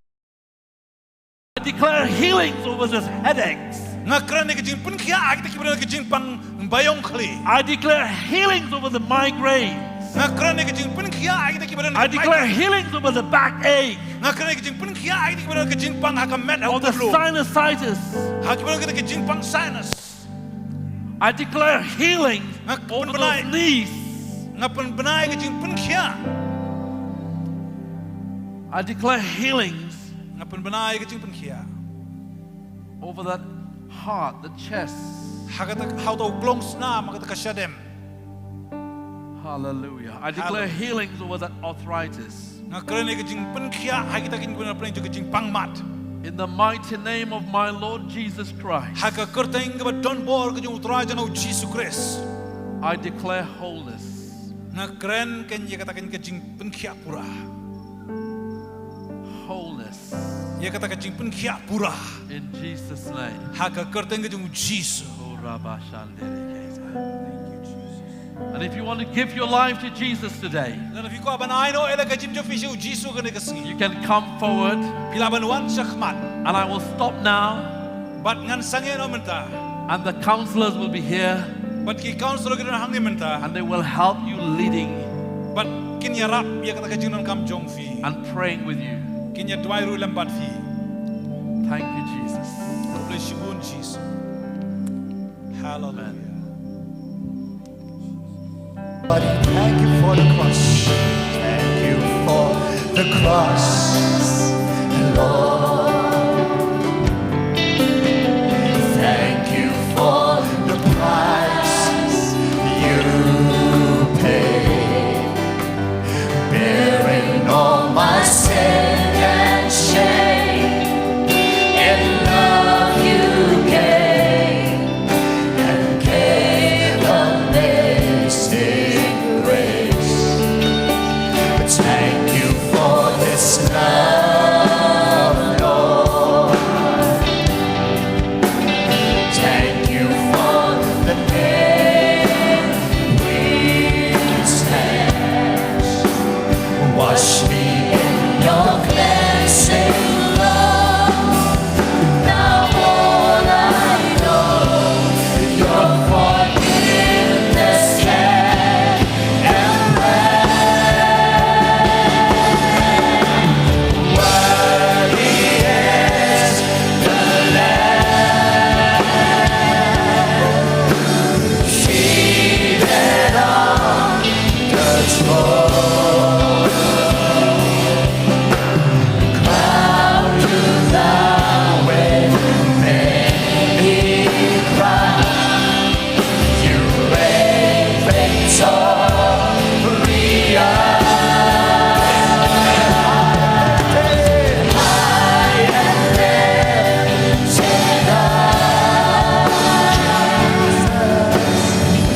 I declare healings over these headaches. Nga kren ïa ka jingpynkhiah ha kita kiba don ka jingpang ba ïong khlieh. I declare healings over the migraines. Nga kren ïa ka jingpynkhiah ha kita kiba don ka migraine. I declare healings over the backache. Nga kren ïa ka jingpynkhiah ha kita kiba don ka jingpang ha ka met ha u kutluh. Or the sinusitis. Ha kiba don kita ki jingpang sinus. I declare healing over those knees. Nga pynbna ïa ka jingpynkhiah. I declare healings. Nga pynbna ïa ka jingpynkhiah. Over that heart, the chest. Ha kata, ha uta u klong snam, ha kata ka shadem. Hallelujah. I declare healings over that arthritis. Nga kren ïa ka jingpynkhiah ha kita ki jingpang mat. In the mighty name of my Lord Jesus Christ. Ha ka kyrteng kaba don bor ka jong u Trai jong nga u Jisu Khrist. I declare wholeness. Nga kren ïa kata ka jingpynkhiah pura. Wholeness. Ïa kata ka jingpynkhiah pura. In Jesus' name. Ha ka kyrteng ka jong u Jisu. Oh, Rabba Shandere Keta. Thank you, Jesus. And if you want to give your life to Jesus today, lada phi kwah ban ai noh ïa la ka jingim jong phi sha u Jisu kane ka sngi, you can come forward. Phi lah ban wan shakhmat. And I will stop now. Bad ngan sangeh noh mynta. And the counselors will be here. Bad ki counselor ki don hangne mynta. And they will help you leading. Bad kin ïarap ïa kata ka jingdonkam jong phi. And praying with you. Kin ïa duwai ruh lem bad phi. Thank you, Jesus. Khublei shibun Jisu. Hallelujah. Thank you for the cross. Thank you for the cross, Lord. Thank you for the price you paid, bearing all my sin and shame. In love you gave and gave amazing grace. Thank you for this love, Lord. Thank you for the name we stand. Wash me in your cleansing love. Now all I know, your forgiveness can erase. Worthy is the Lamb seated on the throne. Crowned you thou with many crowns. You reign victorious. High and lifted up,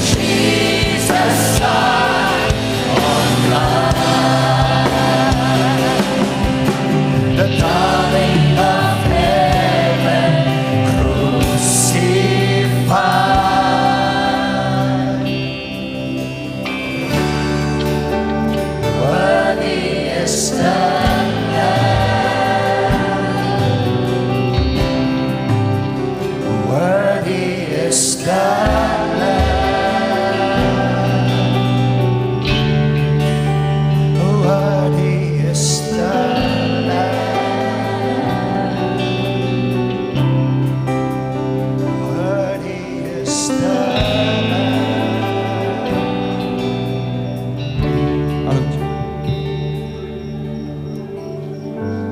Jesus, our the darling of heaven crucified. Worthy is the Lamb. Worthy is the Lamb. Worthy is the Lamb. Worthy is the Lamb.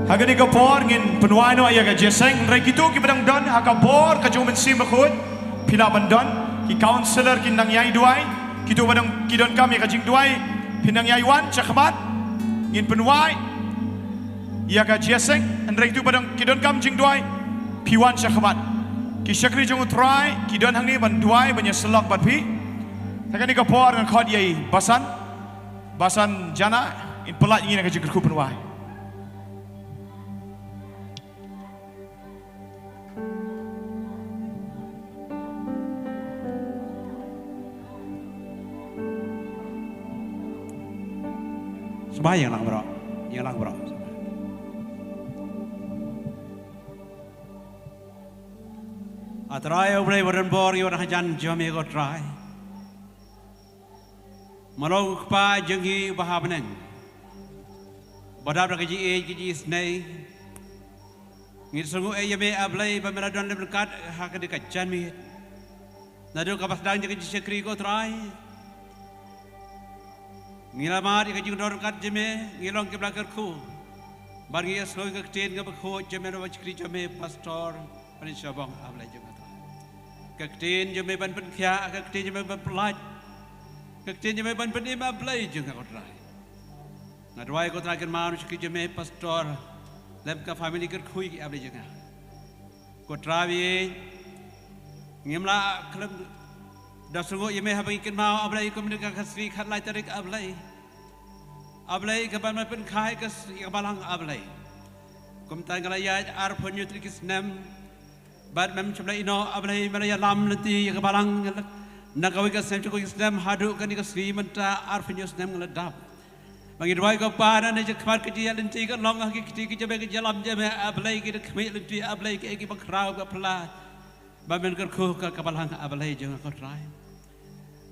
Ha kane ka por ngin pynwai noh ïa ka jingïaseng, hynrei kito kiba dang don ha ka bor ka jong u Mynsiem Bakhuid, phi lah ban don, ki counselor kin nang ïai duwai, kito ba dang ki donkam ïa ka jingduwai, phin nang ïai wan shakhmat, ngin pynwai ïa ka jingïaseng, hynrei kito ba dang ki donkam jingduwai, phi wan shakhmat. Ki shakri jong u Trai ki don hangne ban duwai, ban ïasyllok bad phi. Ha kane ka por ngan khot ïa i Basan. Basan Jana, in pynlait ïa ngi na ka jingkyrkhu pynwai. Sngewbha ïa lang bro, ïa lang bro. A Trai, U Blei ba don bor, ïa u nonghajan jong me ko Trai. Malong Kpa jong ngi uba ha bneng, ba dap da ka jingïeit ka jingisynei, ngi sngew ïeit ïa me A Blei ba me la don lem ryngkat ha kane ka janmiet. Naduh kaba sdang jong ka jingshakri ko Trai, ngi la mad ïa ka jingdon ryngkat jong me, ngi long kiba la kyrkhu. Bad ngi ïohsngew ïa ka ktien kaba khuid jong me na ka shakri jong me Pastor Pynshong A Blei jong nga Trai. Ka ktien jong me ban pynkhiah, ka ktien jong me ban pyllait, ka ktien jong me ban pynim A Blei jong nga ko Trai. Nga duwai ko Trai kynmaw na ka shakri jong me Pastor lem ka family kyrkhu A Blei jong nga. Ko Trai, ngim lah khlem da sngew ïa me haba ngi kynmaw A Blei kum ka sngi khatlai tarik A Blei. A Blei kaba me pynkha ïa ka sngi ka balang A Blei. Kumta nga la ïaid arphew hynñiew tylli ki snem bad mem shym la ïehnoh A Blei, me la ïalam lynti ïa ka balang na kawei ka snem sha kawei ka snem haduh kane ka sngi mynta arphew hynñiew snem nga la dap. Ba ngi duwai ko Pa, na kane ka khmat ka jingïaid lynti ka long ha ki kti ki jingmut ki jingïalam jong me A Blei, ki da khmih lynti A Blei, kiei kiba khraw ba phylla ba men kyrkhu ka ka balang A Blei jong nga ko Trai.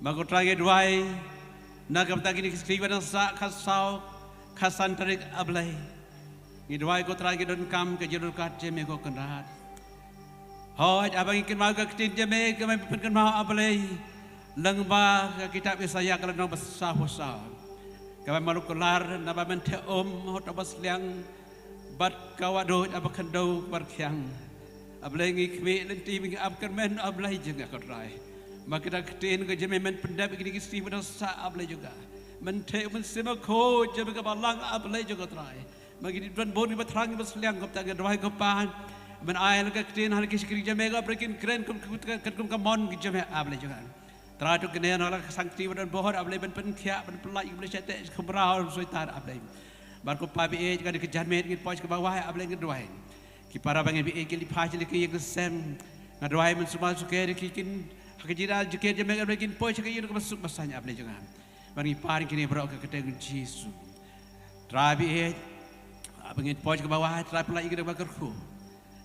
Ba ko Trai ngi duwai na ka bynta kine ki sngi ba dang sah, khatsaw khatsan tarik A Blei. Ngi duwai ko Trai ngi donkam ka jingryngkat jong me ko Kynrad. Hooid, haba ngi kynmaw ka ktien jong me kaba me pynkynmaw A Blei lyngba ka kitab Isaïah ka lynnong ba sawphew saw, kaba me la kular naba men theh um ha uta uba sliang bad ka wahduid haba khyndew kaba rkhiang. A Blei ngi khmih lynti, ngi ap kyrmen A Blei jong nga ko Trai, ba kita ki ktien ka jong me men pyndep ïa kine ki sngi ba dang sah A Blei jong nga. Men theh um, men sim ha ka khuid jong me ka balang A Blei jong nga ko Trai. Ba ngi dei ban bun ngi ba thrang ngi ba sliang, kumta nga duwai ko Pa, men ai la ka ktien ha ki shakri jong me ko Blei, kin kren kum kum kum ka mon ki jong me A Blei jong nga. Trai to kine na la ka sangti ba don bor A Blei ban pynkhiah ban pyllait, A Blei sha teh kumra ha u Soitan A Blei. Bad ko Pa ba ïeit, kane ka janmiet ngin poi sha kaba wai A Blei, nga duwai ki para ba ngi ba ïeit ki lipha sha ki ïing ki sem, nga duwai men sumar sukher ïa ki, kin ha ka jingïada jingkit jong me A Blei, kin poi sha ka ïing kaba suk ba saiñ A Blei jong nga. Bad ngi pan kine baroh ha ka kyrteng Jisu. Trai ba ïeit, haba ngin poi sha kaba wai Trai pyllait ïa ki da kaba kyrkhu.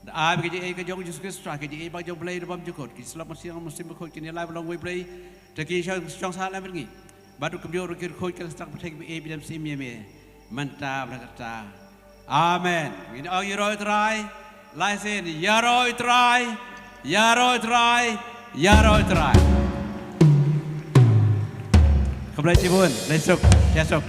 Da ai ba ka jingïeit ka jong Jisu Khrist Trai, ka jingïeit ba jong Blei da bym jukut, ki slap mynsiem mynsiem bakhuid kin ïalai ba long uwei Blei, te ki shong shong sah lem bad ngi. Bad u kumjuh ruh ki kyrkhu ki la sdang pyrthei ba ïeit ba ïeit ïa me mynta bad la katta. Amen. Ngin ong ïaroh Trai lai sien, ïaroh Trai, ïaroh Trai, ïaroh Trai. Khublei shibun, Blei suk, ïa suk.